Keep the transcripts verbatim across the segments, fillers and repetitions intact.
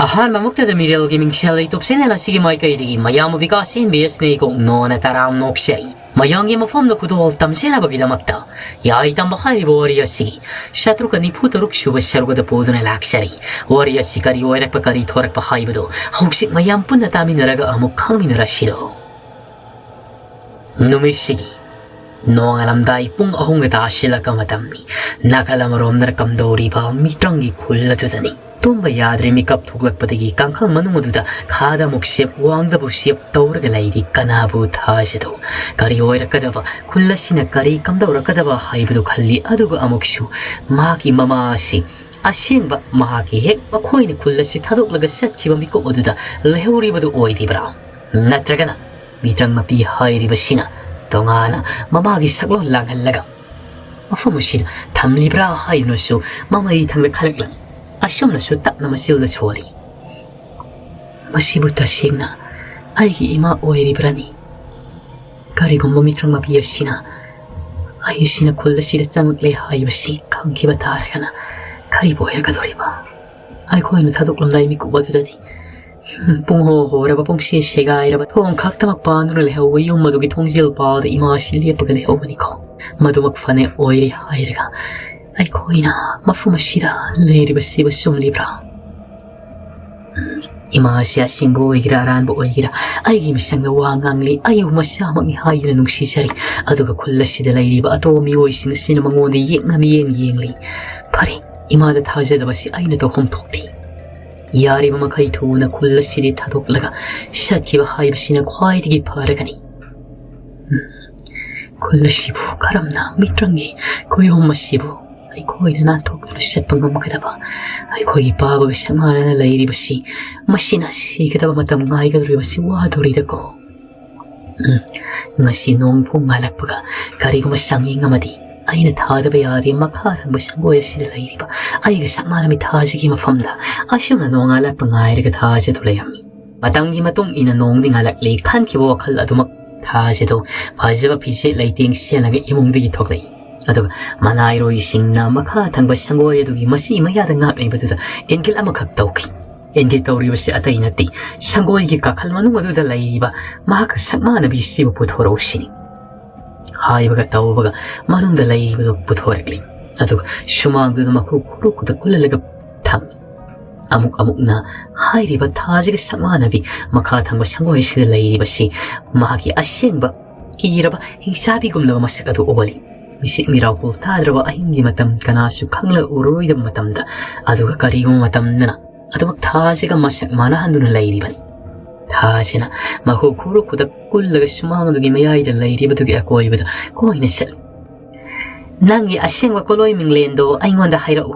ꯑꯍꯥꯟꯕꯃꯛꯇꯗ ꯃꯤꯔꯦꯜꯒꯤ ꯃꯤꯡꯁꯦꯜ YouTube channel ꯑꯁꯤꯒꯤ ꯃꯥꯏꯀꯩꯗꯒꯤ ꯃꯌꯥꯝꯕꯨ ꯕꯤꯀꯥꯁ ꯑꯦꯟ ꯕꯤ ꯑꯦꯁꯅ ꯏꯀꯣꯛ ꯅꯣꯅ ꯇꯔꯥꯝ ꯅꯣꯛꯆꯔꯤ꯫ ꯃꯌꯥꯝꯒꯤ ꯃꯐꯝꯗ ꯈꯨꯗꯣꯜ ꯇꯝꯖꯅꯕꯒꯤꯗꯃꯛꯇ ꯌꯥꯏ ꯇꯝꯕ ꯍꯥꯏꯔꯤꯕ ꯋꯥꯔꯤ ꯑꯁꯤꯒꯤ ꯆꯥꯇ꯭ꯔꯨꯛꯀ ꯅꯤꯐꯨ ꯇꯔꯨꯛ ꯁꯨꯕ ꯁꯔꯨꯛ ꯑꯗꯨ ꯄꯨꯗꯨꯅ ꯂꯥꯛꯆꯔꯤ꯫ ꯋꯥꯔꯤ ꯑꯁꯤ ꯀꯔꯤ ꯑꯣꯏꯔꯛꯄ, ꯀꯔꯤ ꯊꯣꯔꯛꯄ ꯍꯥꯏꯕꯗꯨ ꯍꯧꯖꯤꯛ ꯃꯌꯥꯝ ꯄꯨꯟꯅ ꯇꯥꯃꯤꯟꯅꯔꯒ ꯑꯃꯨꯛ ꯈꯪꯃꯤꯟꯅꯔꯁꯤꯔꯣ꯫ ꯅꯨꯃꯤꯠꯁꯤꯒꯤ ꯅꯣꯡꯉꯥꯜꯂꯝꯗꯥꯏ ꯄꯨꯡ ꯑꯍꯨꯝꯒ ꯇꯥꯁꯤꯜꯂꯛꯄ ꯃꯇꯝꯅꯤ꯫ ꯅꯥꯀꯜ ꯑꯃꯔꯣꯝꯗꯅ ꯀꯝꯗꯧꯔꯤꯕ ꯃꯤꯇ꯭ꯔꯪꯒꯤ ꯈꯨꯜ ꯑꯗꯨꯗꯅꯤ꯫ ꯇꯨꯝꯕ ꯌꯥꯗ꯭ꯔꯦ, ꯃꯤꯀꯞ ꯊꯣꯛꯂꯛꯄꯗꯒꯤ ꯀꯥꯡꯈꯜ ꯃꯅꯨꯡ ꯑꯗꯨꯗ ꯈꯥꯗ ꯑꯃꯨꯛ ꯁꯦꯞ, ꯋꯥꯡꯗ ꯑꯃꯨꯛ ꯁꯦꯞ ꯇꯧꯔꯒ ꯂꯩꯔꯤ꯫ ꯀꯅꯥꯕꯨ ꯊꯥꯖꯗꯧ? ꯀꯔꯤ ꯑꯣꯏꯔꯛꯀꯗꯕ? ꯈꯨꯜ ꯑꯁꯤꯅ ꯀꯔꯤ ꯀꯝꯗꯧꯔꯛꯀꯗꯕ ꯍꯥꯏꯕꯗꯨ ꯈꯜꯂꯤ꯫ ꯑꯗꯨꯒ ꯑꯃꯨꯛꯁꯨ ꯃꯍꯥꯛꯀꯤ ꯃꯃꯥ ꯑꯁꯤ ꯑꯁꯦꯡꯕ ꯃꯍꯥꯛꯀꯤ ꯍꯦꯛ ꯃꯈꯣꯏꯅ ꯈꯨꯜ ꯑꯁꯤ ꯊꯥꯗꯣꯛꯂꯒ ꯆꯠꯈꯤꯕ ꯃꯤꯀꯨꯞ ꯑꯗꯨꯗ ꯂꯩꯍꯧꯔꯤꯕꯗꯨ ꯑꯣꯏꯔꯤꯕ꯭ꯔꯥ? ꯅꯠꯇ꯭ꯔꯒꯅ ꯃꯤꯇ꯭ꯔꯪ ꯃꯄꯤ ꯍꯥꯏꯔꯤꯕꯁꯤꯅ ꯇꯣꯉꯥꯟꯅ ꯃꯃꯥꯒꯤ ꯁꯛꯂꯣꯟ ꯂꯥꯡꯍꯜꯂꯒ ꯃꯐꯝ ꯑꯁꯤꯗ ꯊꯝꯂꯤꯕ꯭ꯔꯥ ꯍꯥꯏꯗꯨꯅꯁꯨ ꯃꯃꯩ ꯊꯪꯗ ꯈꯜꯂꯛꯂꯝꯃꯤ꯫ ꯑꯁꯨꯝꯅꯁꯨ ꯇꯞꯅ ꯃꯆꯤꯜꯗ ꯁꯣꯜꯂꯤ꯫ ꯃꯁꯤꯕꯨ ꯇꯁꯦꯡꯅ ꯑꯩꯒꯤ ꯏꯃꯥ ꯑꯣꯏꯔꯤꯕ꯭ꯔꯥꯅꯤ? ꯀꯔꯤꯒꯨꯝꯕ ꯃꯤꯇ꯭ꯔꯪ ꯃꯄꯤ ꯑꯁꯤꯅ ꯑꯩꯁꯤꯅ ꯈꯨꯜ ꯑꯁꯤꯗ ꯆꯪꯂꯛꯂꯦ ꯍꯥꯏꯕꯁꯤ ꯈꯪꯈꯤꯕ ꯇꯥꯔꯒꯅ ꯀꯔꯤꯕꯨ ꯑꯣꯏꯔꯛꯀꯗꯧꯔꯤꯕ? ꯑꯩꯈꯣꯏꯅ ꯊꯥꯗꯣꯛꯂꯝꯗꯥꯏ ꯃꯤꯀꯨꯞ ꯑꯗꯨꯗꯗꯤ ꯄꯨꯡ ꯍꯣ ꯍꯣꯔꯕ, ꯄꯨꯡꯁꯦ ꯁꯦꯒꯥꯏꯔꯕ, ꯊꯣꯡ ꯈꯛꯇꯃꯛ ꯄꯥꯟꯗꯨꯅ ꯂꯩꯍꯧꯕ ꯌꯨꯝ ꯑꯗꯨꯒꯤ ꯊꯣꯡꯖꯤꯜ ꯄꯥꯜꯗ ꯏꯃꯥꯁꯤ ꯂꯦꯞꯄꯒ ꯂꯩꯍꯧꯕꯅꯤꯀꯣ꯫ ꯃꯗꯨꯃꯛ ꯐꯅꯦꯛ ꯑꯣꯏꯔꯦ ꯍꯥꯏꯔꯒ ꯑꯩꯈꯣꯏꯅ ꯃꯐꯝ ꯑꯁꯤꯗ ꯂꯩꯔꯤꯕꯁꯤꯕꯨ ꯆꯨꯝꯂꯤꯕ꯭ꯔꯥ? ꯏꯃꯥ ꯑꯁꯤ ꯑꯁꯦꯡꯕ ꯑꯣꯏꯒꯦꯔꯥ ꯑꯔꯥꯟꯕ ꯑꯣꯏꯒꯦꯔꯥ, ꯑꯩꯒꯤ ꯃꯤꯆꯪꯗ ꯋꯥ ꯉꯥꯡꯂꯤ, ꯑꯩꯕꯨ ꯃꯆꯥꯃꯛꯅꯤ ꯍꯥꯏꯗꯨꯅ ꯅꯨꯡꯁꯤꯖꯔꯤ꯫ ꯑꯗꯨꯒ ꯈꯨꯜ ꯑꯁꯤꯗ ꯂꯩꯔꯤꯕ ꯑꯇꯣꯞꯄ ꯃꯤꯑꯣꯏꯁꯤꯡ ꯑꯁꯤꯅ ꯃꯉꯣꯟꯗ ꯌꯦꯛꯅ ꯃꯤꯠꯌꯦꯡ ꯌꯦꯡꯂꯤ꯫ ꯐꯔꯦ, ꯏꯃꯥꯗ ꯊꯥꯖꯗꯕꯁꯤ ꯑꯩꯅ ꯇꯧꯐꯝ ꯊꯣꯛꯇꯦ꯫ ꯌꯥꯔꯤꯕ ꯃꯈꯩ ꯊꯨꯅ ꯈꯨꯜ ꯑꯁꯤꯗꯤ ꯊꯥꯗꯣꯛꯂꯒ ꯆꯠꯈꯤꯕ ꯍꯥꯏꯕꯁꯤꯅ ꯈ꯭ꯋꯥꯏꯗꯒꯤ ꯐꯔꯒꯅꯤ꯫ ꯎꯝ, ꯈꯨꯜ ꯑꯁꯤꯕꯨ ꯀꯔꯝꯅ ꯃꯤꯇ꯭ꯔꯪꯒꯤ ꯀꯣꯏꯔꯣꯝ ꯑꯁꯤꯕꯨ ꯑꯩꯈꯣꯏꯅ ꯅꯥꯟꯊꯣꯛꯇꯨꯅ ꯆꯠꯄ ꯉꯝꯒꯗꯕ? ꯑꯩꯈꯣꯏꯒꯤ ꯄꯥꯕꯒ ꯁꯛꯃꯥꯟꯅꯅ ꯂꯩꯔꯤꯕꯁꯤ, ꯃꯁꯤꯅ ꯁꯤꯒꯗꯕ ꯃꯇꯝ ꯉꯥꯏꯒꯗꯧꯔꯤꯕꯁꯤ ꯋꯥꯗꯧꯔꯤꯗꯀꯣ꯫ ꯎꯝ, ꯉꯁꯤ ꯅꯣꯡ ꯄꯨꯡ ꯉꯥꯜꯂꯛꯄꯒ ꯀꯔꯤꯒꯨꯝꯕ ꯆꯥꯡꯌꯦꯡ ꯑꯃꯗꯤ ꯑꯩꯅ ꯊꯥꯗꯕ ꯌꯥꯗꯦ꯫ ꯃꯈꯥ ꯊꯪꯕ ꯁꯪꯒꯣꯏ ꯑꯁꯤꯗ ꯂꯩꯔꯤꯕ ꯑꯩꯒ ꯁꯛꯃꯥꯟꯅꯕꯤ ꯊꯥꯖꯒꯤ ꯃꯐꯝꯗ ꯑꯁꯨꯝꯅ ꯅꯣꯡꯉꯥꯜꯂꯛꯄ ꯉꯥꯏꯔꯒ ꯊꯥꯖꯗꯨ ꯂꯩꯔꯝꯃꯤ꯫ ꯃꯇꯝꯒꯤ ꯃꯇꯨꯡ ꯏꯟꯅ ꯅꯣꯡꯗꯤ ꯉꯥꯜꯂꯛꯂꯦ꯫ ꯈꯟꯈꯤꯕ ꯋꯥꯈꯜ ꯑꯗꯨꯃꯛ ꯊꯥꯖꯗꯧ ꯐꯖꯕ ꯐꯤꯖꯦꯠ ꯂꯩꯇꯦꯡ ꯁꯦꯠꯂꯒ ꯏꯃꯨꯡꯗꯒꯤ ꯊꯣꯛꯂꯛꯏ꯫ ꯑꯗꯨꯒ ꯃꯅꯥꯏꯔꯣꯏꯁꯤꯡꯅ ꯃꯈꯥ ꯊꯪꯕ ꯁꯪꯒꯣꯏ ꯑꯗꯨꯒꯤ ꯃꯆꯤ ꯃꯌꯥꯗ ꯉꯥꯛꯂꯤꯕꯗꯨꯗ ꯏꯟꯒꯤꯜ ꯑꯃꯈꯛ ꯇꯧꯈꯤ꯫ "ꯑꯩꯅ ꯇꯧꯔꯤꯕꯁꯤ ꯑꯇꯩ ꯅꯠꯇꯦ, ꯁꯪꯒꯣꯏꯒꯤ ꯀꯥꯈꯜ ꯃꯅꯨꯡ ꯑꯗꯨꯗ ꯂꯩꯔꯤꯕ ꯃꯍꯥꯛꯀ ꯁꯛꯃꯥꯟꯅꯕꯤꯁꯤꯕꯨ ꯄꯨꯊꯣꯔꯛꯎ ꯁꯤꯅꯤ"꯫ ꯍꯥꯏꯕꯒ ꯇꯧꯕꯒ ꯃꯅꯨꯡꯗ ꯂꯩꯔꯤꯕꯗꯨ ꯄꯨꯊꯣꯔꯛꯂꯤ꯫ ꯑꯗꯨꯒ ꯁꯨꯃꯥꯡꯗꯨꯗ ꯃꯈꯨ ꯈꯨꯔꯨ ꯈꯨꯗꯛ ꯀꯨꯜꯍꯜꯂꯒ ꯊꯝꯃꯤ꯫ ꯑꯃꯨꯛ ꯑꯃꯨꯛꯅ ꯍꯥꯏꯔꯤꯕ ꯊꯥꯁꯤꯒ ꯁꯛꯃꯥꯟꯅꯕꯤ ꯃꯈꯥ ꯊꯪꯕ ꯁꯪꯒꯣꯏ ꯑꯁꯤꯗ ꯂꯩꯔꯤꯕꯁꯤ ꯃꯍꯥꯛꯀꯤ ꯑꯁꯦꯡꯕ ꯀꯤꯔꯕ ꯍꯤꯡꯆꯥꯕꯤꯒꯨꯝꯂꯕ ꯃꯁꯛ ꯑꯗꯨ ꯑꯣꯜꯂꯤ꯫ ꯃꯤꯁꯤꯠ ꯃꯤꯔꯥꯎꯈꯣꯜ ꯇꯥꯗ꯭ꯔꯕ ꯑꯍꯤꯡꯒꯤ ꯃꯇꯝ, ꯀꯅꯥꯁꯨ ꯈꯪꯂꯛꯎꯔꯣꯏꯗꯕ ꯃꯇꯝꯗ, ꯑꯗꯨꯒ ꯀꯔꯤꯒꯨꯝꯕ ꯃꯇꯝꯗꯅ ꯑꯗꯨꯃꯛ ꯊꯥꯁꯤꯒ ꯃꯁꯛ ꯃꯥꯟꯅꯍꯟꯗꯨꯅ ꯂꯩꯔꯤꯕꯅꯤ꯫ ꯊꯥꯁꯤꯅ ꯃꯈꯨ ꯈꯨꯔꯨ ꯈꯨꯗꯛ ꯀꯨꯜꯂꯒ ꯁꯨꯃꯥꯡꯗꯨꯒꯤ ꯃꯌꯥꯏꯗ ꯂꯩꯔꯤꯕꯗꯨꯒꯤ ꯑꯀꯣꯏꯕꯗ ꯀꯣꯏꯅ ꯆꯠꯂꯤ꯫ "ꯅꯪꯒꯤ ꯑꯁꯦꯡꯕ ꯀꯣꯂꯣꯏ ꯃꯤꯡꯂꯦꯟꯗꯣ ꯑꯩꯉꯣꯟꯗ ꯍꯥꯏꯔꯛꯎ꯫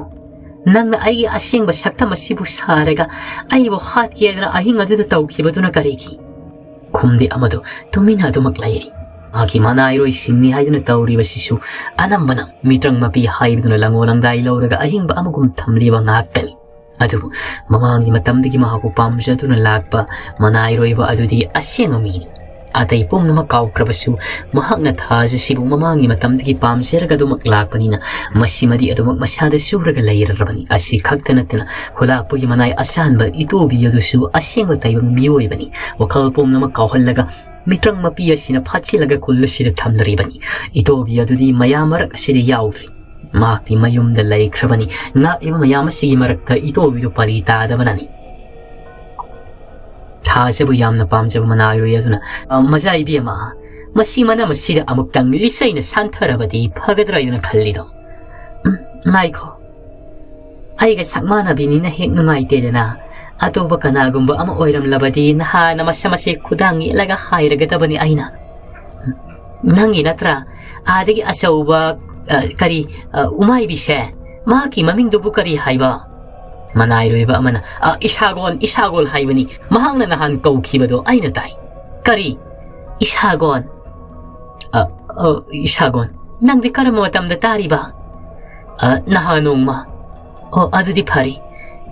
ꯅꯪꯅ ꯑꯩꯒꯤ ꯑꯁꯦꯡꯕ ꯁꯛꯇꯝ ꯑꯁꯤꯕꯨ ꯁꯥꯔꯒ ꯑꯩꯕꯨ ꯍꯥꯠꯀꯦꯗꯅ ꯑꯍꯤꯡ ꯑꯗꯨꯗ ꯇꯧꯈꯤꯕꯗꯨꯅ ꯀꯔꯤꯒꯤ?" ꯈꯨꯝꯗꯦ ꯑꯃꯗꯣ ꯇꯨꯃꯤꯟꯅ ꯑꯗꯨꯃꯛ ꯂꯩꯔꯤ꯫ ꯃꯍꯥꯛꯀꯤ ꯃꯅꯥꯏꯔꯣꯏꯁꯤꯡꯅꯤ ꯍꯥꯏꯗꯨꯅ ꯇꯧꯔꯤꯕꯁꯤꯁꯨ ꯑꯅꯝꯕꯅ ꯃꯤꯇ꯭ꯔꯪ ꯃꯄꯤ ꯍꯥꯏꯕꯗꯨꯅ ꯂꯪꯉꯣ ꯂꯪꯗꯥꯏ ꯂꯧꯔꯒ ꯑꯍꯤꯡꯕ ꯑꯃꯒꯨꯝ ꯊꯝꯂꯤꯕ ꯉꯥꯛꯇꯅꯤ꯫ ꯑꯗꯨꯕꯨ ꯃꯃꯥꯡꯒꯤ ꯃꯇꯝꯗꯒꯤ ꯃꯍꯥꯛꯄꯨ ꯄꯥꯝꯖꯗꯨꯅ ꯂꯥꯛꯄ ꯃꯅꯥꯏꯔꯣꯏꯕ ꯑꯗꯨꯗꯤ ꯑꯁꯦꯡꯕ ꯃꯤꯅꯤ꯫ ꯑꯇꯩ ꯄꯨꯝꯅꯃꯛ ꯀꯥꯎꯈ꯭ꯔꯕꯁꯨ ꯃꯍꯥꯛꯅ ꯊꯥꯖ ꯑꯁꯤꯕꯨ ꯃꯃꯥꯡꯒꯤ ꯃꯇꯝꯗꯒꯤ ꯄꯥꯝꯖꯔꯒ ꯑꯗꯨꯃꯛ ꯂꯥꯛꯄꯅꯤꯅ ꯃꯁꯤꯃꯗꯤ ꯑꯗꯨꯃꯛ ꯃꯁꯥꯗ ꯆꯨꯔꯒ ꯂꯩꯔꯔꯕꯅꯤ꯫ ꯑꯁꯤ ꯈꯛꯇ ꯅꯠꯇꯅ ꯈꯨꯂꯥꯛꯄꯒꯤ ꯃꯅꯥꯏ ꯑꯁꯥꯟꯕ ꯏꯇꯣꯕꯤ ꯑꯗꯨꯁꯨ ꯑꯁꯦꯡꯕ ꯇꯥꯏꯕꯪ ꯃꯤꯑꯣꯏꯕꯅꯤ꯫ ꯋꯥꯈꯜ ꯄꯨꯝꯅꯃꯛ ꯀꯥꯎꯍꯜꯂꯒ ꯃꯤꯇ꯭ꯔꯪ ꯃꯄꯤ ꯑꯁꯤꯅ ꯐꯥꯠꯆꯤꯜꯂꯒ ꯈꯨꯜ ꯑꯁꯤꯗ ꯊꯝꯂꯔꯤꯕꯅꯤ꯫ ꯏꯇꯣꯕꯤ ꯑꯗꯨꯗꯤ ꯃꯌꯥꯝ ꯃꯔꯛ ꯑꯁꯤꯗ ꯌꯥꯎꯗ꯭ꯔꯤ꯫ ꯃꯍꯥꯛꯇꯤ ꯃꯌꯨꯝꯗ ꯂꯩꯈ꯭ꯔꯕꯅꯤ꯫ ꯉꯥꯛꯂꯤꯕ ꯃꯌꯥꯝ ꯑꯁꯤꯒꯤ ꯃꯔꯛꯇ ꯏꯇꯣꯕꯤꯗꯨ ꯄꯥꯂꯤ ꯇꯥꯗꯕꯅꯅꯤ꯫ ꯊꯥꯖꯕꯨ ꯌꯥꯝꯅ ꯄꯥꯝꯖꯕ ꯃꯅꯥꯏꯔꯣꯏ ꯑꯗꯨꯅ, "ꯑ, ꯃꯖꯥ ꯏꯕꯦꯝꯃ, ꯃꯁꯤ ꯃꯅꯝ ꯑꯁꯤꯗ ꯑꯃꯨꯛꯇꯪ ꯂꯤꯆꯩꯅ ꯁꯥꯟꯊꯔꯕꯗꯤ ꯐꯒꯗ꯭ꯔꯥ ꯍꯥꯏꯅ ꯈꯜꯂꯤꯗꯣ꯫ ꯎꯝ, ꯉꯥꯏꯈꯣ꯫ ꯑꯩꯒ ꯁꯛꯃꯥꯟꯅꯕꯤꯅꯤꯅ ꯍꯦꯛ ꯅꯨꯡꯉꯥꯏꯇꯦꯗꯅ꯫ ꯑꯇꯣꯞꯄ ꯀꯅꯥꯒꯨꯝꯕ ꯑꯃ ꯑꯣꯏꯔꯝꯂꯕꯗꯤ ꯅꯍꯥꯟꯅ ꯃꯁꯝ ꯑꯁꯦ ꯈꯨꯗꯥꯡ ꯌꯦꯠꯂꯒ ꯍꯥꯏꯔꯒꯗꯕꯅꯤ ꯑꯩꯅ꯫ ꯅꯪꯒꯤ ꯅꯠꯇ꯭ꯔꯥ? ꯑꯥꯗꯒꯤ ꯑꯆꯧꯕ, ꯑ, ꯀꯔꯤ, ꯑ, ꯎꯃꯥꯏꯕꯤꯁꯦ? ꯃꯍꯥꯛꯀꯤ ꯃꯃꯤꯡꯗꯨꯕꯨ ꯀꯔꯤ ꯍꯥꯏꯕ?" ꯃꯅꯥꯏꯔꯣꯏꯕ ꯑꯃꯅ, "ꯑ, ꯏꯁꯥꯒꯣꯟ, ꯏꯁꯥꯒꯣꯜ ꯍꯥꯏꯕꯅꯤ꯫ ꯃꯍꯥꯛꯅ ꯅꯍꯥꯟ ꯀꯧꯈꯤꯕꯗꯣ ꯑꯩꯅ ꯇꯥꯏ꯫" "ꯀꯔꯤ? ꯏꯁꯥꯒꯣꯟ? ꯑ, ꯑ, ꯏꯁꯥꯒꯣꯟ? ꯅꯪꯗꯤ ꯀꯔꯝꯕ ꯃꯇꯝꯗ ꯇꯥꯔꯤꯕ?" "ꯑ, ꯅꯍꯥꯟ ꯅꯣꯡꯃ꯫" "ꯑꯣ, ꯑꯗꯨꯗꯤ ꯐꯔꯦ꯫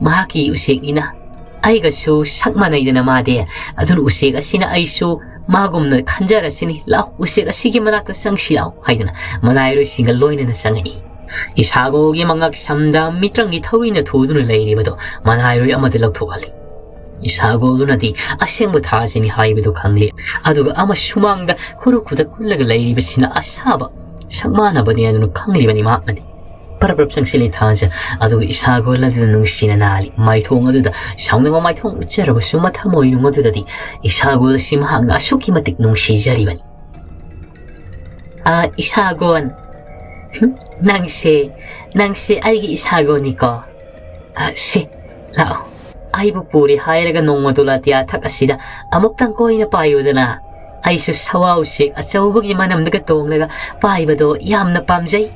ꯃꯍꯥꯛꯀꯤ ꯎꯆꯦꯛꯅꯤꯅ꯫ ꯑꯩꯒꯁꯨ ꯁꯛ ꯃꯥꯟꯅꯩꯗꯅ ꯃꯥꯗꯤ꯫ ꯑꯗꯨꯅ ꯎꯆꯦꯛ ꯑꯁꯤꯅ ꯑꯩꯁꯨ ꯃꯥꯒꯨꯝꯅ ꯈꯟꯖꯔꯁꯤꯅꯤ꯫ ꯂꯥꯛꯑꯣ, ꯎꯆꯦꯛ ꯑꯁꯤꯒꯤ ꯃꯅꯥꯛꯇ ꯆꯪꯁꯤ ꯂꯥꯛꯑꯣ," ꯍꯥꯏꯗꯅ ꯃꯅꯥꯏꯔꯣꯏꯁꯤꯡꯒ ꯂꯣꯏꯅꯅ ꯆꯪꯉꯛꯏ꯫ ꯏꯁꯥꯒꯣꯜꯒꯤ ꯃꯉꯛ ꯁꯝꯗ ꯃꯤꯇ꯭ꯔꯪꯒꯤ ꯊꯧꯔꯤꯅ ꯊꯨꯗꯨꯅ ꯂꯩꯔꯤꯕꯗꯨ ꯃꯅꯥꯏꯔꯣꯏ ꯑꯃꯗ ꯂꯧꯊꯣꯛꯍꯜꯂꯤ꯫ ꯏꯁꯥꯒꯣꯜꯗꯨꯅꯗꯤ ꯑꯁꯦꯡꯕ ꯊꯥꯖꯅꯤ ꯍꯥꯏꯕꯗꯨ ꯈꯪꯂꯤ꯫ ꯑꯗꯨꯒ ꯑꯃ ꯁꯨꯃꯥꯡꯗ ꯈꯨꯔꯨ ꯈꯨꯗꯛ ꯀꯨꯜꯂꯒ ꯂꯩꯔꯤꯕꯁꯤꯅ ꯑꯁꯥꯕ ꯁꯛꯃꯥꯟꯅꯕꯅꯤ ꯑꯗꯨꯅ ꯈꯪꯂꯤꯕꯅꯤ ꯃꯍꯥꯛꯅꯗꯤ꯫ ꯄꯔꯞ ꯄꯔꯞ ꯆꯪꯁꯤꯜꯂꯤ ꯊꯥꯖ꯫ ꯑꯗꯨꯒ ꯏꯁꯥꯒꯣꯜ ꯑꯗꯨꯅ ꯅꯨꯡꯁꯤꯅ ꯅꯥꯜꯂꯤ꯫ ꯃꯥꯏꯊꯣꯡ ꯑꯗꯨꯗ ꯁꯥꯎꯅꯤꯡꯕ ꯃꯥꯏꯊꯣꯡ ꯎꯠꯆꯔꯕꯁꯨ ꯃꯊꯃꯣꯏꯅꯨꯡ ꯑꯗꯨꯗꯗꯤ ꯏꯁꯥꯒꯣꯜ ꯑꯁꯤ ꯃꯍꯥꯛꯅ ꯑꯁꯨꯛꯀꯤ ꯃꯇꯤꯛ ꯅꯨꯡꯁꯤꯖꯔꯤꯕꯅꯤ꯫ "ꯑ, ꯏꯁꯥꯒꯣꯜ, ꯍꯨꯝ, ꯅꯪꯁꯦ, ꯅꯪꯁꯦ ꯑꯩꯒꯤ ꯏꯁꯥꯒꯣꯜꯅꯤꯀꯣ꯫ ꯑ, ꯁꯦ, ꯂꯥꯛꯑꯣ꯫ ꯑꯩꯕꯨ ꯄꯨꯔꯦ ꯍꯥꯏꯔꯒ ꯅꯣꯡꯃ ꯗꯣꯂꯥꯇꯤꯌꯥ ꯊꯛ ꯑꯁꯤꯗ ꯑꯃꯨꯛꯇꯪ ꯀꯣꯏꯅ ꯄꯥꯏꯌꯨꯗꯅ꯫ ꯑꯩꯁꯨ ꯁꯋꯥꯎ ꯎꯆꯦꯛ ꯑꯆꯧꯕꯒꯤ ꯃꯅꯝꯗꯒ ꯇꯣꯡꯂꯒ ꯄꯥꯏꯕꯗꯣ ꯌꯥꯝꯅ ꯄꯥꯝꯖꯩ꯫"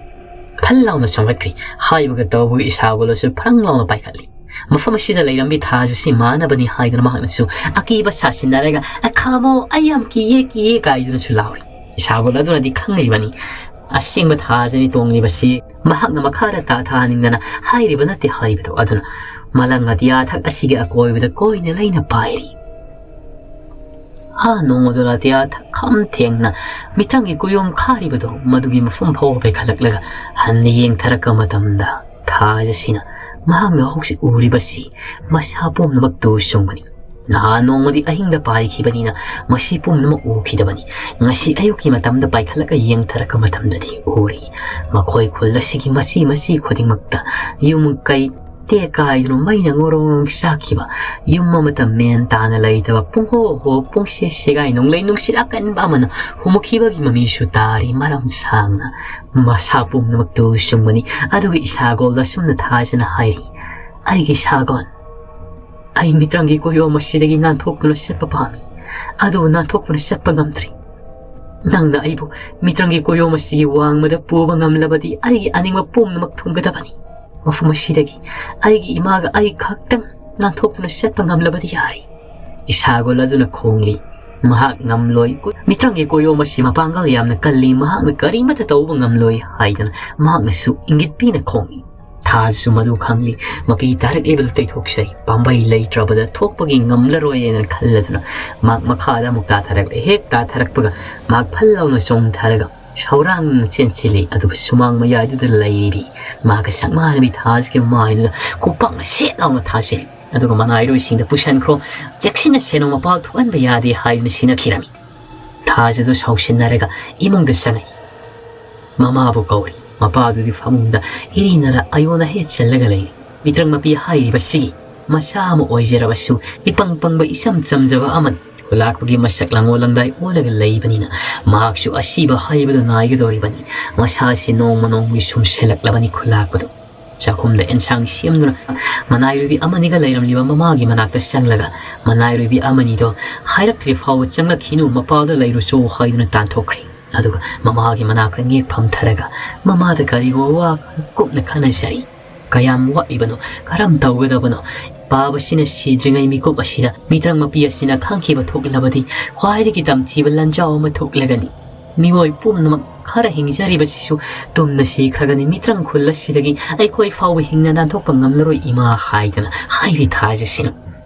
ꯐꯜ ꯂꯥꯎꯅ ꯆꯣꯡꯈꯠꯈ꯭ꯔꯤ꯫ ꯍꯥꯏꯕꯒ ꯇꯧꯕꯒ ꯏꯁꯥꯒꯣꯜ ꯑꯁꯨ ꯐ꯭ꯔꯪ ꯂꯥꯎꯅ ꯄꯥꯏꯈꯠꯂꯤ꯫ ꯃꯐꯝ ꯑꯁꯤꯗ ꯂꯩꯔꯝꯕꯤ ꯊꯥꯖ ꯑꯁꯤ ꯃꯥꯟꯅꯕꯅꯤ ꯍꯥꯏꯗꯨꯅ ꯃꯍꯥꯛꯅꯁꯨ ꯑꯀꯤꯕ ꯁꯥꯁꯤꯟꯅꯔꯒ, "ꯑ, ꯈꯥꯝꯃꯣ, ꯑꯩ ꯌꯥꯝ ꯀꯤꯌꯦ, ꯀꯤꯌꯦ" ꯀꯥꯏꯗꯨꯅꯁꯨ ꯂꯥꯎꯔꯤ꯫ ꯏꯁꯥꯒꯣꯜ ꯑꯗꯨꯅꯗꯤ ꯈꯪꯂꯤꯕꯅꯤ ꯑꯁꯦꯡꯕ ꯊꯥꯖꯅꯤ ꯇꯣꯡꯂꯤꯕꯁꯤ꯫ ꯃꯍꯥꯛꯅ ꯃꯈꯥꯗ ꯇꯥꯊꯍꯟꯅꯤꯡꯗꯅ ꯍꯥꯏꯔꯤꯕ ꯅꯠꯇꯦ ꯍꯥꯏꯔꯤꯕꯗꯣ꯫ ꯑꯗꯨꯅ ꯃꯂꯪ ꯑꯇꯤꯌꯥ ꯊꯛ ꯑꯁꯤꯒꯤ ꯑꯀꯣꯏꯕꯗ ꯀꯣꯏꯅ ꯂꯩꯅ ꯄꯥꯏꯔꯤ꯫ ꯑꯥ ꯅꯣꯡꯃꯗꯣ ꯂꯥꯇꯤꯌꯥ ꯊꯛ ꯈꯝ ꯊꯦꯡꯅ ꯃꯤꯇ꯭ꯔꯪꯒꯤ ꯀꯨꯌꯣꯝ ꯈꯥꯔꯤꯕꯗꯣ ꯃꯗꯨꯒꯤ ꯃꯐꯝ ꯐꯥꯎꯕ ꯄꯩꯈꯠꯂꯛꯂꯒ ꯍꯟꯅ ꯌꯦꯡꯊꯔꯛꯄ ꯃꯇꯝꯗ ꯊꯥꯖꯁꯤꯅ ꯃꯍꯥꯛꯅ ꯍꯧꯖꯤꯛ ꯎꯔꯤꯕꯁꯤ ꯃꯁꯥ ꯄꯨꯝꯅꯃꯛ ꯇꯨ ꯆꯨꯡꯕꯅꯤ꯫ ꯅꯍꯥꯟ ꯅꯣꯡꯃꯗꯤ ꯑꯍꯤꯡꯗ ꯄꯥꯏꯈꯤꯕꯅꯤꯅ ꯃꯁꯤ ꯄꯨꯝꯅꯃꯛ ꯎꯈꯤꯗꯕꯅꯤ꯫ ꯉꯁꯤ ꯑꯌꯨꯛꯀꯤ ꯃꯇꯝꯗ ꯄꯥꯏꯈꯠꯂꯒ ꯌꯦꯡꯊꯔꯛꯄ ꯃꯇꯝꯗꯗꯤ ꯎꯔꯤ꯫ ꯃꯈꯣꯏ ꯈꯨꯜ ꯑꯁꯤꯒꯤ ꯃꯆꯤ ꯃꯆꯤ ꯈꯨꯗꯤꯡꯃꯛꯇ ꯌꯨꯝ ꯀꯩ ꯇꯦꯛ ꯀꯥꯏꯗꯨꯅ ꯃꯩꯅ ꯉꯣꯔꯣꯡ ꯉꯣꯔꯣꯡ ꯆꯥꯛꯈꯤꯕ, ꯌꯨꯝ ꯑꯃꯇ ꯃꯦꯟ ꯇꯥꯅ ꯂꯩꯇꯕ, ꯄꯨꯡꯍꯣ ꯍꯣ, ꯄꯨꯡꯁꯦ ꯁꯦꯒꯥꯏ, ꯅꯣꯡꯂꯩ ꯅꯨꯡꯁꯤꯠ ꯑꯀꯟꯕ ꯑꯃꯅ ꯍꯨꯝꯈꯤꯕꯒꯤ ꯃꯃꯤꯁꯨ ꯇꯥꯔꯤ꯫ ꯃꯔꯝ ꯁꯥꯡꯅ ꯃꯁꯥ ꯄꯨꯝꯅꯃꯛ ꯇꯨ ꯆꯨꯡꯕꯅꯤ꯫ ꯑꯗꯨꯒ ꯏꯁꯥꯒꯣꯜꯗ ꯑꯁꯨꯝꯅ ꯊꯥꯖꯅ ꯍꯥꯏꯔꯤ, "ꯑꯩꯒꯤ ꯁꯥꯒꯣꯜ, ꯑꯩ ꯃꯤꯇ꯭ꯔꯪꯒꯤ ꯀꯣꯌꯣꯝ ꯑꯁꯤꯗꯒꯤ ꯅꯥꯟꯊꯣꯛꯇꯨꯅ ꯆꯠꯄ ꯄꯥꯝꯃꯤ, ꯑꯗꯨꯕꯨ ꯅꯥꯟꯊꯣꯛꯇꯨꯅ ꯆꯠꯄ ꯉꯝꯗ꯭ꯔꯤ꯫ ꯅꯪꯅ ꯑꯩꯕꯨ ꯃꯤꯇ꯭ꯔꯪꯒꯤ ꯀꯣꯌꯣꯝ ꯑꯁꯤꯒꯤ ꯋꯥꯡꯃꯗ ꯄꯨꯕ ꯉꯝꯂꯕꯗꯤ ꯑꯩꯒꯤ ꯑꯅꯤꯡꯕ ꯄꯨꯝꯅꯃꯛ ꯊꯨꯡꯒꯗꯕꯅꯤ꯫ ꯃꯐꯝ ꯑꯁꯤꯗꯒꯤ ꯑꯩꯒꯤ ꯏꯃꯥꯒ ꯑꯩ ꯈꯛꯇꯪ ꯅꯥꯟꯊꯣꯛꯇꯨꯅ ꯆꯠꯄ ꯉꯝꯂꯕꯗꯤ ꯌꯥꯔꯦ꯫" ꯏꯁꯥꯒꯣꯜ ꯑꯗꯨꯅ ꯈꯣꯡꯂꯤ, "ꯃꯍꯥꯛ ꯉꯝꯂꯣꯏ꯫ ꯃꯤꯇ꯭ꯔꯪꯒꯤ ꯀꯣꯌꯣꯝ ꯑꯁꯤ ꯃꯄꯥꯡꯒꯜ ꯌꯥꯝꯅ ꯀꯜꯂꯤ, ꯃꯍꯥꯛꯅ ꯀꯔꯤꯃꯠꯇ ꯇꯧꯕ ꯉꯝꯂꯣꯏ" ꯍꯥꯏꯗꯅ ꯃꯍꯥꯛꯅꯁꯨ ꯏꯪꯒꯤꯠ ꯄꯤꯅ ꯈꯣꯡꯏ꯫ ꯊꯥꯖꯁꯨ ꯃꯗꯨ ꯈꯪꯂꯤ꯫ ꯃꯄꯤ ꯇꯥꯔꯛꯂꯤꯕꯗꯨ ꯇꯩꯊꯣꯛꯆꯩ꯫ ꯄꯥꯝꯕꯩ ꯂꯩꯇ꯭ꯔꯕꯗ ꯊꯣꯛꯄꯒꯤ ꯉꯝꯂꯔꯣꯏꯅ ꯈꯜꯂꯗꯨꯅ ꯃꯍꯥꯛ ꯃꯈꯥꯗ ꯑꯃꯨꯛ ꯇꯥꯊꯔꯛꯂꯦ꯫ ꯍꯦꯛ ꯇꯥꯊꯔꯛꯄꯒ ꯃꯍꯥꯛ ꯐꯜ ꯂꯥꯎꯅ ꯆꯣꯡꯊꯔꯒ ꯁꯧꯔꯥꯡꯅ ꯆꯦꯟꯁꯤꯜꯂꯤ꯫ ꯑꯗꯨꯒ ꯁꯨꯃꯥꯡ ꯃꯌꯥꯏꯗꯨꯗ ꯂꯩꯔꯤ ꯃꯍꯥꯛꯀ ꯁꯛꯃꯥꯟꯅꯕꯤ ꯊꯥꯖꯒꯤ ꯃꯥꯏꯗꯨꯗ ꯈꯨꯄꯥꯛꯅ ꯁꯦꯠ ꯂꯥꯎꯅ ꯊꯥꯖꯤꯜꯂꯤ꯫ ꯑꯗꯨꯒ ꯃꯅꯥꯏꯔꯣꯏꯁꯤꯡꯗ ꯄꯨꯁꯟꯈ꯭ꯔꯣ, ꯆꯦꯛꯁꯤꯟꯅ ꯁꯦꯟꯅꯧ, ꯃꯄꯥꯜ ꯊꯣꯛꯍꯟꯕ ꯌꯥꯗꯦ ꯍꯥꯏꯗꯨꯅ ꯁꯤꯟꯅꯈꯤꯔꯝꯃꯤ꯫ ꯊꯥꯖꯗꯨ ꯁꯥꯎꯁꯤꯟꯅꯔꯒ ꯏꯃꯨꯡꯗ ꯆꯪꯉꯛꯏ꯫ ꯃꯃꯥꯕꯨ ꯀꯧꯔꯤ꯫ ꯃꯄꯥꯗꯨꯗꯤ ꯐꯃꯨꯡꯗ ꯏꯔꯤꯅꯔ ꯑꯌꯣꯟ ꯑꯍꯦꯠ ꯆꯜꯂꯒ ꯂꯩꯔꯤ꯫ ꯃꯤꯇ꯭ꯔꯪ ꯃꯄꯤ ꯍꯥꯏꯔꯤꯕꯁꯤꯒꯤ ꯃꯆꯥ ꯑꯃ ꯑꯣꯏꯖꯔꯕꯁꯨ ꯏꯄꯪ ꯄꯪꯕ ꯏꯆꯝ ꯆꯝꯖꯕ ꯑꯃꯅꯤ꯫ ꯈꯨꯂꯥꯛꯄꯒꯤ ꯃꯁꯛ ꯂꯥꯡꯉꯣ ꯂꯪꯗꯥꯏ ꯑꯣꯜꯂꯒ ꯂꯩꯕꯅꯤꯅ ꯃꯍꯥꯛꯁꯨ ꯑꯁꯤꯕ ꯍꯥꯏꯕꯗꯨ ꯅꯥꯏꯒꯗꯧꯔꯤꯕꯅꯤ꯫ ꯃꯁꯥꯁꯤ ꯅꯣꯡꯃ ꯅꯣꯡꯃꯒꯤ ꯁꯨꯝꯁꯤꯜꯂꯛꯂꯕꯅꯤ ꯈꯨꯂꯥꯛꯄꯗꯨ꯫ ꯆꯥꯛꯈꯨꯝꯗ ꯑꯦꯟꯁꯥꯡ ꯁꯦꯝꯗꯨꯅ ꯃꯅꯥꯏꯔꯣꯏꯕꯤ ꯑꯃꯅꯤꯒ ꯂꯩꯔꯝꯂꯤꯕ ꯃꯃꯥꯒꯤ ꯃꯅꯥꯛꯇ ꯆꯪꯂꯒ ꯃꯅꯥꯏꯔꯣꯏꯕꯤ ꯑꯃꯅꯤꯗꯣ ꯍꯥꯏꯔꯛꯇ꯭ꯔꯤ ꯐꯥꯎꯕ ꯆꯪꯂꯛꯈꯤꯅꯨ, ꯃꯄꯥꯜꯗ ꯂꯩꯔꯨꯆꯣ ꯍꯥꯏꯗꯨꯅ ꯇꯥꯟꯊꯣꯛꯈ꯭ꯔꯦ꯫ ꯑꯗꯨꯒ ꯃꯃꯥꯒꯤ ꯃꯅꯥꯛꯇ ꯉꯦꯛ ꯐꯝꯊꯔꯒ ꯃꯃꯥꯗ ꯀꯔꯤꯒꯨꯝꯕ ꯋꯥ ꯀꯨꯞꯅ ꯈꯟꯅꯖꯔꯤ꯫ ꯀꯌꯥꯝ ꯋꯥꯠꯂꯤꯕꯅꯣ? ꯀꯔꯝ ꯇꯧꯒꯗꯕꯅꯣ? ꯄꯥꯕꯁꯤꯅ ꯁꯤꯗ꯭ꯔꯤꯉꯩ ꯃꯤꯀꯨꯞ ꯑꯁꯤꯗ ꯃꯤꯇ꯭ꯔꯪ ꯃꯄꯤ ꯑꯁꯤꯅ ꯈꯪꯈꯤꯕ ꯊꯣꯛꯂꯕꯗꯤ ꯈ꯭ꯋꯥꯏꯗꯒꯤ ꯇꯝꯊꯤꯕ ꯂꯥꯟꯖꯥꯎ ꯑꯃ ꯊꯣꯛꯂꯒꯅꯤ꯫ ꯃꯤꯑꯣꯏ ꯄꯨꯝꯅꯃꯛ ꯈꯔ ꯍꯤꯡꯖꯔꯤꯕꯁꯤꯁꯨ ꯇꯨꯝꯅ ꯁꯤꯈ꯭ꯔꯒꯅꯤ꯫ ꯃꯤꯇ꯭ꯔꯪ ꯈꯨꯜ ꯑꯁꯤꯗꯒꯤ ꯑꯩꯈꯣꯏ ꯐꯥꯎꯕ ꯍꯤꯡꯅ ꯅꯥꯟꯊꯣꯛꯄ ꯉꯝꯂꯔꯣꯏ ꯏꯃꯥ ꯍꯥꯏꯗꯅ ꯍꯥꯏꯔꯤ ꯊꯥꯖꯁꯤꯅ꯫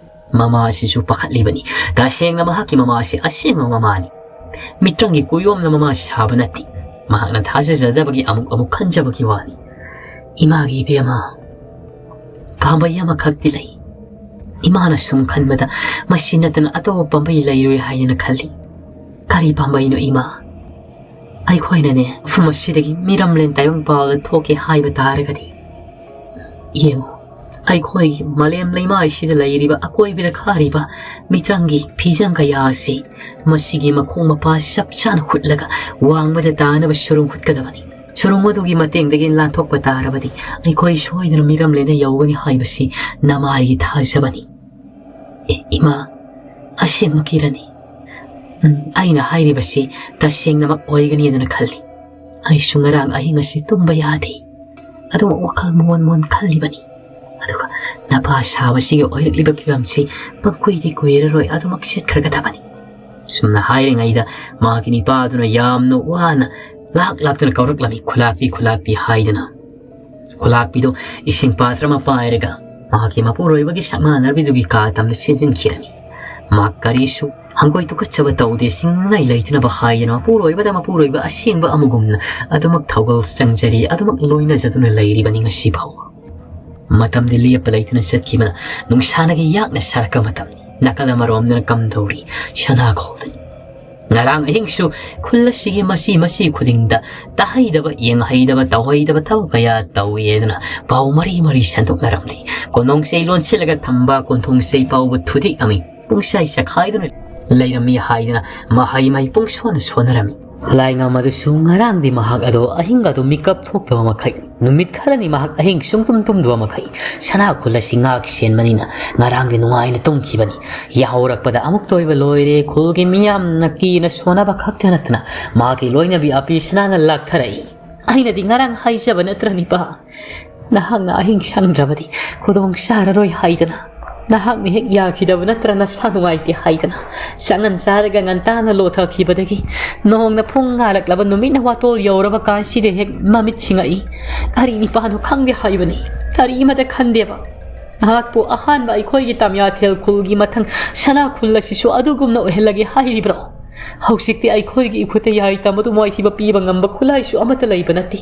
ꯃꯃꯥ ꯑꯁꯤꯁꯨ ꯄꯥꯈꯠꯂꯤꯕꯅꯤ꯫ ꯇꯁꯦꯡꯅ ꯃꯍꯥꯛꯀꯤ ꯃꯃꯥ ꯑꯁꯤ ꯑꯁꯦꯡꯕ ꯃꯃꯥꯅꯤ꯫ ꯃꯤꯇ꯭ꯔꯪꯒꯤ ꯀꯨꯌꯣꯝꯅ ꯃꯃꯥ ꯁꯥꯕ ꯅꯠꯇꯦ꯫ ꯃꯍꯥꯛꯅ ꯊꯥꯖꯖꯗꯕꯒꯤ ꯑꯃꯨꯛ ꯑꯃꯨꯛ ꯈꯟꯖꯕꯒꯤ ꯋꯥꯅꯤ꯫ ꯏꯃꯥꯒꯤ ꯏꯕꯦꯝꯃ, ꯄꯥꯝꯕꯩ ꯑꯃꯈꯛꯇꯤ ꯂꯩ꯫ ꯏꯃꯥꯅ ꯁꯨꯝ ꯈꯟꯕꯗ ꯃꯁꯤ ꯅꯠꯇꯅ ꯑꯇꯣꯞꯄ ꯄꯥꯝꯕꯩ ꯂꯩꯔꯣꯏ ꯍꯥꯏꯗꯅ ꯈꯜꯂꯤ꯫ ꯀꯔꯤ ꯄꯥꯝꯕꯩꯅꯣ ꯏꯃꯥ? ꯑꯩꯈꯣꯏꯅꯅꯦ ꯃꯐꯝ ꯑꯁꯤꯗꯒꯤ ꯃꯤꯔꯝꯂꯦꯟ ꯇꯥꯏꯕꯪꯄꯥꯜꯗ ꯊꯣꯛꯀꯦ ꯍꯥꯏꯕ ꯇꯥꯔꯒꯗꯤ, ꯌꯦꯡꯉꯨ, ꯑꯩꯈꯣꯏꯒꯤ ꯃꯥꯂꯦꯝ ꯂꯩꯃꯥꯏꯁꯤꯗ ꯂꯩꯔꯤꯕ ꯑꯀꯣꯏꯕꯗ ꯈꯥꯔꯤꯕ ꯃꯤꯇ꯭ꯔꯪꯒꯤ ꯐꯤꯖꯪ ꯀꯌꯥ ꯑꯁꯤ ꯃꯁꯤꯒꯤ ꯃꯈꯣꯡ ꯃꯄꯥ ꯆꯞ ꯆꯥꯅ ꯍꯨꯠꯂꯒ ꯋꯥꯡꯃꯗ ꯇꯥꯅꯕ ꯁꯨꯔꯨꯡ ꯍꯨꯠꯀꯗꯕꯅꯤ꯫ ꯁꯨꯔꯨꯡ ꯑꯗꯨꯒꯤ ꯃꯇꯦꯡꯗꯒꯤ ꯂꯥꯟꯊꯣꯛꯄ ꯇꯥꯔꯕꯗꯤ ꯑꯩꯈꯣꯏ ꯁꯣꯏꯗꯅ ꯃꯤꯔꯝꯂꯦꯟꯗ ꯌꯧꯒꯅꯤ ꯍꯥꯏꯕꯁꯤ ꯅꯃꯥꯏꯒꯤ ꯊꯥꯖꯕꯅꯤ꯫ ꯑꯦ, ꯏꯃꯥ, ꯑꯁꯦꯡꯃꯛꯀꯤꯔꯅꯤ? ꯎꯝ, ꯑꯩꯅ ꯍꯥꯏꯔꯤꯕꯁꯤ ꯇꯁꯦꯡꯅꯃꯛ ꯑꯣꯏꯒꯅꯤ ꯑꯗꯨꯅ ꯈꯜꯂꯤ꯫ ꯑꯩꯁꯨ ꯉꯔꯥꯡ ꯑꯍꯤꯡ ꯑꯁꯤ ꯇꯨꯝꯕ ꯌꯥꯗꯦ꯫ ꯑꯗꯨꯝ ꯋꯥꯈꯜ ꯃꯣꯟ ꯃꯣꯟ ꯈꯜꯂꯤꯕꯅꯤ꯫ ꯑꯗꯨꯒ ꯅꯄꯥ ꯁꯥꯕꯁꯤꯒꯤ ꯑꯣꯏꯔꯛꯂꯤꯕ ꯐꯤꯕꯝꯁꯤ ꯄꯪꯀꯨꯏꯗꯤ ꯀꯨꯏꯔꯔꯣꯏ, ꯑꯗꯨꯃꯛ ꯆꯠꯈ꯭ꯔꯒꯗꯕꯅꯤ꯫ ꯁꯨꯝꯅ ꯍꯥꯏꯔꯤꯉꯩꯗ ꯃꯍꯥꯛꯀꯤ ꯅꯤꯄꯥꯗꯨꯅ ꯌꯥꯝꯅ ꯋꯥꯅ ꯂꯥꯛ ꯂꯥꯛꯇꯨꯅ ꯀꯧꯔꯛꯂꯝꯃꯤ, "ꯈꯨꯂꯥꯛꯄꯤ, ꯈꯨꯂꯥꯛꯄꯤ" ꯍꯥꯏꯗꯨꯅ꯫ ꯈꯨꯂꯥꯛꯄꯤꯗꯨ ꯏꯁꯤꯡ ꯄꯥꯇ꯭ꯔ ꯑꯃ ꯄꯥꯏꯔꯒ ꯃꯍꯥꯛꯀꯤ ꯃꯄꯨꯔꯣꯏꯕꯒꯤ ꯁꯛꯃꯥꯟꯅꯕꯤꯗꯨꯒꯤ ꯀꯥ ꯇꯝꯗ ꯆꯦꯟꯁꯤꯟꯈꯤꯔꯝꯃꯤ꯫ ꯃꯍꯥꯛ ꯀꯔꯤꯁꯨ ꯍꯪꯒꯣꯏ ꯇꯨꯀꯠꯆꯕ ꯇꯧꯗꯦ, ꯁꯤꯡꯅꯤꯡꯉꯥꯏ ꯂꯩꯇꯅꯕ ꯍꯥꯏꯗꯅ ꯃꯄꯨꯔꯣꯏꯕꯗ ꯃꯄꯨꯔꯣꯏꯕ ꯑꯁꯦꯡꯕ ꯑꯃꯒꯨꯝꯅ ꯑꯗꯨꯃꯛ ꯊꯧꯒꯜ ꯆꯪꯖꯔꯤ, ꯑꯗꯨꯃꯛ ꯂꯣꯏꯅꯖꯗꯨꯅ ꯂꯩꯔꯤꯕꯅꯤ ꯉꯁꯤ ꯐꯥꯎꯕ꯫ ꯃꯇꯝꯗꯤ ꯂꯦꯞꯄ ꯂꯩꯇꯅ ꯆꯠꯈꯤꯕꯅ ꯅꯨꯡꯁꯥꯅꯒꯤ ꯌꯥꯛꯅ ꯁꯥꯔꯛꯄ ꯃꯇꯝꯅꯤ꯫ ꯅꯥꯀꯜ ꯑꯃꯔꯣꯝꯗꯅ ꯀꯝꯗꯧꯔꯤ? ꯁꯅꯥ ꯈꯣꯜꯗꯅꯤ꯫ ꯉꯔꯥꯡ ꯑꯍꯤꯡꯁꯨ ꯈꯨꯜ ꯑꯁꯤꯒꯤ ꯃꯁꯤ ꯃꯁꯤ ꯈꯨꯗꯤꯡꯗ ꯇꯥꯍꯩꯗꯕ, ꯌꯦꯡꯍꯩꯗꯕ, ꯇꯧꯍꯩꯗꯕ ꯊꯕꯛ ꯀꯌꯥ ꯇꯧꯏ ꯍꯥꯏꯗꯨꯅ ꯄꯥꯎ ꯃꯔꯤ ꯃꯔꯤ ꯁꯟꯗꯣꯛꯅꯔꯝꯂꯤ꯫ ꯀꯣꯟꯊꯣꯡ ꯆꯩ ꯂꯣꯟꯁꯤꯜꯂꯒ ꯊꯝꯕ ꯀꯣꯟꯊꯣꯡ ꯆꯩ ꯐꯥꯎꯕ ꯊꯨꯗꯦꯛꯂꯝꯃꯤ꯫ ꯄꯨꯡꯁꯥꯏ ꯆꯈꯥꯏꯗꯨꯅ ꯂꯩꯔꯝꯃꯤ ꯍꯥꯏꯗꯅ ꯃꯍꯩ ꯃꯍꯩ ꯄꯨꯡꯁꯣꯟ ꯁꯣꯟꯅꯔꯝꯃꯤ꯫ ꯂꯥꯏꯉꯝ ꯑꯗꯨꯁꯨ ꯉꯔꯥꯡꯗꯤ ꯃꯍꯥꯛ ꯑꯗꯣ ꯑꯍꯤꯡꯒ ꯑꯗꯨ ꯃꯤꯀꯞ ꯊꯣꯛꯇꯕ ꯃꯈꯩ, ꯅꯨꯃꯤꯠ ꯈꯔꯅꯤ ꯃꯍꯥꯛ ꯑꯍꯤꯡ ꯁꯨꯡꯇꯨꯝ ꯇꯨꯝꯗꯕ ꯃꯈꯩ ꯁꯅꯥ ꯈꯨꯜ ꯑꯁꯤ ꯉꯥꯛ ꯁꯦꯟꯕꯅꯤꯅ ꯉꯔꯥꯡꯗꯤ ꯅꯨꯡꯉꯥꯏꯅ ꯇꯨꯝꯈꯤꯕꯅꯤ꯫ ꯌꯥꯍꯧꯔꯛꯄꯗ ꯑꯃꯨꯛꯇ ꯑꯣꯏꯕ ꯂꯣꯏꯔꯦ, ꯈꯨꯜꯒꯤ ꯃꯤꯌꯥꯝꯅ ꯀꯤꯅ ꯁꯣꯟꯅꯕ ꯈꯛꯇ ꯅꯠꯇꯅ ꯃꯍꯥꯛꯀꯤ ꯂꯣꯏꯅꯕꯤ ꯑꯄꯤ ꯁꯅꯥꯅ ꯂꯥꯛꯊꯔꯛꯏ꯫ ꯑꯩꯅꯗꯤ ꯉꯔꯥꯡ ꯍꯥꯏꯖꯕ ꯅꯠꯇ꯭ꯔ ꯅꯤꯄꯥ, ꯅꯍꯥꯛꯅ ꯑꯍꯤꯡ ꯁꯪꯗ꯭ꯔꯕꯗꯤ ꯈꯨꯗꯣꯡ ꯆꯥꯔꯔꯣꯏ ꯍꯥꯏꯗꯅ꯫ ꯅꯍꯥꯛꯅ ꯍꯦꯛ ꯌꯥꯈꯤꯗꯕ ꯅꯠꯇ꯭ꯔ ꯅꯁꯥ ꯅꯨꯡꯉꯥꯏꯇꯦ ꯍꯥꯏꯗꯅ꯫ ꯆꯉꯟ ꯆꯥꯔꯒ ꯉꯟꯇꯥꯅ ꯂꯣꯊꯈꯤꯕꯗꯒꯤ ꯅꯣꯡꯅ ꯄꯨꯡ ꯉꯥꯜꯂꯛꯂꯕ ꯅꯨꯃꯤꯠꯅ ꯋꯥꯇꯣꯜ ꯌꯧꯔꯕ ꯀꯥꯟꯁꯤꯗ ꯍꯦꯛ ꯃꯃꯤꯠ ꯁꯤꯡꯉꯛꯏ꯫ ꯀꯔꯤ ꯅꯤꯄꯥꯅꯣ ꯈꯪꯗꯦ ꯍꯥꯏꯕꯅꯤ꯫ ꯀꯔꯤꯃꯇ ꯈꯟꯗꯦꯕ꯫ ꯅꯍꯥꯛꯄꯨ ꯑꯍꯥꯟꯕ ꯑꯩꯈꯣꯏꯒꯤ ꯇꯥꯃꯤꯌꯥꯊꯦꯜ ꯈꯨꯜꯒꯤ ꯃꯊꯪ ꯁꯅꯥ ꯈꯨꯜ ꯑꯁꯤꯁꯨ ꯑꯗꯨꯒꯨꯝꯅ ꯑꯣꯏꯍꯜꯂꯒꯦ ꯍꯥꯏꯔꯤꯕ꯭ꯔꯣ? ꯍꯧꯖꯤꯛꯇꯤ ꯑꯩꯈꯣꯏꯒꯤ ꯏꯈꯨꯠꯇ ꯌꯥꯏꯇꯝ ꯑꯗꯨ ꯃꯥꯏꯊꯤꯕ ꯄꯤꯕ ꯉꯝꯕ ꯈꯨꯠꯂꯥꯏꯁꯨ ꯑꯃꯠꯇ ꯂꯩꯕ ꯅꯠꯇꯦ꯫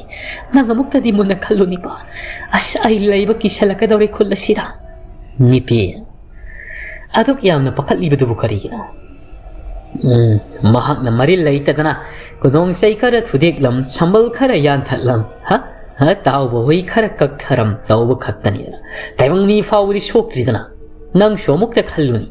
ꯅꯪ ꯑꯃꯨꯛꯇꯗꯤ ꯃꯨꯟꯅ ꯈꯜꯂꯨ ꯅꯤꯄꯥ꯫ ꯑꯁ, ꯑꯩ ꯂꯩꯕ ꯀꯤꯁꯜꯂꯛꯀꯗꯧꯔꯦ ꯈꯨꯜ ꯑꯁꯤꯗ꯫ ꯅꯤꯄꯤ, ꯑꯗꯨꯛ ꯌꯥꯝꯅ ꯄꯥꯈꯠꯂꯤꯕꯗꯨꯕꯨ ꯀꯔꯤꯒꯤꯅꯣ? ꯎꯝ, ꯃꯍꯥꯛꯅ ꯃꯔꯤꯜ ꯂꯩꯇꯗꯅ ꯈꯨꯗꯣꯡ ꯆꯩ ꯈꯔ ꯊꯨꯗꯦꯛꯂꯝ, ꯁꯝꯕꯜ ꯈꯔ ꯌꯥꯟꯊꯠꯂꯝ, ꯍ? ꯍ? ꯇꯥꯎꯕ ꯍꯨꯏ ꯈꯔ ꯀꯛꯊꯔꯝ ꯇꯧꯕ ꯈꯛꯇꯅꯤꯗꯅ꯫ ꯇꯥꯏꯕꯪ ꯃꯤ ꯐꯥꯎꯕꯗꯤ ꯁꯣꯛꯇ꯭ꯔꯤꯗꯅ꯫ ꯅꯪꯁꯨ ꯑꯃꯨꯛꯇ ꯈꯜꯂꯨꯅꯤ,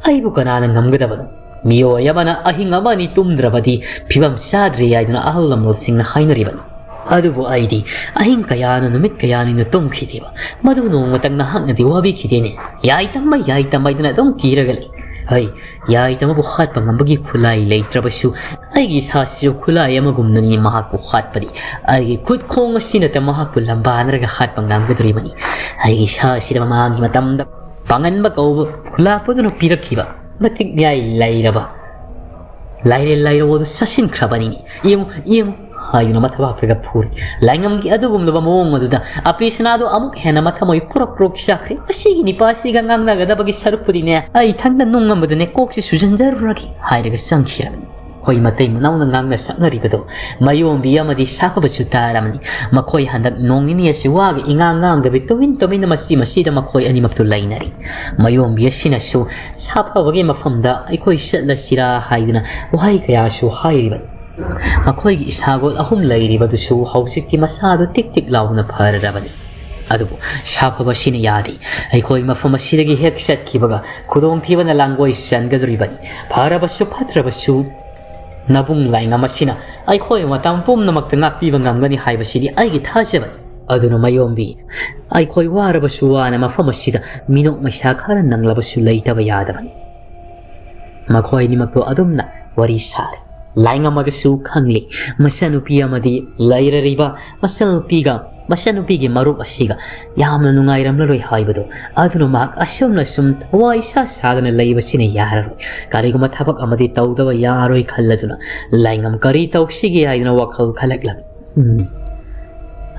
ꯑꯩꯕꯨ ꯀꯅꯥꯅ ꯉꯝꯒꯗꯕꯅꯣ? ꯃꯤꯑꯣꯏ ꯑꯃꯅ ꯑꯍꯤꯡ ꯑꯃ ꯑꯅꯤ ꯇꯨꯝꯗ꯭ꯔꯕꯗꯤ ꯐꯤꯕꯝ ꯆꯥꯗ꯭ꯔꯦ ꯍꯥꯏꯗꯨꯅ ꯑꯍꯜ ꯂꯃꯟꯁꯤꯡꯅ ꯍꯥꯏꯅꯔꯤꯕꯅꯤ꯫ ꯑꯗꯨꯕꯨ ꯑꯩꯗꯤ ꯑꯍꯤꯡ ꯀꯌꯥꯅ ꯅꯨꯃꯤꯠ ꯀꯌꯥꯅꯤꯅ ꯇꯨꯝꯈꯤꯗꯦꯕ꯫ ꯃꯗꯨ ꯅꯣꯡꯃꯇꯪ ꯅꯍꯥꯛꯅꯗꯤ ꯋꯥꯕꯤꯈꯤꯗꯦꯅꯦ꯫ ꯌꯥꯏꯇꯝꯕ, ꯌꯥꯏꯇꯝꯕ ꯍꯥꯏꯗꯨꯅ ꯑꯗꯨꯝ ꯀꯤꯔꯒ ꯂꯩ꯫ ꯍꯩ, ꯌꯥꯏꯇꯝꯕꯕꯨ ꯍꯥꯠꯄ ꯉꯝꯕꯒꯤ ꯈꯨꯠꯂꯥꯏ ꯂꯩꯇ꯭ꯔꯕꯁꯨ, ꯑꯩꯒꯤ ꯏꯁꯥꯁꯤꯁꯨ ꯈꯨꯠꯂꯥꯏ ꯑꯃꯒꯨꯝꯅꯅꯤ ꯃꯍꯥꯛꯄꯨ ꯍꯥꯠꯄꯗꯤ꯫ ꯑꯩꯒꯤ ꯈꯨꯠ ꯈꯣꯡ ꯑꯁꯤꯅꯇ ꯃꯍꯥꯛꯄꯨ ꯂꯝꯕꯥꯅꯔꯒ ꯍꯥꯠꯄ ꯉꯝꯒꯗꯣꯔꯤꯕꯅꯤ꯫ ꯑꯩꯒꯤ ꯏꯁꯥ ꯑꯁꯤꯗ ꯃꯃꯥꯡꯒꯤ ꯃꯇꯝꯗ ꯄꯥꯡꯒꯟꯕ ꯀꯧꯕ ꯈꯨꯂꯥꯛꯄꯗꯨꯅ ꯄꯤꯔꯛꯈꯤꯕ ꯃꯇꯤꯛ ꯃꯌꯥꯏ ꯂꯩꯔꯕ ꯂꯥꯏꯔꯦꯜ ꯂꯥꯏꯔꯣ ꯑꯗꯨ ꯆꯥꯁꯤꯟꯈ꯭ꯔꯕꯅꯤꯅꯦ꯫ ꯌꯦꯡꯉꯨ, ꯌꯦꯡꯉꯨ, ꯍꯥꯏꯗꯨꯅ ꯃꯊꯕꯥꯛꯇꯒ ꯐꯨꯔꯤ꯫ ꯂꯥꯏꯉꯝꯒꯤ ꯑꯗꯨꯒꯨꯝꯂꯕ ꯃꯑꯣꯡ ꯑꯗꯨꯗ ꯑꯄꯤ ꯁꯅꯥꯗꯣ ꯑꯃꯨꯛ ꯍꯦꯟꯅ ꯃꯊꯃꯣꯏ ꯄꯨꯔꯛ ꯄꯨꯔꯛ ꯆꯥꯛꯈ꯭ꯔꯦ꯫ "ꯑꯁꯤꯒꯤ ꯅꯤꯄꯥꯁꯤꯒ ꯉꯥꯡꯅꯒꯗꯕꯒꯤ ꯁꯔꯨꯛꯄꯨꯗꯤꯅꯦ, ꯑꯩ ꯏꯊꯟꯇ ꯅꯨꯡ ꯑꯃꯗꯅꯦ ꯀꯣꯛꯁꯤ ꯁꯨꯖꯟꯖꯔꯨꯔꯒꯦ" ꯍꯥꯏꯔꯒ ꯆꯪꯈꯤꯔꯕꯅꯤ꯫ ꯑꯩꯈꯣꯏ ꯃꯇꯩ ꯃꯅꯥꯎꯅ ꯉꯥꯡꯅ ꯁꯛꯅꯔꯤꯕꯗꯣ ꯃꯌꯣꯝꯕꯤ ꯑꯃꯗꯤ ꯁꯥꯐꯕꯁꯨ ꯇꯥꯔꯕꯅꯤ꯫ ꯃꯈꯣꯏ ꯍꯟꯗꯛ ꯅꯣꯡ ꯅꯤꯅꯤ ꯑꯁꯤ ꯋꯥꯒ ꯏꯉꯥꯡ ꯉꯥꯡꯗꯕꯤ ꯇꯨꯃꯤꯟ ꯇꯨꯃꯤꯟꯅ ꯃꯁꯤ ꯃꯁꯤꯗ ꯃꯈꯣꯏ ꯑꯅꯤꯃꯛꯇꯨ ꯂꯩꯅꯔꯤ꯫ ꯃꯌꯣꯝꯕꯤ ꯑꯁꯤꯅꯁꯨ ꯁꯥꯐꯕꯒꯤ ꯃꯐꯝꯗ ꯑꯩꯈꯣꯏ ꯆꯠꯂꯁꯤꯔꯥ ꯍꯥꯏꯗꯨꯅ ꯋꯥꯍꯩ ꯀꯌꯥꯁꯨ ꯍꯥꯏꯔꯤꯕꯅꯤ꯫ ꯃꯈꯣꯏꯒꯤ ꯏꯁꯥꯒꯣꯜ ꯑꯍꯨꯝ ꯂꯩꯔꯤꯕꯗꯨꯁꯨ ꯍꯧꯖꯤꯛꯇꯤ ꯃꯁꯥꯗꯨ ꯇꯤꯛ ꯇꯤꯛ ꯂꯥꯎꯅ ꯐꯔꯔꯕꯅꯤ꯫ ꯑꯗꯨꯕꯨ ꯁꯥꯐꯕꯁꯤꯅ ꯌꯥꯗꯦ꯫ "ꯑꯩꯈꯣꯏ ꯃꯐꯝ ꯑꯁꯤꯗꯒꯤ ꯍꯦꯛ ꯆꯠꯈꯤꯕꯒ ꯈꯨꯗꯣꯡꯊꯤꯕꯅ ꯂꯥꯡꯒꯣꯏ ꯆꯟꯒꯗꯧꯔꯤꯕꯅꯤ꯫ ꯐꯔꯕꯁꯨ ꯐꯠꯇ꯭ꯔꯕꯁꯨ ꯅꯕꯨꯡ ꯂꯥꯏꯉꯝ ꯑꯁꯤꯅ ꯑꯩꯈꯣꯏ ꯃꯇꯝ ꯄꯨꯝꯅꯃꯛꯇ ꯉꯥꯛꯄꯤꯕ ꯉꯝꯒꯅꯤ ꯍꯥꯏꯕꯁꯤꯗꯤ ꯑꯩꯒꯤ ꯊꯥꯖꯕꯅꯤ꯫ ꯑꯗꯨꯅ ꯃꯌꯣꯝꯕꯤ, ꯑꯩꯈꯣꯏ ꯋꯥꯔꯕꯁꯨ ꯋꯥꯅ ꯃꯐꯝ ꯑꯁꯤꯗ ꯃꯤꯅꯣꯛ ꯃꯩꯁꯥ ꯈꯔ ꯅꯪꯂꯕꯁꯨ ꯂꯩꯇꯕ ꯌꯥꯗꯕꯅꯤ"꯫ ꯃꯈꯣꯏ ꯑꯅꯤꯃꯛꯇꯣ ꯑꯗꯨꯝꯅ ꯋꯥꯔꯤ ꯁꯥꯔꯦ꯫ ꯂꯥꯏꯉꯝ ꯑꯗꯨꯁꯨ ꯈꯪꯂꯤ, ꯃꯆꯟꯅꯨꯄꯤ ꯑꯃꯗꯤ ꯂꯩꯔꯔꯤꯕ ꯃꯆꯟꯅꯨꯄꯤꯒ ꯃꯆꯟꯅꯨꯄꯤꯒꯤ ꯃꯔꯨꯞ ꯑꯁꯤꯒ ꯌꯥꯝꯅ ꯅꯨꯡꯉꯥꯏꯔꯝꯂꯔꯣꯏ ꯍꯥꯏꯕꯗꯣ꯫ ꯑꯗꯨꯅ ꯃꯍꯥꯛ ꯑꯁꯨꯝꯅ ꯁꯨꯝ ꯊꯋꯥꯏ ꯏꯁꯥ ꯁꯥꯗꯅ ꯂꯩꯕꯁꯤꯅ ꯌꯥꯔꯔꯣꯏ꯫ ꯀꯔꯤꯒꯨꯝꯕ ꯊꯕꯛ ꯑꯃꯗꯤ ꯇꯧꯗꯕ ꯌꯥꯔꯣꯏ ꯈꯜꯂꯗꯨꯅ ꯂꯥꯏꯉꯝ ꯀꯔꯤ ꯇꯧꯁꯤꯒꯦ ꯍꯥꯏꯗꯨꯅ ꯋꯥꯈꯜ ꯈꯜꯂꯛꯂꯝꯃꯤ꯫ "ꯎꯝ,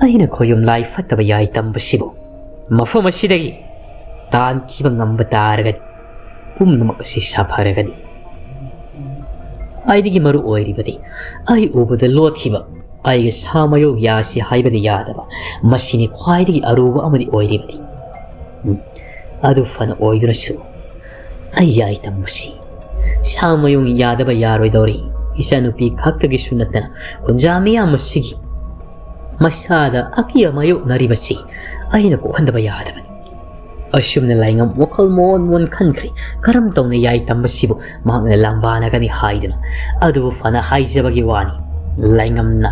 ꯑꯩꯅ ꯈꯣꯌꯨꯝ ꯂꯥꯏ ꯐꯠꯇꯕ ꯌꯥꯏ ꯇꯝꯕꯁꯤꯕꯨ ꯃꯐꯝ ꯑꯁꯤꯗꯒꯤ ꯇꯥꯟꯈꯤꯕ ꯉꯝꯕ ꯇꯥꯔꯒꯗꯤ ꯄꯨꯝꯅꯃꯛ ꯑꯁꯤ ꯁꯥꯐꯔꯒꯅꯤ꯫ ꯈ꯭ꯋꯥꯏꯗꯒꯤ ꯃꯔꯨ ꯑꯣꯏꯔꯤꯕꯗꯤ ꯑꯩ ꯎꯕꯗ ꯂꯣꯠꯈꯤꯕ ꯑꯩꯒꯤ ꯁꯥ ꯃꯌꯣꯡ ꯌꯥꯁꯤ ꯍꯥꯏꯕꯗꯤ ꯌꯥꯗꯕ, ꯃꯁꯤꯅꯤ ꯈ꯭ꯋꯥꯏꯗꯒꯤ ꯑꯔꯨꯕ ꯑꯃꯗꯤ ꯑꯣꯏꯔꯤꯕꯗꯤ꯫ ꯎꯝ, ꯑꯗꯨ ꯐꯅ ꯑꯣꯏꯗꯨꯅꯁꯨ ꯑꯩ ꯌꯥꯏ ꯇꯝꯕꯁꯤ ꯁꯥ ꯃꯌꯣꯡ ꯌꯥꯗꯕ ꯌꯥꯔꯣꯏꯗꯧꯔꯤ꯫ ꯏꯆꯥꯅꯨꯄꯤ ꯈꯛꯇꯒꯤꯁꯨ ꯅꯠꯇꯅ ꯀꯨꯟꯖꯥ ꯃꯤꯌꯥꯝ ꯑꯁꯤꯒꯤ ꯃꯁꯥꯗ ꯑꯀꯤꯕ ꯃꯥꯌꯣꯛꯅꯔꯤꯕꯁꯤ ꯑꯩꯅ ꯀꯣꯛꯍꯟꯗꯕ ꯌꯥꯗꯕꯅꯤ"꯫ ꯑꯁꯨꯝꯅ ꯂꯥꯏꯉꯝ ꯋꯥꯈꯜ ꯃꯣꯟ ꯃꯣꯟ ꯈꯟꯈ꯭ꯔꯦ꯫ ꯀꯔꯝ ꯇꯧꯅ ꯌꯥꯏ ꯇꯝꯕꯁꯤꯕꯨ ꯃꯍꯥꯛꯅ ꯂꯥꯡꯕꯥꯅꯒꯅꯤ ꯍꯥꯏꯗꯨꯅ꯫ ꯑꯗꯨꯕꯨ ꯐꯅ ꯍꯥꯏꯖꯕꯒꯤ ꯋꯥꯅꯤ, ꯂꯥꯏꯉꯝꯅ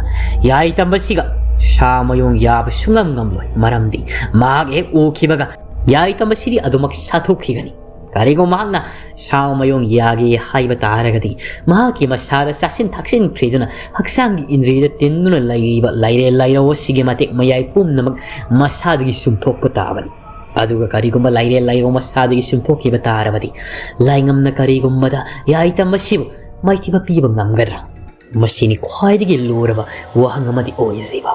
ꯌꯥꯏ ꯇꯝꯕꯁꯤꯒ ꯁꯥ ꯃꯌꯣꯡ ꯌꯥꯕ ꯁꯨꯡꯉꯝ ꯉꯝꯂꯣꯏ꯫ ꯃꯔꯝꯗꯤ ꯃꯍꯥꯛ ꯍꯦꯛ ꯎꯈꯤꯕꯒ ꯌꯥꯏ ꯇꯝꯕꯁꯤꯗꯤ ꯑꯗꯨꯃꯛ ꯁꯥꯊꯣꯛꯈꯤꯒꯅꯤ꯫ ꯀꯔꯤꯒꯨꯝꯕ ꯃꯍꯥꯛꯅ ꯁꯥ ꯃꯌꯣꯡ ꯌꯥꯒꯦ ꯍꯥꯏꯕ ꯇꯥꯔꯒꯗꯤ ꯃꯍꯥꯛꯀꯤ ꯃꯁꯥꯗ ꯆꯥꯁꯤꯟ ꯊꯛꯆꯤꯟꯈ꯭ꯔꯤꯗꯨꯅ ꯍꯛꯆꯥꯡꯒꯤ ꯏꯟꯗ꯭ꯔꯤꯗ ꯇꯤꯟꯗꯨꯅ ꯂꯩꯔꯤꯕ ꯂꯥꯏꯔꯦꯜ ꯂꯥꯏꯔꯧ ꯑꯁꯤꯒꯤ ꯃꯇꯦꯛ ꯃꯌꯥꯏ ꯄꯨꯝꯅꯃꯛ ꯃꯁꯥꯗꯒꯤ ꯆꯨꯝꯊꯣꯛꯄ ꯇꯥꯕꯅꯤ꯫ ꯑꯗꯨꯒ ꯀꯔꯤꯒꯨꯝꯕ ꯂꯥꯏꯔꯦꯜ ꯂꯥꯏꯔꯧ ꯃꯁꯥꯗꯒꯤ ꯆꯨꯝꯊꯣꯛꯈꯤꯕ ꯇꯥꯔꯕꯗꯤ ꯂꯥꯏꯉꯝꯅ ꯀꯔꯤꯒꯨꯝꯕꯗ ꯌꯥꯏꯇꯝ ꯑꯁꯤꯕꯨ ꯃꯥꯏꯊꯤꯕ ꯄꯤꯕ ꯉꯝꯒꯗ꯭ꯔꯥ? ꯃꯁꯤꯅꯤ ꯈ꯭ꯋꯥꯏꯗꯒꯤ ꯂꯨꯔꯕ ꯋꯥꯍꯪ ꯑꯃꯗꯤ ꯑꯣꯏꯔꯤꯕ꯫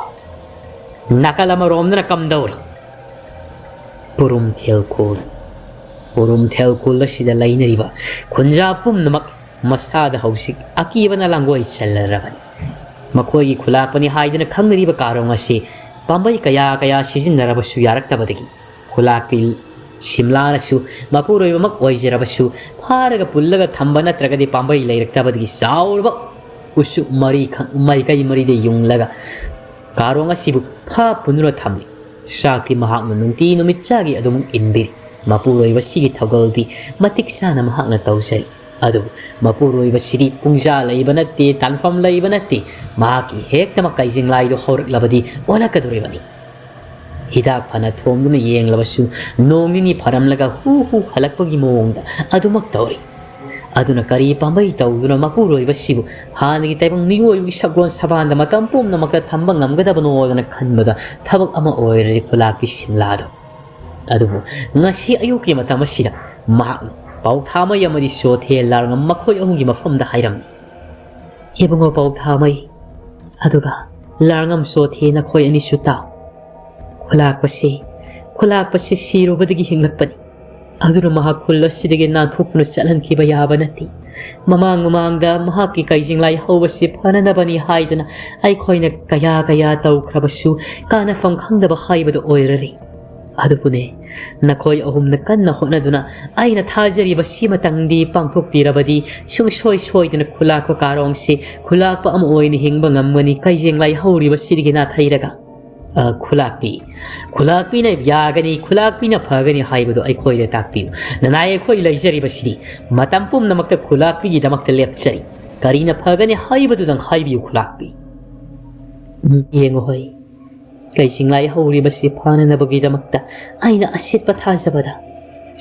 ꯅꯥꯀꯜ ꯑꯃꯔꯣꯝꯗꯅ ꯀꯝꯗꯧꯔꯤ? ꯄꯨꯔꯨꯝ ꯊꯦꯜꯀꯣꯜ꯫ ꯄꯨꯔꯨꯝ ꯊꯦꯜꯀꯣꯜ ꯑꯁꯤꯗ ꯂꯩꯅꯔꯤꯕ ꯈꯨꯟꯖꯥ ꯄꯨꯝꯅꯃꯛ ꯃꯁꯥꯗ ꯍꯧꯖꯤꯛ ꯑꯀꯤꯕꯅ ꯂꯥꯡꯒꯣꯏ ꯆꯜꯂꯔꯕꯅꯤ꯫ ꯃꯈꯣꯏꯒꯤ ꯈꯨꯂꯥꯛꯄꯅꯤ ꯍꯥꯏꯗꯨꯅ ꯈꯪꯅꯔꯤꯕ ꯀꯥꯔꯣꯡ ꯑꯁꯤ ꯄꯥꯝꯕꯩ ꯀꯌꯥ ꯀꯌꯥ ꯁꯤꯖꯤꯟꯅꯔꯕꯁꯨ ꯌꯥꯔꯛꯇꯕꯗꯒꯤ ꯈꯨꯂꯥꯛꯄꯤ ꯁꯤꯝꯂꯥꯅꯁꯨ ꯃꯄꯨꯔꯣꯏꯕꯃꯛ ꯑꯣꯏꯖꯔꯕꯁꯨ ꯐꯥꯔꯒ ꯄꯨꯜꯂꯒ ꯊꯝꯕ ꯅꯠꯇ꯭ꯔꯒꯗꯤ ꯄꯥꯝꯕꯩ ꯂꯩꯔꯛꯇꯕꯗꯒꯤ ꯆꯥꯎꯔꯕ ꯎꯆꯨ ꯃꯔꯤ ꯈꯛ ꯃꯥꯏꯀꯩ ꯃꯔꯤꯗ ꯌꯨꯡꯂꯒ ꯀꯥꯔꯣꯡ ꯑꯁꯤꯕꯨ ꯐꯥ ꯄꯨꯟꯗꯨꯅ ꯊꯝꯂꯤ꯫ ꯆꯥꯛꯇꯤ ꯃꯍꯥꯛꯅ ꯅꯨꯡꯇꯤ ꯅꯨꯃꯤꯠ ꯆꯥꯒꯤ ꯑꯗꯨꯃꯛ ꯏꯟꯕꯤꯔꯤ꯫ ꯃꯄꯨꯔꯣꯏꯕꯁꯤꯒꯤ ꯊꯧꯒꯜꯗꯤ ꯃꯇꯤꯛ ꯆꯥꯅ ꯃꯍꯥꯛꯅ ꯇꯧꯖꯔꯤ꯫ ꯑꯗꯨꯕꯨ ꯃꯄꯨꯔꯣꯏꯕꯁꯤꯗꯤ ꯄꯨꯡꯖꯥ ꯂꯩꯕ ꯅꯠꯇꯦ, ꯇꯥꯟꯐꯝ ꯂꯩꯕ ꯅꯠꯇꯦ꯫ ꯃꯍꯥꯛꯀꯤ ꯍꯦꯛꯇꯃꯛ ꯀꯩꯖꯤꯡꯂꯥꯏꯗꯨ ꯍꯧꯔꯛꯂꯕꯗꯤ ꯑꯣꯜꯂꯛꯀꯗꯧꯔꯤꯕꯅꯤ꯫ ꯍꯤꯗꯥꯛ ꯐꯅ ꯊꯣꯝꯗꯨꯅ ꯌꯦꯡꯂꯕꯁꯨ ꯅꯣꯡ ꯅꯤꯅꯤ ꯐꯔꯝꯂꯒ ꯍꯨ ꯍꯨ ꯍꯜꯂꯛꯄꯒꯤ ꯃꯑꯣꯡꯗ ꯑꯗꯨꯃꯛ ꯇꯧꯔꯤ꯫ ꯑꯗꯨꯅ ꯀꯔꯤ ꯄꯥꯝꯕꯩ ꯇꯧꯗꯨꯅ ꯃꯄꯨꯔꯣꯏꯕꯁꯤꯕꯨ ꯍꯥꯟꯅꯒꯤ ꯇꯥꯏꯕꯪ ꯃꯤꯑꯣꯏꯕꯒꯤ ꯁꯒꯣꯜ ꯁꯕꯥꯟꯗ ꯃꯇꯝ ꯄꯨꯝꯅꯃꯛꯇ ꯊꯝꯕ ꯉꯝꯒꯗꯕꯅꯣꯗꯅ ꯈꯟꯕꯗ ꯊꯕꯛ ꯑꯃ ꯑꯣꯏꯔꯔꯤ ꯈꯨꯂꯥꯛꯄꯤ ꯁꯤꯝꯂꯥꯗꯣ꯫ ꯑꯗꯨꯕꯨ ꯉꯁꯤ ꯑꯌꯨꯛꯀꯤ ꯃꯇꯝ ꯑꯁꯤꯗ ꯃꯍꯥꯛꯅ ꯄꯥꯎꯊꯥꯃꯩ ꯑꯃꯗꯤ ꯆꯣꯊꯦ ꯂꯥꯔꯉꯝ ꯃꯈꯣꯏ ꯑꯍꯨꯝꯒꯤ ꯃꯐꯝꯗ ꯍꯥꯏꯔꯝꯃꯤ꯫ "ꯏꯕꯨꯡꯉꯣ ꯄꯥꯎꯊꯥꯃꯩ, ꯑꯗꯨꯒ ꯂꯥꯔꯉꯝ ꯆꯣꯊꯦ, ꯅꯈꯣꯏ ꯑꯅꯤꯁꯨ ꯇꯥꯎ꯫ ꯈꯨꯂꯥꯛꯄꯁꯤ, ꯈꯨꯂꯥꯛꯄꯁꯤ ꯁꯤꯔꯨꯕꯗꯒꯤ ꯍꯤꯡꯂꯛꯄꯅꯤ꯫ ꯑꯗꯨꯅ ꯃꯍꯥꯛ ꯈꯨꯜ ꯑꯁꯤꯗꯒꯤ ꯅꯥꯟꯊꯣꯛꯇꯨꯅ ꯆꯠꯍꯟꯈꯤꯕ ꯌꯥꯕ ꯅꯠꯇꯦ꯫ ꯃꯃꯥꯡ ꯃꯃꯥꯡꯗ ꯃꯍꯥꯛꯀꯤ ꯀꯩꯖꯤꯡꯂꯥꯏ ꯍꯧꯕꯁꯤ ꯐꯅꯅꯕꯅꯤ ꯍꯥꯏꯗꯨꯅ ꯑꯩꯈꯣꯏꯅ ꯀꯌꯥ ꯀꯌꯥ ꯇꯧꯈ꯭ꯔꯕꯁꯨ ꯀꯥꯟꯅꯐꯝ ꯈꯪꯗꯕ ꯍꯥꯏꯕꯗꯨ ꯑꯣꯏꯔꯔꯤ꯫ ꯑꯗꯨꯕꯨꯅꯦ, ꯅꯈꯣꯏ ꯑꯍꯨꯝꯅ ꯀꯟꯅ ꯍꯣꯠꯅꯗꯨꯅ ꯑꯩꯅ ꯊꯥꯖꯔꯤꯕ ꯁꯤꯃꯇꯪꯗꯤ ꯄꯥꯡꯊꯣꯛꯄꯤꯔꯕꯗꯤ ꯁꯨꯡꯁꯣꯏ ꯁꯣꯏꯗꯅ ꯈꯨꯂꯥꯛꯄ ꯀꯥꯔꯣꯡꯁꯤ ꯈꯨꯂꯥꯛꯄ ꯑꯃ ꯑꯣꯏꯅ ꯍꯤꯡꯕ ꯉꯝꯒꯅꯤ, ꯀꯩꯖꯦꯡꯂꯥꯏ ꯍꯧꯔꯤꯕꯁꯤꯗꯒꯤ ꯅꯥꯊꯩꯔꯒ꯫ ꯑ, ꯈꯨꯂꯥꯛꯄꯤ, ꯈꯨꯂꯥꯛꯄꯤꯅ ꯌꯥꯒꯅꯤ, ꯈꯨꯂꯥꯛꯄꯤꯅ ꯐꯒꯅꯤ ꯍꯥꯏꯕꯗꯨ ꯑꯩꯈꯣꯏꯗ ꯇꯥꯛꯄꯤꯌꯨ꯫ ꯅꯅꯥꯏ ꯑꯩꯈꯣꯏ ꯂꯩꯖꯔꯤꯕꯁꯤꯗꯤ ꯃꯇꯝ ꯄꯨꯝꯅꯃꯛꯇ ꯈꯨꯂꯥꯛꯄꯤꯒꯤꯗꯃꯛꯇ ꯂꯦꯞꯆꯔꯤ꯫ ꯀꯔꯤꯅ ꯐꯒꯅꯤ ꯍꯥꯏꯕꯗꯨꯗꯪ ꯍꯥꯏꯕꯤꯌꯨ ꯈꯨꯂꯥꯛꯄꯤ꯫" "ꯎꯝ, ꯌꯦꯡꯉꯨ ꯍꯣꯏ, ꯀꯩꯁꯤꯡꯂꯥꯏ ꯍꯧꯔꯤꯕꯁꯤ ꯐꯅꯅꯕꯒꯤꯗꯃꯛꯇ ꯑꯩꯅ ꯑꯁꯤꯠꯄ ꯊꯥꯖꯕꯗ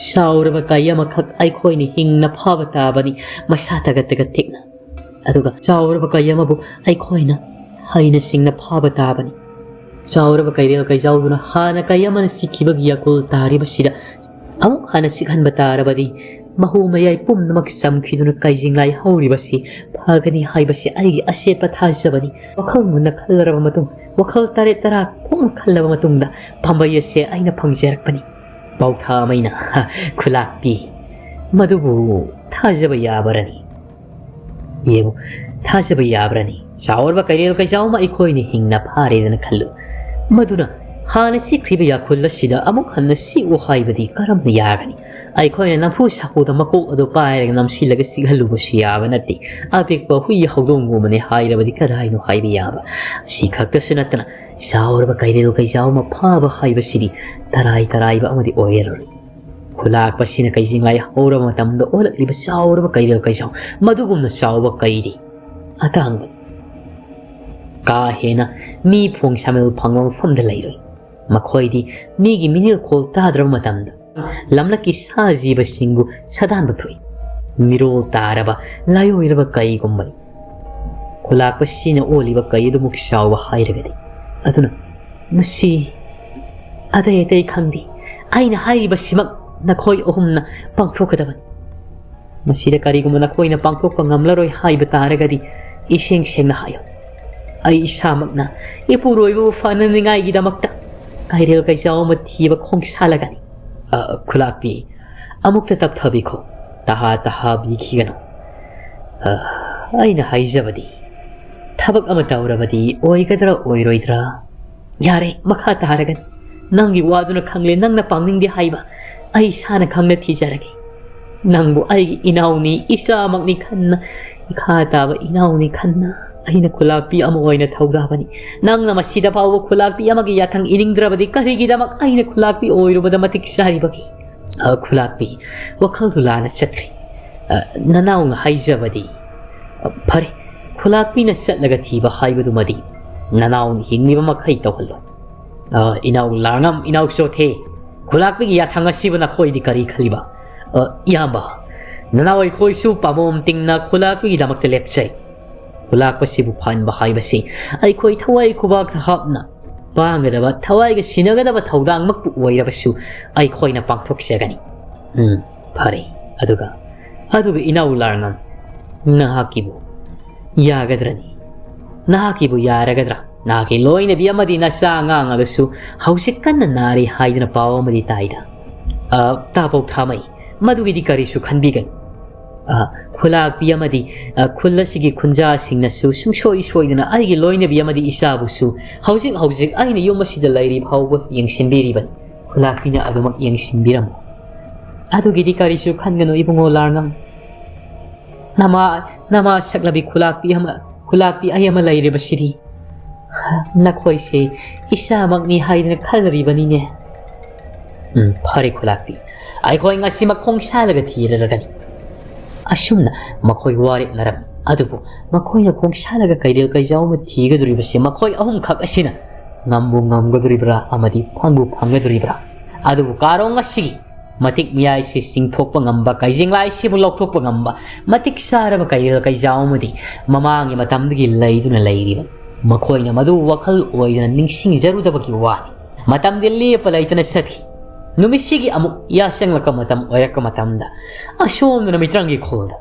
ꯆꯥꯎꯔꯕ ꯀꯩ ꯑꯃꯈꯛ ꯑꯩꯈꯣꯏꯅ ꯍꯤꯡꯅ ꯐꯥꯕ ꯇꯥꯕꯅꯤ, ꯃꯁꯥ ꯇꯒꯠ ꯇꯒꯠ ꯇꯦꯛꯅ꯫ ꯑꯗꯨꯒ ꯆꯥꯎꯔꯕ ꯀꯩ ꯑꯃꯕꯨ ꯑꯩꯈꯣꯏꯅ ꯍꯩꯅ ꯁꯤꯡꯅ ꯐꯥꯕ ꯇꯥꯕꯅꯤ꯫ ꯆꯥꯎꯔꯕ ꯀꯩꯔꯦꯜ ꯀꯩꯖꯥꯎꯗꯨꯅ ꯍꯥꯟꯅ ꯀꯩ ꯑꯃꯅ ꯆꯤꯛꯈꯤꯕꯒꯤ ꯌꯥꯀꯨꯜ ꯇꯥꯔꯤꯕꯁꯤꯗ ꯑꯃꯨꯛ ꯍꯟꯅ ꯆꯤꯛꯍꯟꯕ ꯇꯥꯔꯕꯗꯤ ꯃꯍꯨ ꯃꯌꯥꯏ ꯄꯨꯝꯅꯃꯛ ꯆꯝꯈꯤꯗꯨꯅ ꯀꯩꯖꯤꯡꯂꯥꯏ ꯍꯧꯔꯤꯕꯁꯤ ꯐꯒꯅꯤ ꯍꯥꯏꯕꯁꯤ ꯑꯩꯒꯤ ꯑꯆꯦꯠꯄ ꯊꯥꯖꯕꯅꯤ꯫ ꯋꯥꯈꯜ ꯃꯨꯟꯅ ꯈꯜꯂꯔꯕ ꯃꯇꯨꯡ, ꯋꯥꯈꯜ ꯇꯔꯦꯠ ꯇꯔꯥ ꯀꯨꯞꯅ ꯈꯜꯂꯕ ꯃꯇꯨꯡꯗ ꯄꯥꯝꯕꯩ ꯑꯁꯦ ꯑꯩꯅ ꯐꯪꯖꯔꯛꯄꯅꯤ꯫ ꯄꯥꯎꯊꯥꯃꯩꯅ, "ꯈꯨꯂꯥꯛꯄꯤ, ꯃꯗꯨꯕꯨ ꯊꯥꯖꯕ ꯌꯥꯕꯔꯅꯤ?" ꯌꯦꯡꯉꯨ, ꯊꯥꯖꯕ ꯌꯥꯕ꯭ꯔꯅꯤ? ꯆꯥꯎꯔꯕ ꯀꯩꯔꯦꯜ ꯀꯩꯆꯥꯎ ꯑꯃ ꯑꯩꯈꯣꯏꯅ ꯍꯤꯡꯅ ꯐꯥꯔꯦꯗꯅ ꯈꯜꯂꯨ꯫ ꯃꯗꯨꯅ ꯍꯥꯟꯅ ꯆꯤꯛꯈ꯭ꯔꯤꯕ ꯌꯥꯈꯨꯜ ꯑꯁꯤꯗ ꯑꯃꯨꯛ ꯍꯟꯅ ꯆꯤꯛꯎ ꯍꯥꯏꯕꯗꯤ ꯀꯔꯝꯅ ꯌꯥꯒꯅꯤ? ꯑꯩꯈꯣꯏꯅ ꯅꯝꯐꯨ ꯁꯥꯐꯨꯗ ꯃꯀꯣꯛ ꯑꯗꯨ ꯄꯥꯏꯔꯒ ꯅꯝꯁꯤꯜꯂꯒ ꯆꯤꯛꯍꯜꯂꯨꯕꯁꯨ ꯌꯥꯕ ꯅꯠꯇꯦ꯫ ꯑꯄꯤꯛꯄ ꯍꯨꯏ ꯍꯧꯗꯣꯡꯒꯨꯝꯕꯅꯤ ꯍꯥꯏꯔꯕꯗꯤ ꯀꯗꯥꯏꯅꯣ ꯍꯥꯏꯕ ꯌꯥꯕ꯫ ꯁꯤ ꯈꯛꯇꯁꯨ ꯅꯠꯇꯅ ꯆꯥꯎꯔꯕ ꯀꯩꯔꯦꯜ ꯀꯩꯆꯥꯎ ꯑꯃ ꯐꯥꯕ ꯍꯥꯏꯕꯁꯤꯗꯤ ꯇꯔꯥꯏ ꯇꯔꯥꯏꯕ ꯑꯃꯗꯤ ꯑꯣꯏꯔꯔꯣꯏ꯫ ꯈꯨꯂꯥꯛꯄꯁꯤꯅ ꯀꯩꯖꯤꯡꯂꯥꯏ ꯍꯧꯔꯕ ꯃꯇꯝꯗ ꯑꯣꯜꯂꯛꯂꯤꯕ ꯆꯥꯎꯔꯕ ꯀꯩꯔꯦꯜ ꯀꯩꯆꯥꯎ ꯃꯗꯨꯒꯨꯝꯅ ꯆꯥꯎꯕ ꯀꯩꯗꯤ ꯑꯇꯥꯡꯕꯅꯤ꯫ ꯀꯥ ꯍꯦꯟꯅ ꯃꯤ ꯐꯣꯡ ꯁꯥꯃꯦꯜ ꯐꯪꯕ ꯃꯐꯝꯗ ꯂꯩꯔꯣꯏ꯫ ꯃꯈꯣꯏꯗꯤ ꯃꯤꯒꯤ ꯃꯤꯅꯤꯜꯈꯣꯜ ꯇꯥꯗ꯭ꯔꯕ ꯃꯇꯝꯗ ꯂꯝꯂꯛꯀꯤ ꯁꯥ ꯖꯤꯕꯁꯤꯡꯕꯨ ꯁꯥꯗꯥꯟꯕ ꯊꯣꯛꯏ꯫ ꯃꯤꯔꯣꯜ ꯇꯥꯔꯕ, ꯂꯥꯏꯑꯣꯏꯔꯕ ꯀꯩꯒꯨꯝꯕꯅꯤ꯫ ꯈꯨꯂꯥꯛꯄꯁꯤꯅ ꯑꯣꯜꯂꯤꯕ ꯀꯩ ꯑꯗꯨꯃꯨꯛ ꯆꯥꯎꯕ ꯍꯥꯏꯔꯒꯗꯤ꯫ ꯑꯗꯨꯅ ꯃꯁꯤ ꯑꯇꯩ ꯑꯇꯩ ꯈꯪꯗꯦ꯫ ꯑꯩꯅ ꯍꯥꯏꯔꯤꯕꯁꯤꯃꯛ ꯅꯈꯣꯏ ꯑꯍꯨꯝꯅ ꯄꯥꯡꯊꯣꯛꯀꯗꯕꯅꯤ꯫ ꯃꯁꯤꯗ ꯀꯔꯤꯒꯨꯝꯕ ꯅꯈꯣꯏꯅ ꯄꯥꯡꯊꯣꯛꯄ ꯉꯝꯂꯔꯣꯏ ꯍꯥꯏꯕ ꯇꯥꯔꯒꯗꯤ, ꯏꯁꯦꯡ ꯁꯦꯡꯅ ꯍꯥꯏꯌꯨ꯫ ꯑꯩ ꯏꯁꯥꯃꯛꯅ ꯏꯄꯨꯔꯣꯏꯕꯕꯨ ꯐꯅꯅꯤꯡꯉꯥꯏꯒꯤꯗꯃꯛꯇ ꯀꯩꯔꯦꯜ ꯀꯩꯆꯥꯎ ꯑꯃ ꯊꯤꯕ ꯈꯣꯡꯁꯥꯜꯂꯒꯅꯤ꯫ ꯑ, ꯈꯨꯂꯥꯛꯄꯤ, ꯑꯃꯨꯛꯇ ꯇꯞꯊꯕꯤꯈꯣ꯫ ꯇꯍꯥ ꯇꯍꯥ ꯕꯤꯈꯤꯒꯅꯨ꯫ ꯑ, ꯑꯩꯅ ꯍꯥꯏꯖꯕꯗꯤ, ꯊꯕꯛ ꯑꯃ ꯇꯧꯔꯕꯗꯤ ꯑꯣꯏꯒꯗ꯭ꯔꯥ ꯑꯣꯏꯔꯣꯏꯗ꯭ꯔꯥ? ꯌꯥꯔꯦ, ꯃꯈꯥ ꯇꯥꯔꯒꯅꯤ꯫ ꯅꯪꯒꯤ ꯋꯥꯗꯨꯅ ꯈꯪꯂꯦ, ꯅꯪꯅ ꯄꯥꯡꯅꯤꯡꯗꯦ ꯍꯥꯏꯕ꯫ ꯑꯩ ꯏꯁꯥꯅ ꯈꯪꯅ ꯊꯤꯖꯔꯒꯦ꯫ ꯅꯪꯕꯨ ꯑꯩꯒꯤ ꯏꯅꯥꯎꯅꯤ, ꯏꯆꯥꯃꯛꯅꯤ ꯈꯟꯅ, ꯏꯈꯥ ꯇꯥꯕ ꯏꯅꯥꯎꯅꯤ ꯈꯟꯅ ꯑꯩꯅ ꯈꯨꯂꯥꯛꯄꯤ ꯑꯃ ꯑꯣꯏꯅ ꯊꯧꯗꯥꯕꯅꯤ꯫ ꯅꯪꯅ ꯃꯁꯤꯗ ꯐꯥꯎꯕ ꯈꯨꯂꯥꯛꯄꯤ ꯑꯃꯒꯤ ꯌꯥꯊꯪ ꯏꯅꯤꯡꯗ꯭ꯔꯕꯗꯤ ꯀꯔꯤꯒꯤꯗꯃꯛ ꯑꯩꯅ ꯈꯨꯂꯥꯛꯄꯤ ꯑꯣꯏꯔꯨꯕꯗ ꯃꯇꯤꯛ ꯆꯥꯔꯤꯕꯒꯦ? ꯑ, ꯈꯨꯂꯥꯛꯄꯤ, ꯋꯥꯈꯜꯗꯨ ꯂꯥꯟꯅ ꯆꯠꯈ꯭ꯔꯦ꯫ ꯑ, ꯅꯅꯥꯎꯅ ꯍꯥꯏꯖꯕꯗꯤ, ꯑ, ꯐꯔꯦ, ꯈꯨꯂꯥꯛꯄꯤꯅ ꯆꯠꯂꯒ ꯊꯤꯕ ꯍꯥꯏꯕꯗꯨꯃꯗꯤ ꯅꯅꯥꯎꯅ ꯍꯤꯡꯂꯤꯕ ꯃꯈꯩ ꯇꯧꯍꯜꯂꯣ꯫ ꯑ, ꯏꯅꯥꯎ ꯂꯥꯡꯉꯝ, ꯏꯅꯥꯎ ꯆꯣꯊꯦ, ꯈꯨꯂꯥꯛꯄꯤꯒꯤ ꯌꯥꯊꯪ ꯑꯁꯤꯕꯨ ꯅꯈꯣꯏꯗꯤ ꯀꯔꯤ ꯈꯜꯂꯤꯕ? ꯑ, ꯏꯌꯥꯝꯕ, ꯅꯅꯥꯎ ꯑꯩꯈꯣꯏꯁꯨ ꯄꯥꯃꯣꯝ ꯇꯤꯡꯅ ꯈꯨꯂꯥꯛꯄꯤꯒꯤꯗꯃꯛꯇ ꯂꯦꯞꯆꯩ꯫ ꯈꯨꯂꯥꯛꯄꯁꯤꯕꯨ ꯐꯍꯟꯕ ꯍꯥꯏꯕꯁꯤ ꯑꯩꯈꯣꯏ ꯊꯋꯥꯏ ꯈꯨꯕꯥꯛꯇ ꯍꯥꯞꯅ ꯄꯥꯡꯒꯗꯕ, ꯊꯋꯥꯏꯒ ꯁꯤꯟꯅꯒꯗꯕ ꯊꯧꯗꯥꯡꯃꯛꯄꯨ ꯑꯣꯏꯔꯕꯁꯨ ꯑꯩꯈꯣꯏꯅ ꯄꯥꯡꯊꯣꯛꯆꯒꯅꯤ꯫ ꯎꯝ, ꯐꯔꯦ, ꯑꯗꯨꯒ, ꯑꯗꯨꯒ ꯏꯅꯥꯎ ꯂꯥꯔꯉꯝ, ꯅꯍꯥꯛꯀꯤꯕꯨ ꯌꯥꯒꯗ꯭ꯔꯅꯤ? ꯅꯍꯥꯛꯀꯤꯕꯨ ꯌꯥꯔꯒꯗ꯭ꯔꯥ? ꯅꯍꯥꯛꯀꯤ ꯂꯣꯏꯅꯕꯤ ꯑꯃꯗꯤ ꯅꯆꯥ ꯑꯉꯥꯡ ꯑꯗꯨꯁꯨ ꯍꯧꯖꯤꯛ ꯀꯟꯅ ꯅꯥꯔꯤ ꯍꯥꯏꯗꯨꯅ ꯄꯥꯎ ꯑꯃꯗꯤ ꯇꯥꯏꯗ꯫ ꯑ, ꯇꯥ ꯄꯣꯛꯊꯥꯃꯩ, ꯃꯗꯨꯒꯤꯗꯤ ꯀꯔꯤꯁꯨ ꯈꯟꯕꯤꯒꯅꯨ꯫ ꯑ, ꯈꯨꯂꯥꯛꯄꯤ ꯑꯃꯗꯤ, ꯑ, ꯈꯨꯜ ꯑꯁꯤꯒꯤ ꯈꯨꯟꯖꯥꯁꯤꯡꯅꯁꯨ ꯁꯨꯡꯁꯣꯏ ꯁꯣꯏꯗꯅ ꯑꯩꯒꯤ ꯂꯣꯏꯅꯕꯤ ꯑꯃꯗꯤ ꯏꯆꯥꯕꯨꯁꯨ ꯍꯧꯖꯤꯛ ꯍꯧꯖꯤꯛ ꯑꯩꯅ ꯌꯨꯝ ꯑꯁꯤꯗ ꯂꯩꯔꯤ ꯐꯥꯎꯕ ꯌꯦꯡꯁꯤꯟꯕꯤꯔꯤꯕꯅꯤ꯫ ꯈꯨꯂꯥꯛꯄꯤꯅ ꯑꯗꯨꯃꯛ ꯌꯦꯡꯁꯤꯟꯕꯤꯔꯝꯃꯨ꯫ ꯑꯗꯨꯒꯤꯗꯤ ꯀꯔꯤꯁꯨ ꯈꯟꯒꯅꯨ ꯏꯕꯨꯡꯉꯣ ꯂꯥꯔꯉꯝ꯫ ꯅꯃꯥ, ꯅꯃꯥ ꯁꯛꯂꯕꯤ ꯈꯨꯂꯥꯛꯄꯤ ꯑꯃ, ꯈꯨꯂꯥꯛꯄꯤ ꯑꯩ ꯑꯃ ꯂꯩꯔꯤꯕꯁꯤꯗꯤ꯫ ꯅꯈꯣꯏꯁꯦ ꯏꯆꯥꯃꯛꯅꯤ ꯍꯥꯏꯗꯅ ꯈꯜꯂꯨꯔꯤꯕꯅꯤꯅꯦ꯫ ꯎꯝ, ꯐꯔꯦ ꯈꯨꯂꯥꯛꯄꯤ, ꯑꯩꯈꯣꯏ ꯉꯁꯤꯃꯛ ꯈꯣꯡꯁꯥꯜꯂꯒ ꯊꯤꯔꯔꯒꯅꯤ꯫ ꯑꯁꯨꯝꯅ ꯃꯈꯣꯏ ꯋꯥꯔꯦꯞꯅꯔꯝꯃꯤ꯫ ꯑꯗꯨꯕꯨ ꯃꯈꯣꯏꯅ ꯈꯣꯡꯁꯥꯜꯂꯒ ꯀꯩꯔꯦꯜ ꯀꯩꯖꯥꯎ ꯑꯃ ꯊꯤꯒꯗꯧꯔꯤꯕꯁꯤ ꯃꯈꯣꯏ ꯑꯍꯨꯝꯈꯛ ꯑꯁꯤꯅ ꯉꯝꯕꯨ ꯉꯝꯒꯗꯧꯔꯤꯕ꯭ꯔꯥ ꯑꯃꯗꯤ ꯐꯪꯕꯨ ꯐꯪꯒꯗꯧꯔꯤꯕ꯭ꯔꯥ? ꯑꯗꯨꯕꯨ ꯀꯥꯔꯣꯡ ꯑꯁꯤꯒꯤ ꯃꯇꯤꯛ ꯃꯌꯥꯏꯁꯤ ꯆꯤꯡꯊꯣꯛꯄ ꯉꯝꯕ, ꯀꯩꯖꯦꯡꯂꯥꯏꯁꯤꯕꯨ ꯂꯧꯊꯣꯛꯄ ꯉꯝꯕ ꯃꯇꯤꯛ ꯆꯥꯔꯕ ꯀꯩꯔꯦꯜ ꯀꯩꯖꯥꯎ ꯑꯃꯗꯤ ꯃꯃꯥꯡꯒꯤ ꯃꯇꯝꯗꯒꯤ ꯂꯩꯗꯨꯅ ꯂꯩꯔꯤꯕꯅꯤ꯫ ꯃꯈꯣꯏꯅ ꯃꯗꯨ ꯋꯥꯈꯜ ꯑꯣꯏꯗꯅ ꯅꯤꯡꯁꯤꯡꯖꯔꯨꯗꯕꯒꯤ ꯋꯥꯅꯤ꯫ ꯃꯇꯝꯗꯤ ꯂꯦꯞꯄ ꯂꯩꯇꯅ ꯆꯠꯈꯤ꯫ ꯅꯨꯃꯤꯠꯁꯤꯒꯤ ꯑꯃꯨꯛ ꯌꯥꯆꯪꯂꯛꯄ ꯃꯇꯝ ꯑꯣꯏꯔꯛꯄ ꯃꯇꯝꯗ, ꯑꯁꯣꯝꯗꯅ ꯃꯤꯇ꯭ꯔꯪꯒꯤ ꯈꯨꯜꯗ,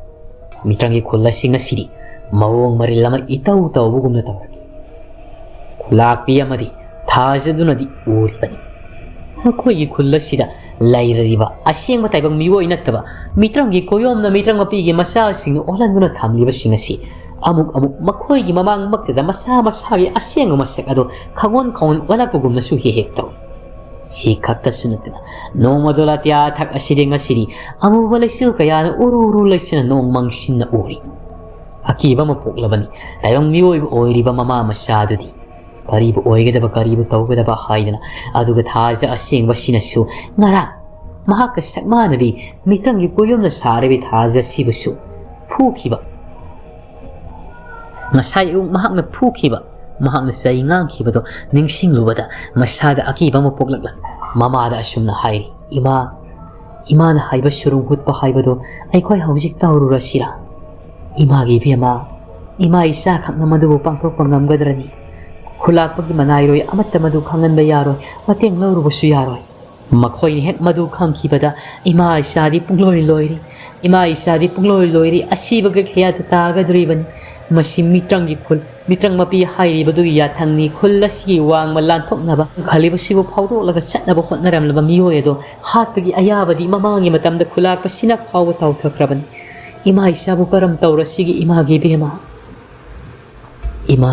ꯃꯤꯇ꯭ꯔꯪꯒꯤ ꯈꯨꯜ ꯑꯁꯤ ꯉꯁꯤꯗꯤ ꯃꯑꯣꯡ ꯃꯔꯤꯜ ꯑꯃ ꯏꯇꯧ ꯇꯧꯕꯒꯨꯝꯅ ꯇꯧꯔꯝꯃꯤ꯫ ꯈꯨꯂꯥꯛꯄꯤ ꯑꯃꯗꯤ ꯊꯥꯖꯗꯨꯅꯗꯤ ꯎꯔꯤꯕꯅꯤ꯫ ꯃꯈꯣꯏꯒꯤ ꯈꯨꯜ ꯑꯁꯤꯗ ꯂꯩꯔꯤꯕ ꯑꯁꯦꯡꯕ ꯇꯥꯏꯕꯪ ꯃꯤꯑꯣꯏ ꯅꯠꯇꯕ ꯃꯤꯇ꯭ꯔꯪꯒꯤ ꯀꯣꯌꯣꯝꯅ ꯃꯤꯇ꯭ꯔꯪ ꯃꯄꯤꯒꯤ ꯃꯆꯥꯁꯤꯡꯅ ꯑꯣꯜꯍꯟꯗꯨꯅ ꯊꯝꯂꯤꯕꯁꯤꯡ ꯑꯁꯤ ꯑꯃꯨꯛ ꯑꯃꯨꯛ ꯃꯈꯣꯏꯒꯤ ꯃꯃꯥꯡꯃꯛꯇꯗ ꯃꯁꯥ ꯃꯁꯥꯒꯤ ꯑꯁꯦꯡꯕ ꯃꯁꯛ ꯑꯗꯨ ꯈꯪꯑꯣꯟ ꯈꯪꯑꯣꯟ ꯑꯣꯜꯂꯛꯄꯒꯨꯝꯅꯁꯨ ꯍꯦꯛ ꯍꯦꯛ ꯇꯧꯏ꯫ ꯁꯤ ꯈꯛꯇꯁꯨ ꯅꯠꯇꯅ ꯅꯣꯡꯃꯗꯣꯜ ꯑꯇꯤꯌꯥ ꯊꯛ ꯑꯁꯤꯗꯤ ꯉꯁꯤꯗꯤ ꯑꯃꯨꯕ ꯂꯩꯆꯤꯜ ꯀꯌꯥꯅ ꯎꯔꯨ ꯎꯔꯨ ꯂꯩꯆꯤꯜꯅ ꯅꯣꯡ ꯃꯪꯁꯤꯟꯅ ꯎꯔꯤ꯫ ꯑꯀꯤꯕ ꯑꯃ ꯄꯣꯛꯂꯕꯅꯤ꯫ ꯇꯥꯏꯕꯪ ꯃꯤꯑꯣꯏꯕ ꯑꯣꯏꯔꯤꯕ ꯃꯃꯥ ꯃꯆꯥꯗꯨꯗꯤ ꯀꯔꯤꯕꯨ ꯑꯣꯏꯒꯗꯕ, ꯀꯔꯤꯕꯨ ꯇꯧꯒꯗꯕ ꯍꯥꯏꯗꯅ, ꯑꯗꯨꯒ ꯊꯥꯖ ꯑꯁꯦꯡꯕꯁꯤꯅꯁꯨ ꯉꯔꯥꯡ ꯃꯍꯥꯛꯀ ꯁꯛ ꯃꯥꯟꯅꯕꯤ ꯃꯤꯇ꯭ꯔꯪꯒꯤ ꯀꯣꯌꯣꯝꯅ ꯁꯥꯔꯤꯕ ꯊꯥꯖ ꯑꯁꯤꯕꯨꯁꯨ ꯐꯨꯈꯤꯕ, ꯉꯁꯥꯏ ꯑꯌꯨꯛ ꯃꯍꯥꯛꯅ ꯐꯨꯈꯤꯕ, ꯃꯍꯥꯛꯅ ꯆꯩ ꯉꯥꯡꯈꯤꯕꯗꯣ ꯅꯤꯡꯁꯤꯡꯂꯨꯕꯗ ꯃꯁꯥꯗ ꯑꯀꯤꯕ ꯑꯃ ꯄꯣꯛꯂꯛꯂꯝꯃꯤ꯫ ꯃꯃꯥꯗ ꯑꯁꯨꯝꯅ ꯍꯥꯏꯔꯤ, "ꯏꯃꯥ, ꯏꯃꯥꯅ ꯍꯥꯏꯕ ꯁꯨꯔꯨꯡ ꯍꯨꯠꯄ ꯍꯥꯏꯕꯗꯣ ꯑꯩꯈꯣꯏ ꯍꯧꯖꯤꯛ ꯇꯧꯔꯨꯔꯁꯤꯔꯥ? ꯏꯃꯥꯒꯤ ꯏꯕꯦꯝꯃ, ꯏꯃꯥ ꯏꯆꯥ ꯈꯛꯅ ꯃꯗꯨꯕꯨ ꯄꯥꯡꯊꯣꯛꯄ ꯉꯝꯒꯗ꯭ꯔꯅꯤ? ꯈꯨꯂꯥꯛꯄꯒꯤ ꯃꯅꯥꯏꯔꯣꯏ ꯑꯃꯠꯇ ꯃꯗꯨ ꯈꯪꯍꯟꯕ ꯌꯥꯔꯣꯏ, ꯃꯇꯦꯡ ꯂꯧꯔꯨꯕꯁꯨ ꯌꯥꯔꯣꯏ꯫ ꯃꯈꯣꯏꯅ ꯍꯦꯛ ꯃꯗꯨ ꯈꯪꯈꯤꯕꯗ, "ꯏꯃꯥ ꯏꯆꯥꯗꯤ ꯄꯨꯡꯂꯣꯏ ꯂꯣꯏꯔꯤ, ꯏꯃꯥ ꯏꯆꯥꯗꯤ ꯄꯨꯡꯂꯣꯏ ꯂꯣꯏꯔꯤ, ꯑꯁꯤꯕꯒ ꯀꯌꯥꯗ ꯇꯥꯒꯗꯧꯔꯤꯕꯅꯤ꯫ ꯃꯁꯤ ꯃꯤꯇ꯭ꯔꯪꯒꯤ ꯈꯨꯜ, ꯃꯤꯇ꯭ꯔꯪ ꯃꯄꯤ ꯍꯥꯏꯔꯤꯕꯗꯨꯒꯤ ꯌꯥꯊꯪꯅꯤ꯫ ꯈꯨꯜ ꯑꯁꯤꯒꯤ ꯋꯥꯡꯃ ꯂꯥꯟꯊꯣꯛꯅꯕ ꯈꯜꯂꯤꯕꯁꯤꯕꯨ ꯐꯥꯎꯗꯣꯛꯂꯒ ꯆꯠꯅꯕ ꯍꯣꯠꯅꯔꯝꯂꯕ ꯃꯤꯑꯣꯏ ꯑꯗꯣ ꯍꯥꯠꯄꯒꯤ ꯑꯌꯥꯕꯗꯤ ꯃꯃꯥꯡꯒꯤ ꯃꯇꯝꯗ ꯈꯨꯂꯥꯛꯄ ꯁꯤꯅ ꯐꯥꯎꯕ ꯇꯥꯎꯊꯈ꯭ꯔꯕꯅꯤ꯫ ꯏꯃꯥ ꯏꯆꯥꯕꯨ ꯀꯔꯝ ꯇꯧꯔꯁꯤꯒꯦ ꯏꯃꯥꯒꯤ ꯏꯕꯦꯝꯃ?" "ꯏꯃꯥ,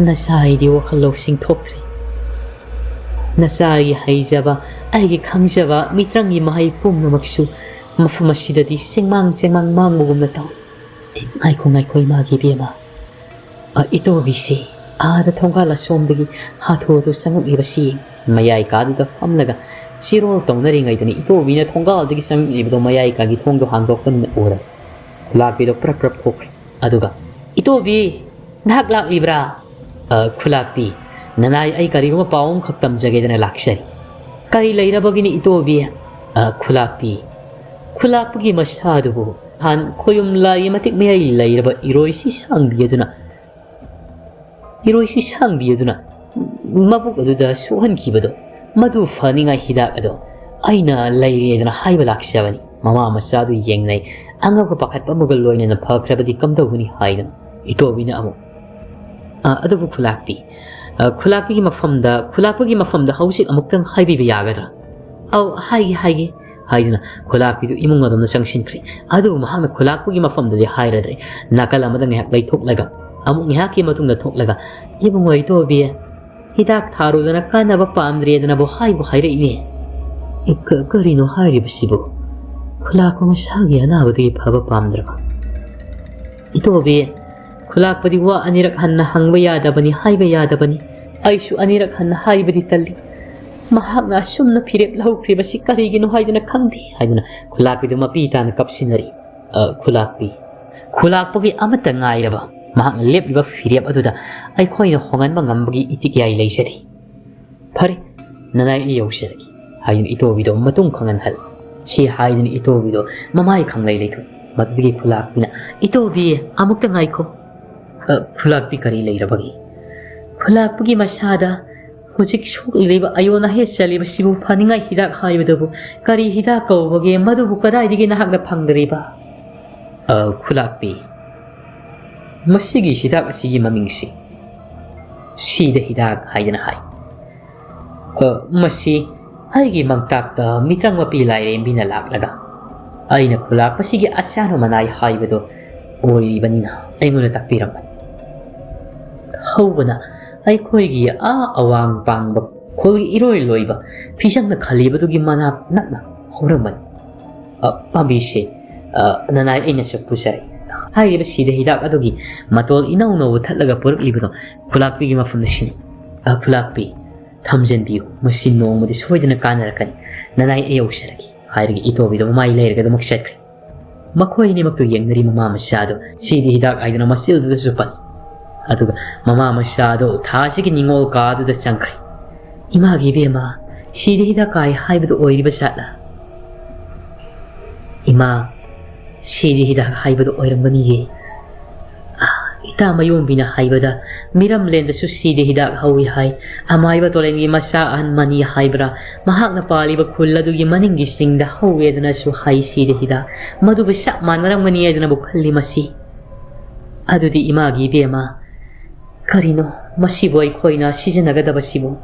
ꯅꯆꯥ ꯑꯩꯗꯤ ꯋꯥꯈꯜ ꯂꯧꯁꯤꯡ ꯊꯣꯛꯇ꯭ꯔꯦ꯫ ꯅꯆꯥ ꯑꯩꯒꯤ ꯍꯩꯖꯕ, ꯑꯩꯒꯤ ꯈꯪꯖꯕ, ꯃꯤꯇ꯭ꯔꯪꯒꯤ ꯃꯍꯩ ꯄꯨꯝꯅꯃꯛꯁꯨ ꯃꯐꯝ ꯑꯁꯤꯗꯗꯤ ꯆꯦꯡꯃꯥꯡ ꯆꯦꯡꯃꯥꯡ ꯃꯥꯡꯕꯒꯨꯝꯅ ꯇꯧꯏ꯫ ꯉꯥꯏꯈꯣ, ꯉꯥꯏꯈꯣ, ꯏꯃꯥꯒꯤ ꯏꯕꯦꯝꯃ꯫ ꯑ, ꯏꯇꯣꯕꯤꯁꯤ ꯑꯥꯗ ꯊꯣꯡꯒꯥꯜ ꯑꯁꯣꯝꯗꯒꯤ ꯍꯥꯊꯨ ꯍꯥꯊꯨ ꯆꯪꯉꯛꯂꯤꯕꯁꯤ ꯌꯦꯡ꯫" ꯃꯌꯥꯏ ꯀꯥꯗꯨꯗ ꯐꯝꯂꯒ ꯆꯤꯔꯣꯜ ꯇꯧꯅꯔꯤꯉꯩꯗꯅꯤ ꯏꯇꯣꯕꯤꯅ ꯊꯣꯡꯒꯥꯜꯗꯒꯤ ꯆꯪꯉꯛꯂꯤꯕꯗꯣ ꯃꯌꯥꯏ ꯀꯥꯒꯤ ꯊꯣꯡꯗꯣ ꯍꯥꯡꯗꯣꯛꯄꯅꯤꯅ ꯎꯔꯦ꯫ ꯈꯨꯂꯥꯛꯄꯤꯗꯣ ꯄ꯭ꯔꯞ ꯄ꯭ꯔꯞ ꯊꯣꯛꯈ꯭ꯔꯦ꯫ ꯑꯗꯨꯒ, "ꯏꯇꯣꯕꯤ, ꯅꯍꯥꯛ ꯂꯥꯛꯂꯤꯕ꯭ꯔꯥ?" "ꯑ, ꯈꯨꯂꯥꯛꯄꯤ, ꯅꯅꯥꯏ ꯑꯩ ꯀꯔꯤꯒꯨꯝꯕ ꯄꯥꯎ ꯑꯃꯈꯛ ꯇꯝꯖꯒꯦꯗꯅ ꯂꯥꯛꯆꯔꯤ꯫" "ꯀꯔꯤ ꯂꯩꯔꯕꯒꯤꯅꯤ ꯏꯇꯣꯕꯤ?" "ꯑ, ꯈꯨꯂꯥꯛꯄꯤ, ꯈꯨꯂꯥꯛꯄꯒꯤ ꯃꯁꯥꯗꯨꯕꯨ ꯅꯍꯥꯟ ꯈꯣꯌꯨꯝ ꯂꯥꯏꯒꯤ ꯃꯇꯤꯛ ꯃꯌꯥꯏ ꯂꯩꯔꯕ ꯏꯔꯣꯏꯁꯤ ꯁꯥꯡꯕꯤ ꯑꯗꯨꯅ, ꯏꯔꯣꯏꯁꯤ ꯁꯥꯡꯕꯤ ꯑꯗꯨꯅ ꯃꯕꯨꯛ ꯑꯗꯨꯗ ꯁꯣꯛꯍꯟꯈꯤꯕꯗꯣ, ꯃꯗꯨ ꯐꯅꯤꯡꯉꯥꯏ ꯍꯤꯗꯥꯛ ꯑꯗꯣ ꯑꯩꯅ ꯂꯩꯔꯦꯗꯅ ꯍꯥꯏꯕ ꯂꯥꯛꯆꯕꯅꯤ꯫" ꯃꯃꯥ ꯃꯆꯥꯗꯨ ꯌꯦꯡꯅꯩ꯫ ꯑꯉꯛꯄ ꯄꯥꯈꯠꯄ ꯑꯃꯒ ꯂꯣꯏꯅꯅ "ꯐꯈ꯭ꯔꯕꯗꯤ ꯀꯝꯗꯧꯒꯅꯤ?" ꯍꯥꯏꯗꯅ ꯏꯇꯣꯕꯤꯅ ꯑꯃꯨꯛ, "ꯑ, ꯑꯗꯨꯕꯨ ꯈꯨꯂꯥꯛꯄꯤ, ꯑ, ꯈꯨꯂꯥꯛꯄꯤꯒꯤ ꯃꯐꯝꯗ, ꯈꯨꯂꯥꯛꯄꯒꯤ ꯃꯐꯝꯗ ꯍꯧꯖꯤꯛ ꯑꯃꯨꯛꯇꯪ ꯍꯥꯏꯕꯤꯕ ꯌꯥꯒꯗ꯭ꯔꯥ?" "ꯑꯧ, ꯍꯥꯏꯒꯦ, ꯍꯥꯏꯒꯦ," ꯍꯥꯏꯗꯨꯅ ꯈꯨꯂꯥꯛꯄꯤꯗꯨ ꯏꯃꯨꯡ ꯑꯗꯣꯝꯗ ꯆꯪꯁꯤꯟꯈ꯭ꯔꯦ꯫ ꯑꯗꯨꯕꯨ ꯃꯍꯥꯛꯅ ꯈꯨꯂꯥꯛꯄꯒꯤ ꯃꯐꯝꯗꯨꯗꯤ ꯍꯥꯏꯔꯗ꯭ꯔꯦ꯫ ꯅꯥꯀꯜ ꯑꯃꯗ ꯉꯥꯏꯍꯥꯛ ꯂꯩꯊꯣꯛꯂꯒ ꯑꯃꯨꯛ ꯉꯥꯏꯍꯥꯛꯀꯤ ꯃꯇꯨꯡꯗ ꯊꯣꯛꯂꯒ, "ꯏꯕꯨꯡꯉꯣ ꯏꯇꯣꯕꯤ, ꯍꯤꯗꯥꯛ ꯊꯥꯔꯨꯗꯅ ꯀꯥꯟꯅꯕ ꯄꯥꯝꯗ꯭ꯔꯦꯗꯅꯕꯨ ꯍꯥꯏꯕꯨ ꯍꯥꯏꯔꯛꯏꯅꯦ꯫ ꯑꯦ, ꯀ-, ꯀꯔꯤꯅꯣ ꯍꯥꯏꯔꯤꯕꯁꯤꯕꯨ? ꯈꯨꯂꯥꯛꯄ ꯃꯁꯥꯒꯤ ꯑꯅꯥꯕꯗꯒꯤ ꯐꯕ ꯄꯥꯝꯗ꯭ꯔꯕ?" "ꯏꯇꯣꯕꯤ, ꯈꯨꯂꯥꯛꯄꯗꯤ ꯋꯥ ꯑꯅꯤꯔꯛ ꯍꯟꯅ ꯍꯪꯕ ꯌꯥꯗꯕꯅꯤ, ꯍꯥꯏꯕ ꯌꯥꯗꯕꯅꯤ꯫ ꯑꯩꯁꯨ ꯑꯅꯤꯔꯛ ꯍꯟꯅ ꯍꯥꯏꯕꯗꯤ ꯇꯜꯂꯤ꯫ ꯃꯍꯥꯛꯅ ꯑꯁꯨꯝꯅ ꯐꯤꯔꯦꯞ ꯂꯧꯈ꯭ꯔꯤꯕꯁꯤ ꯀꯔꯤꯒꯤꯅꯣ ꯍꯥꯏꯗꯨꯅ ꯈꯪꯗꯦ," ꯍꯥꯏꯗꯨꯅ ꯈꯨꯂꯥꯛꯄꯤꯗꯨ ꯃꯄꯤ ꯇꯥꯅ ꯀꯞꯁꯤꯟꯅꯔꯤ꯫ "ꯑ, ꯈꯨꯂꯥꯛꯄꯤ, ꯈꯨꯂꯥꯛꯄꯒꯤ ꯑꯃꯠꯇ ꯉꯥꯏꯔꯕ ꯃꯍꯥꯛꯅ ꯂꯦꯞꯂꯤꯕ ꯐꯤꯔꯦꯞ ꯑꯗꯨꯗ ꯑꯩꯈꯣꯏꯅ ꯍꯣꯡꯍꯟꯕ ꯉꯝꯕꯒꯤ ꯏꯇꯤꯛ ꯏꯌꯥꯏ ꯂꯩꯖꯗꯦ꯫ ꯐꯔꯦ, ꯅꯅꯥꯏ ꯑꯩ ꯌꯧꯖꯔꯒꯦ," ꯍꯥꯏꯗꯨꯅ ꯏꯇꯣꯕꯤꯗꯣ ꯃꯇꯨꯡ ꯈꯪꯍꯟꯍꯜ꯫ ꯁꯤ ꯍꯥꯏꯗꯨꯅ ꯏꯇꯣꯕꯤꯗꯣ ꯃꯃꯥꯏ ꯈꯪꯂꯩ ꯂꯩꯊꯣꯛꯏ꯫ ꯃꯗꯨꯗꯒꯤ ꯈꯨꯂꯥꯛꯄꯤꯅ, "ꯏꯇꯣꯕꯤ, ꯑꯃꯨꯛꯇ ꯉꯥꯏꯈꯣ꯫" "ꯑ, ꯈꯨꯂꯥꯛꯄꯤ, ꯀꯔꯤ ꯂꯩꯔꯕꯒꯦ?" "ꯈꯨꯂꯥꯛꯄꯒꯤ ꯃꯁꯥꯗ "ꯍꯧꯖꯤꯛ ꯁꯣꯛꯂꯤꯕ, ꯑꯌꯣꯟ ꯑꯍꯦ ꯆꯠꯂꯤꯕꯁꯤꯕꯨ ꯐꯅꯤꯡꯉꯥꯏ ꯍꯤꯗꯥꯛ ꯍꯥꯏꯕꯗꯨꯕꯨ ꯀꯔꯤ ꯍꯤꯗꯥꯛ ꯀꯧꯕꯒꯦ? ꯃꯗꯨꯕꯨ ꯀꯗꯥꯏꯗꯒꯤ ꯅꯍꯥꯛꯅ ꯐꯪꯗ꯭ꯔꯤꯕ?" "ꯑ, ꯈꯨꯂꯥꯛꯄꯤ, ꯃꯁꯤꯒꯤ ꯍꯤꯗꯥꯛ ꯑꯁꯤꯒꯤ ꯃꯃꯤꯡꯁꯤ ꯁꯤꯗ ꯍꯤꯗꯥꯛ ꯍꯥꯏꯗꯅ ꯍꯥꯏ꯫ ꯑ, ꯃꯁꯤ ꯑꯩꯒꯤ ꯃꯪꯇꯥꯛꯇ ꯃꯤꯇ꯭ꯔꯪ ꯃꯄꯤ ꯂꯥꯏꯔꯦꯝꯕꯤꯅ ꯂꯥꯛꯂꯒ ꯑꯩꯅ ꯈꯨꯂꯥꯛꯄꯁꯤꯒꯤ ꯑꯆꯥꯅ ꯃꯅꯥꯏ ꯍꯥꯏꯕꯗꯣ ꯑꯣꯏꯔꯤꯕꯅꯤꯅ ꯑꯩꯉꯣꯟꯗ ꯇꯥꯛꯄꯤꯔꯝꯕꯅꯤ꯫ ꯍꯧꯕꯅ ꯑꯩꯈꯣꯏꯒꯤ ꯑꯥ ꯑꯋꯥꯡ ꯄꯥꯡꯕ ꯈꯨꯜꯒꯤ ꯏꯔꯣꯏ ꯂꯣꯏꯕ ꯐꯤꯖꯪꯅ ꯈꯜꯂꯤꯕꯗꯨꯒꯤ ꯃꯅꯥꯛ ꯅꯛꯅ ꯍꯧꯔꯝꯕꯅꯤ꯫ ꯑ, ꯄꯥꯝꯕꯤꯁꯦ, ꯑ, ꯅꯅꯥꯏ ꯑꯩꯅꯁꯨ ꯄꯨꯖꯔꯦ꯫ ꯍꯥꯏꯔꯤꯕ ꯁꯤꯗ ꯍꯤꯗꯥꯛ ꯑꯗꯨꯒꯤ ꯃꯇꯣꯜ ꯏꯅꯧ ꯅꯧꯕ ꯊꯠꯂꯒ ꯄꯨꯔꯛꯂꯤꯕꯗꯣ ꯈꯨꯂꯥꯛꯄꯤꯒꯤ ꯃꯐꯝꯗ ꯁꯤꯟꯅꯩ꯫ ꯑ, ꯈꯨꯂꯥꯛꯄꯤ, ꯊꯝꯖꯟꯕꯤꯌꯨ, ꯃꯁꯤ ꯅꯣꯡꯃꯗꯤ ꯁꯣꯏꯗꯅ ꯀꯥꯟꯅꯔꯛꯀꯅꯤ꯫ ꯅꯅꯥꯏ ꯑꯩ ꯌꯧꯁꯔꯒꯦ," ꯍꯥꯏꯔꯒ ꯏꯇꯣꯕꯤꯗꯣ ꯃꯃꯥꯏ ꯂꯩꯔꯒ ꯑꯗꯨꯃꯛ ꯆꯠꯈ꯭ꯔꯦ꯫ ꯃꯈꯣꯏ ꯑꯅꯤꯃꯛꯇꯨ ꯌꯦꯡꯅꯔꯤ꯫ ꯃꯃꯥ ꯃꯆꯥꯗꯣ ꯁꯤꯗ ꯍꯤꯗꯥꯛ ꯍꯥꯏꯗꯨꯅ ꯃꯆꯤꯜꯗꯨꯗꯁꯨ ꯄꯜꯂꯤ꯫ ꯑꯗꯨꯒ ꯃꯃꯥ ꯃꯆꯥꯗꯣ ꯊꯥꯁꯤꯒꯤ ꯅꯤꯡꯉꯣꯜ ꯀꯥꯗꯨꯗ ꯆꯪꯈ꯭ꯔꯦ꯫ "ꯏꯃꯥꯒꯤ ꯏꯕꯦꯝꯃ, ꯁꯤꯗ ꯍꯤꯗꯥꯛ ꯀꯥꯏ ꯍꯥꯏꯕꯗꯨ ꯑꯣꯏꯔꯤꯕ ꯖꯥꯠꯂꯥ?" "ꯏꯃꯥ, ꯁꯤꯗ ꯍꯤꯗꯥꯛ ꯍꯥꯏꯕꯗꯨ ꯑꯣꯏꯔꯝꯒꯅꯤꯌꯦ꯫ ꯑꯥ, ꯏꯇꯥ ꯃꯌꯣꯝꯕꯤꯅ ꯍꯥꯏꯕꯗ ꯃꯤꯔꯝꯂꯦꯟꯗꯁꯨ ꯁꯤꯗ ꯍꯤꯗꯥꯛ ꯍꯧꯏ ꯍꯥꯏ꯫ ꯑꯃꯥꯏꯕ ꯇꯣꯂꯦꯟꯒꯤ ꯃꯆꯥ ꯑꯍꯟ ꯃꯅꯤ ꯍꯥꯏꯕ꯭ꯔꯥ, ꯃꯍꯥꯛꯅ ꯄꯥꯜꯂꯤꯕ ꯈꯨꯜ ꯑꯗꯨꯒꯤ ꯃꯅꯤꯡꯒꯤ ꯆꯤꯡꯗ ꯍꯧꯋꯦꯗꯅꯁꯨ ꯍꯥꯏ ꯁꯤꯗ ꯍꯤꯗꯥꯛ꯫ ꯃꯗꯨꯒ ꯆꯞ ꯃꯥꯟꯅꯔꯝꯒꯅꯤ ꯍꯥꯏꯗꯅꯕꯨ ꯈꯜꯂꯤ ꯃꯁꯤ꯫ ꯑꯗꯨꯗꯤ ꯏꯃꯥꯒꯤ ꯏꯕꯦꯝꯃ, ꯀꯔꯤꯅꯣ ꯃꯁꯤꯕꯨ ꯑꯩꯈꯣꯏꯅ ꯁꯤꯖꯤꯟꯅꯒꯗꯕꯁꯤꯕꯨ?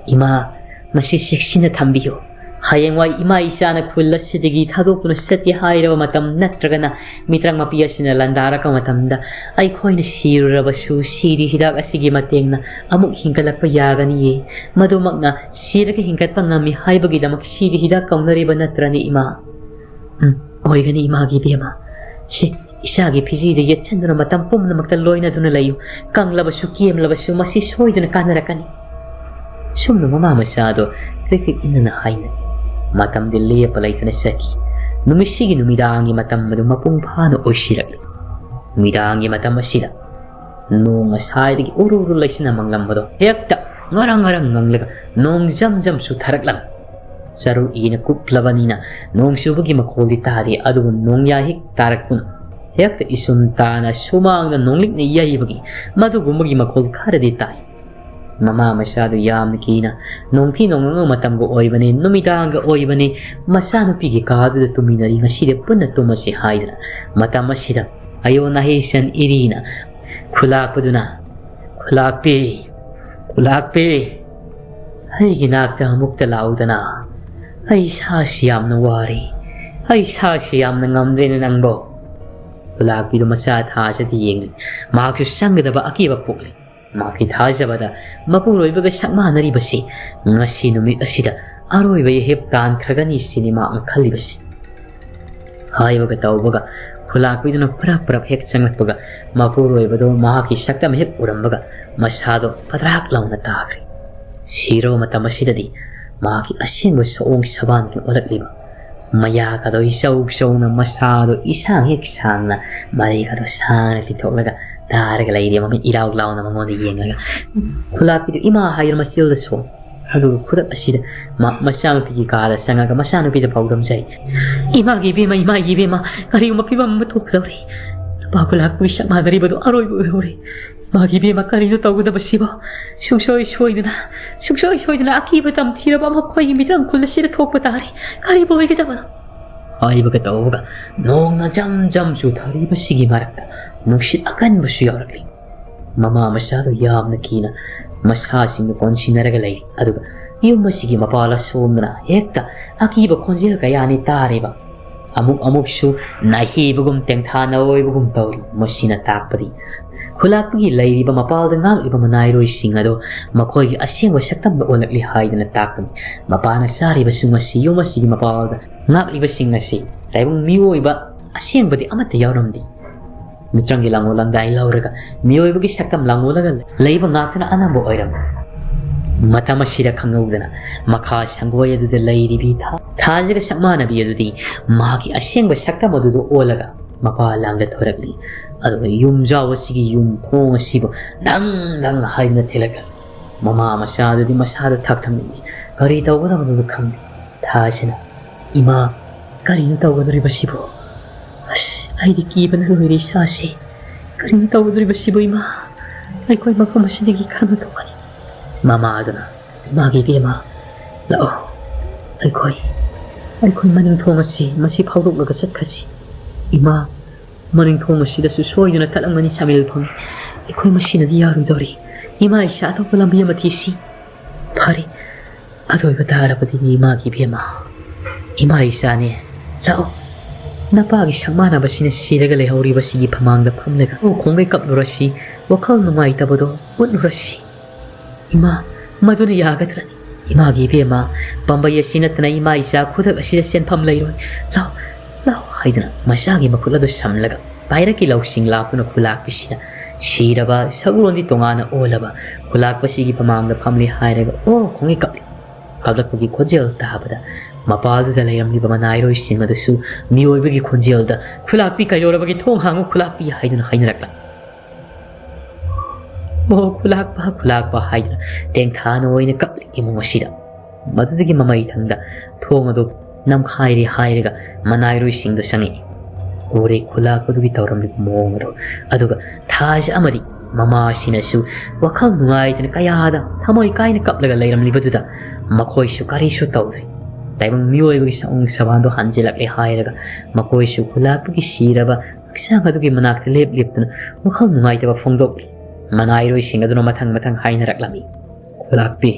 ꯏꯃꯥ, ꯃꯁꯤ ꯆꯦꯛꯁꯤꯟꯅ ꯊꯝꯕꯤꯌꯨ꯫ ꯍꯌꯦꯡꯋꯥꯏ ꯏꯃꯥ ꯏꯆꯥꯅ ꯈꯨꯜ ꯑꯁꯤꯗꯒꯤ ꯊꯥꯗꯣꯛꯇꯨꯅ ꯆꯠꯀꯦ ꯍꯥꯏꯔꯕ ꯃꯇꯝ ꯅꯠꯇ꯭ꯔꯒꯅ ꯃꯤꯇ꯭ꯔꯪ ꯃꯄꯤ ꯑꯁꯤꯅ ꯂꯥꯟꯗꯥꯔꯛꯄ ꯃꯇꯝꯗ ꯑꯩꯈꯣꯏꯅ ꯁꯤꯔꯨꯔꯕꯁꯨ ꯁꯤꯗ ꯍꯤꯗꯥꯛ ꯑꯁꯤꯒꯤ ꯃꯇꯦꯡꯅ ꯑꯃꯨꯛ ꯍꯤꯡꯒꯠꯂꯛꯄ ꯌꯥꯒꯅꯤꯌꯦ꯫ ꯃꯗꯨꯃꯛꯅ ꯁꯤꯔꯒ ꯍꯤꯡꯒꯠꯄ ꯉꯝꯃꯤ ꯍꯥꯏꯕꯒꯤꯗꯃꯛ ꯁꯤꯗ ꯍꯤꯗꯥꯛ ꯀꯧꯅꯔꯤꯕ ꯅꯠꯇ꯭ꯔꯅꯦ ꯏꯃꯥ?" "ꯎꯝ, ꯑꯣꯏꯒꯅꯤ ꯏꯃꯥꯒꯤ ꯏꯕꯦꯝꯃ꯫ ꯁꯤ ꯏꯆꯥꯒꯤ ꯐꯤꯖꯤꯗ ꯌꯦꯠꯁꯤꯟꯗꯨꯅ ꯃꯇꯝ ꯄꯨꯝꯅꯃꯛꯇ ꯂꯣꯏꯅꯗꯨꯅ ꯂꯩꯌꯨ꯫ ꯀꯪꯂꯕꯁꯨ ꯀꯦꯝꯂꯕꯁꯨ ꯃꯁꯤ ꯁꯣꯏꯗꯅ ꯀꯥꯟꯅꯔꯛꯀꯅꯤ꯫" ꯁꯨꯝꯅ ꯃꯃꯥ ꯃꯆꯥꯗꯣ ꯀ꯭ꯔꯤꯛ ꯀ꯭ꯔꯤꯛ ꯏꯟꯅꯅ ꯍꯥꯏꯅꯩ꯫ ꯃꯇꯝꯗꯤ ꯂꯦꯞꯄ ꯂꯩꯇꯅ ꯆꯠꯈꯤ꯫ ꯅꯨꯃꯤꯠꯁꯤꯒꯤ ꯅꯨꯃꯤꯗꯥꯡꯒꯤ ꯃꯇꯝ ꯑꯗꯨ ꯃꯄꯨꯡ ꯐꯥꯅ ꯑꯣꯏꯁꯤꯜꯂꯛꯂꯤ꯫ ꯅꯨꯃꯤꯗꯥꯡꯒꯤ ꯃꯇꯝ ꯑꯁꯤꯗ ꯅꯣꯡ ꯉꯁꯥꯏꯗꯒꯤ ꯎꯔꯨ ꯎꯔꯨ ꯂꯩꯆꯤꯟꯅ ꯃꯪꯂꯝꯕꯗꯣ ꯍꯦꯛꯇ ꯉꯔꯪ ꯉꯔꯪ ꯉꯪꯂꯒ ꯅꯣꯡ ꯖꯝ ꯖꯝ ꯆꯨꯊꯔꯛꯂꯝꯃꯤ꯫ ꯆꯔꯨ ꯏꯅ ꯀꯨꯞꯂꯕꯅꯤꯅ ꯅꯣꯡ ꯆꯨꯕꯒꯤ ꯃꯈꯣꯜꯗꯤ ꯇꯥꯗꯦ, ꯑꯗꯨꯕꯨ ꯅꯣꯡꯌꯥꯏ ꯍꯦꯛ ꯇꯥꯔꯛꯇꯨꯅ ꯍꯦꯛꯇ ꯏꯁꯨꯝ ꯇꯥꯅ ꯁꯨꯃꯥꯡꯗ ꯅꯣꯡꯂꯤꯛꯅ ꯌꯩꯕꯒꯤ ꯃꯗꯨꯒꯨꯝꯕꯒꯤ ꯃꯈꯣꯜ ꯈꯔꯗꯤ ꯇꯥꯏ꯫ ꯃꯃꯥ ꯃꯆꯥꯗꯨ ꯌꯥꯝꯅ ꯀꯤꯅ, ꯅꯣꯡꯊꯤ ꯅꯣꯡꯃꯪꯕ ꯃꯇꯝꯒ ꯑꯣꯏꯕꯅꯤ, ꯅꯨꯃꯤꯗꯥꯡꯒ ꯑꯣꯏꯕꯅꯤ, ꯃꯆꯥꯅꯨꯄꯤꯒꯤ ꯀꯥꯗꯨꯗ ꯇꯨꯝꯃꯤꯟꯅꯔꯤ, ꯉꯁꯤꯗꯤ ꯄꯨꯟꯅ ꯇꯨꯝꯃꯁꯤ ꯍꯥꯏꯗꯅ꯫ ꯃꯇꯝ ꯑꯁꯤꯗ ꯑꯌꯣꯟ ꯑꯍꯩ ꯁꯟ ꯏꯔꯤꯅ ꯈꯨꯂꯥꯛꯄꯗꯨꯅ, "ꯈꯨꯂꯥꯛꯄꯤ, ꯈꯨꯂꯥꯛꯄꯤ, ꯑꯩꯒꯤ ꯅꯥꯛꯇ ꯑꯃꯨꯛꯇ ꯂꯥꯛꯎꯗꯅ꯫ ꯑꯩ ꯏꯁꯥꯁꯤ ꯌꯥꯝꯅ ꯋꯥꯔꯦ, ꯑꯩ ꯏꯁꯥꯁꯤ ꯌꯥꯝꯅ ꯉꯝꯗ꯭ꯔꯦꯅꯦ ꯅꯪꯕꯣ꯫" ꯈꯨꯂꯥꯛꯄꯤꯗꯨ ꯃꯆꯥ ꯊꯥꯖꯗ ꯌꯦꯡꯂꯤ꯫ ꯃꯍꯥꯛꯁꯨ ꯆꯪꯒꯗꯕ ꯑꯀꯤꯕ ꯄꯣꯛꯂꯤ꯫ ꯃꯍꯥꯛꯀꯤ ꯊꯥꯖꯕꯗ ꯃꯄꯨꯔꯣꯏꯕꯒ ꯁꯛꯃꯥꯟꯅꯔꯤꯕꯁꯤ ꯉꯁꯤ ꯅꯨꯃꯤꯠ ꯑꯁꯤꯗ ꯑꯔꯣꯏꯕ ꯌꯩꯍꯦꯞ ꯇꯥꯟꯈ꯭ꯔꯒꯅꯤ ꯁꯤꯅꯤ ꯃꯍꯥꯛꯅ ꯈꯜꯂꯤꯕꯁꯤ꯫ ꯍꯥꯏꯕꯒ ꯇꯧꯕꯒ ꯈꯨꯂꯥꯛꯄꯤꯗꯨꯅ ꯄꯔꯞ ꯄꯔꯞ ꯍꯦꯛ ꯆꯪꯂꯛꯄꯒ, ꯃꯄꯨꯔꯣꯏꯕꯗꯨ ꯃꯍꯥꯛꯀꯤ ꯁꯛꯇꯝ ꯍꯦꯛ ꯎꯔꯝꯕꯒ ꯃꯁꯥꯗꯣ ꯄꯗ꯭ꯔꯥꯛ ꯂꯥꯎꯅ ꯇꯥꯈ꯭ꯔꯦ꯫ ꯁꯤꯔꯕ ꯃꯇꯝ ꯑꯁꯤꯗꯗꯤ ꯃꯍꯥꯛꯀꯤ ꯑꯁꯦꯡꯕ ꯁꯑꯣꯡ ꯁꯕꯥꯟꯗꯨꯅ ꯑꯣꯜꯂꯛꯂꯤꯕ, ꯃꯌꯥꯒꯗꯣ ꯏꯆꯧ ꯆꯧꯅ, ꯃꯁꯥꯗꯣ ꯏꯁꯥꯡ ꯍꯦꯛ ꯁꯥꯡꯅ, ꯃꯔꯩꯒꯗꯣ ꯁꯥꯡꯅ ꯂꯤꯊꯣꯛꯂꯒ ꯇꯥꯔꯒ ꯂꯩꯔꯦ, ꯃꯃꯤꯠ ꯏꯔꯥꯎ ꯂꯥꯎꯅ ꯃꯉꯣꯟꯗ ꯌꯦꯡꯂꯒ꯫ ꯈꯨꯂꯥꯛꯄꯤꯗꯨ ꯏꯃꯥ ꯍꯥꯏꯗꯨꯅ ꯃꯆꯤꯜꯗ ꯁꯣꯛ꯫ ꯑꯗꯨꯒ ꯈꯨꯗꯛ ꯑꯁꯤꯗ ꯃ-, ꯃꯆꯥꯅꯨꯄꯤꯒꯤ ꯀꯥꯗ ꯆꯪꯉꯒ ꯃꯆꯥꯅꯨꯄꯤꯗ ꯄꯥꯎꯗꯝꯖꯩ꯫ "ꯏꯃꯥꯒꯤ ꯏꯕꯦꯝꯃ, ꯏꯃꯥꯒꯤ ꯏꯕꯦꯝꯃ, ꯀꯔꯤꯒꯨꯝꯕ ꯐꯤꯕꯝ ꯑꯃ ꯊꯣꯛꯀꯗꯧꯔꯦ꯫ ꯅꯨꯄꯥ ꯈꯨꯂꯥꯛꯄꯒꯤ ꯁꯛ ꯃꯥꯟꯅꯔꯤꯕꯗꯨ ꯑꯔꯣꯏꯕ ꯑꯣꯏꯍꯧꯔꯦ꯫ ꯏꯃꯥꯒꯤ ꯏꯕꯦꯝꯃ, ꯀꯔꯤꯅꯣ ꯇꯧꯒꯗꯕꯁꯤꯕꯣ? ꯁꯨꯡꯁꯣꯏ ꯁꯣꯏꯗꯅ, ꯁꯨꯡꯁꯣꯏ ꯁꯣꯏꯗꯅ ꯑꯀꯤꯕ ꯇꯝꯊꯤꯔꯕ ꯑꯃ ꯑꯩꯈꯣꯏꯒꯤ ꯃꯤꯇ꯭ꯔꯪ ꯈꯨꯜ ꯑꯁꯤꯗ ꯊꯣꯛꯄ ꯇꯥꯔꯦ꯫ ꯀꯔꯤꯕꯨ ꯑꯣꯏꯒꯗꯕꯅꯣ?" ꯍꯥꯏꯕꯒ ꯇꯧꯕꯒ ꯅꯣꯡꯅ ꯖꯝ ꯖꯝ ꯆꯨꯊꯔꯤꯕꯁꯤꯒꯤ ꯃꯔꯛꯇ ꯅꯨꯡꯁꯤꯠ ꯑꯀꯟꯕꯁꯨ ꯌꯥꯎꯔꯛꯂꯤ꯫ ꯃꯃꯥ ꯃꯆꯥꯗꯨ ꯌꯥꯝꯅ ꯀꯤꯅ ꯃꯁꯥꯁꯤꯡꯗꯨ ꯀꯣꯟꯁꯤꯟꯅꯔꯒ ꯂꯩ꯫ ꯑꯗꯨꯒ ꯌꯨꯝ ꯑꯁꯤꯒꯤ ꯃꯄꯥꯜ ꯑꯁꯣꯝꯗꯅ ꯍꯦꯛꯇ ꯑꯀꯤꯕ ꯈꯣꯟꯖꯦꯜ ꯀꯌꯥꯅꯤ ꯇꯥꯔꯤꯕ꯫ ꯑꯃꯨꯛ ꯑꯃꯨꯛꯁꯨ ꯅꯥꯍꯤꯕꯒꯨꯝ ꯇꯦꯡꯊꯥ ꯅꯑꯣꯏꯕꯒꯨꯝ ꯇꯧꯔꯤ꯫ ꯃꯁꯤꯅ ꯇꯥꯛꯄꯗꯤ ꯈꯨꯂꯥꯛꯄꯒꯤ ꯂꯩꯔꯤꯕ ꯃꯄꯥꯜꯗ ꯉꯥꯛꯂꯤꯕ ꯃꯅꯥꯏꯔꯣꯏꯁꯤꯡ ꯑꯗꯣ ꯃꯈꯣꯏꯒꯤ ꯑꯁꯦꯡꯕ ꯁꯛꯇꯝꯗ ꯑꯣꯜꯂꯛꯂꯤ ꯍꯥꯏꯗꯅ ꯇꯥꯛꯄꯅꯤ꯫ ꯃꯄꯥꯅ ꯆꯥꯔꯤꯕꯁꯨ ꯉꯁꯤ ꯌꯨꯝ ꯑꯁꯤꯒꯤ ꯃꯄꯥꯜꯗ ꯉꯥꯛꯂꯤꯕꯁꯤꯡ ꯑꯁꯤ ꯇꯥꯏꯕꯪ ꯃꯤꯑꯣꯏꯕ ꯑꯁꯦꯡꯕꯗꯤ ꯑꯃꯠꯇ ꯌꯥꯎꯔꯝꯗꯦ꯫ ꯃꯤꯇ꯭ꯔꯪꯒꯤ ꯂꯥꯡꯒꯣꯜ ꯂꯥꯡꯗꯥꯏ ꯂꯧꯔꯒ ꯃꯤꯑꯣꯏꯕꯒꯤ ꯁꯛꯇꯝ ꯂꯥꯡꯒꯣꯜꯂꯒ ꯂꯩꯕ ꯉꯥꯛꯇꯅ ꯑꯅꯝꯕ ꯑꯣꯏꯔꯝꯃꯤ꯫ ꯃꯇꯝ ꯑꯁꯤꯗ ꯈꯪꯍꯧꯗꯅ ꯃꯈꯥ ꯁꯪꯒꯣꯏ ꯑꯗꯨꯗ ꯂꯩꯔꯤꯕꯤ ꯊꯥ-, ꯊꯥꯖꯒ ꯁꯛꯃꯥꯟꯅꯕꯤ ꯑꯗꯨꯗꯤ ꯃꯍꯥꯛꯀꯤ ꯑꯁꯦꯡꯕ ꯁꯛꯇꯝ ꯑꯗꯨꯗ ꯑꯣꯜꯂꯒ ꯃꯄꯥ ꯂꯥꯡꯗ ꯊꯣꯔꯛꯂꯤ꯫ ꯑꯗꯨꯒ ꯌꯨꯝꯖꯥꯎ ꯑꯁꯤꯒꯤ ꯌꯨꯝ ꯊꯣꯡ ꯑꯁꯤꯕꯨ ꯗꯪ ꯗꯪ ꯍꯥꯏꯗꯨꯅ ꯊꯤꯜꯂꯛꯂꯤ꯫ ꯃꯃꯥ ꯃꯆꯥ ꯑꯗꯨꯗꯤ ꯃꯁꯥꯗꯨ ꯊꯛ ꯊꯛꯅꯤꯡꯏ꯫ ꯀꯔꯤ ꯇꯧꯒꯗꯕꯅꯣꯗꯨ ꯈꯪꯗꯦ꯫ ꯊꯥꯁꯤꯅ, "ꯏꯃꯥ, ꯀꯔꯤꯅꯣ ꯇꯧꯒꯗꯧꯔꯤꯕꯁꯤꯕꯨ? ꯑꯁ, ꯑꯩꯗꯤ ꯀꯤꯕꯅ ꯂꯣꯏꯔꯦ ꯏꯁꯥꯁꯦ꯫ ꯀꯔꯤꯅꯣ ꯇꯧꯒꯗꯧꯔꯤꯕꯁꯤꯕꯨ ꯏꯃꯥ? ꯑꯩꯈꯣꯏ ꯃꯐꯝ ꯑꯁꯤꯗꯒꯤ ꯈꯔ ꯊꯣꯛꯀꯅꯤ꯫" ꯃꯃꯥ ꯑꯗꯨꯅ, "ꯏꯃꯥꯒꯤ ꯏꯕꯦꯝꯃ, ꯂꯥꯛꯑꯣ, ꯑꯩꯈꯣꯏ ꯑꯩꯈꯣꯏ ꯃꯅꯤꯡ ꯊꯣꯡ ꯑꯁꯤ ꯃꯁꯤ ꯐꯥꯎꯗꯣꯛꯂꯒ ꯆꯠꯈ꯭ꯔꯁꯤ꯫ ꯏꯃꯥ, ꯃꯅꯤꯡ ꯊꯣꯡ ꯑꯁꯤꯗꯁꯨ ꯁꯣꯏꯗꯨꯅ ꯊꯠꯂꯝꯒꯅꯤ ꯁꯥꯃꯤꯜ ꯐꯪꯉꯤ꯫ ꯑꯩꯈꯣꯏ ꯃꯁꯤꯅꯗꯤ ꯌꯥꯔꯣꯏꯗꯧꯔꯤ꯫ ꯏꯃꯥ ꯏꯆꯥ ꯑꯇꯣꯞꯄ ꯂꯝꯕꯤ ꯑꯃ ꯊꯤꯁꯤ꯫ ꯐꯔꯦ, ꯑꯗꯨ ꯑꯣꯏꯕ ꯇꯥꯔꯕꯗꯤ ꯏꯃꯥꯒꯤ ꯏꯕꯦꯝꯃ, ꯏꯃꯥ ꯏꯆꯥꯅꯦ, ꯂꯥꯛꯑꯣ, ꯅꯄꯥꯒꯤ ꯁꯛꯃꯥꯟꯅꯕꯁꯤꯅ ꯁꯤꯔꯒ ꯂꯩꯍꯧꯔꯤꯕꯁꯤꯒꯤ ꯐꯃꯥꯡꯗ ꯐꯝꯂꯒ ꯈꯣꯡꯒꯩ ꯀꯞꯂꯨꯔꯁꯤ, ꯋꯥꯈꯜ ꯅꯨꯡꯉꯥꯏꯇꯕꯗꯣ ꯎꯠꯂꯨꯔꯁꯤ꯫ ꯏꯃꯥ, ꯃꯗꯨꯅ ꯌꯥꯒꯗ꯭ꯔꯅꯤ? ꯏꯃꯥꯒꯤ ꯏꯕꯦꯝꯃ, ꯄꯥꯝꯕꯩ ꯑꯁꯤ ꯅꯠꯇꯅ ꯏꯃꯥ ꯏꯆꯥ ꯈꯨꯗꯛ ꯑꯁꯤꯗ ꯁꯦꯟꯐꯝ ꯂꯩꯔꯣꯏ꯫ ꯂꯥꯎ, ꯂꯥꯎ ꯍꯥꯏꯗꯨꯅ ꯃꯆꯥꯒꯤ ꯃꯈꯨꯠ ꯑꯗꯨ ꯁꯝꯂꯒ ꯄꯥꯏꯔꯛꯀꯤ ꯂꯧꯁꯤꯡ ꯂꯥꯛꯇꯨꯅ ꯈꯨꯂꯥꯛꯄꯤꯁꯤꯅ ꯁꯤꯔꯕ ꯁꯛꯂꯣꯟꯗꯤ ꯇꯣꯉꯥꯟꯅ ꯑꯣꯜꯂꯕ ꯈꯨꯂꯥꯛꯄꯁꯤꯒꯤ ꯃꯃꯥꯡꯗ ꯐꯝꯂꯤ ꯍꯥꯏꯔꯒ ꯑꯣ ꯈꯣꯡꯉꯩ ꯀꯞꯂꯤ꯫ ꯀꯞꯂꯛꯄꯒꯤ ꯈꯣꯟꯖꯦꯜ ꯇꯥꯕꯗ ꯃꯄꯥꯗꯨꯗ ꯂꯩꯔꯝꯂꯤꯕ ꯃꯅꯥꯏꯔꯣꯏꯁꯤꯡ ꯑꯗꯨꯁꯨ ꯃꯤꯑꯣꯏꯕꯒꯤ ꯈꯣꯟꯖꯦꯜꯗ, "ꯈꯨꯂꯥꯛꯄꯤ, ꯀꯩꯗꯧꯔꯕꯒꯦ? ꯊꯣꯡ ꯍꯥꯡꯉꯨ ꯈꯨꯂꯥꯛꯄꯤ" ꯍꯥꯏꯗꯨꯅ ꯍꯥꯏꯅꯔꯛꯂꯝꯃꯤ꯫ "ꯑꯣ ꯈꯨꯂꯥꯛꯄ, ꯈꯨꯂꯥꯛꯄ" ꯍꯥꯏꯗꯨꯅ ꯇꯦꯡꯊꯥꯅ ꯑꯣꯏꯅ ꯀꯞꯂꯤ ꯏꯃꯨꯡ ꯑꯁꯤꯗ꯫ ꯃꯗꯨꯗꯒꯤ ꯃꯃꯩ ꯊꯪꯗ ꯊꯣꯡ ꯑꯗꯨ ꯅꯝꯈꯥꯏꯔꯦ ꯍꯥꯏꯔꯒ ꯃꯅꯥꯏꯔꯣꯏꯁꯤꯡꯗꯨ ꯆꯪꯉꯛꯏ꯫ ꯎꯔꯦ ꯈꯨꯂꯥꯛꯄꯗꯨꯒꯤ ꯇꯧꯔꯝꯂꯤꯕ ꯃꯑꯣꯡ ꯑꯗꯨ꯫ ꯑꯗꯨꯒ ꯊꯥꯖ ꯑꯃꯗꯤ ꯃꯃꯥꯁꯤꯅꯁꯨ ꯋꯥꯈꯜ ꯅꯨꯡꯉꯥꯏꯇꯅ ꯀꯌꯥꯗ ꯊꯃꯣꯏ ꯀꯥꯏꯅ ꯀꯞꯂꯒ ꯂꯩꯔꯝꯂꯤꯕꯗꯨꯗ ꯃꯈꯣꯏꯁꯨ ꯀꯔꯤꯁꯨ ꯇꯧꯗ꯭ꯔꯤ꯫ ꯇꯥꯏꯕꯪ ꯃꯤꯑꯣꯏꯕꯒꯤ ꯁꯑꯣꯡ ꯁꯕꯥꯟꯗꯣ ꯍꯟꯖꯤꯜꯂꯛꯂꯦ ꯍꯥꯏꯔꯒ ꯃꯈꯣꯏꯁꯨ ꯈꯨꯂꯥꯛꯄꯒꯤ ꯁꯤꯔꯕ ꯍꯛꯆꯥꯡ ꯑꯗꯨꯒꯤ ꯃꯅꯥꯛꯇ ꯂꯦꯞ ꯂꯦꯞꯇꯨꯅ ꯋꯥꯈꯜ ꯅꯨꯡꯉꯥꯏꯇꯕ ꯐꯣꯡꯗꯣꯛꯂꯤ꯫ ꯃꯅꯥꯏꯔꯣꯏꯁꯤꯡ ꯑꯗꯨꯅ ꯃꯊꯪ ꯃꯊꯪ ꯍꯥꯏꯅꯔꯛꯂꯝꯃꯤ꯫ "ꯈꯨꯂꯥꯛꯄꯤ,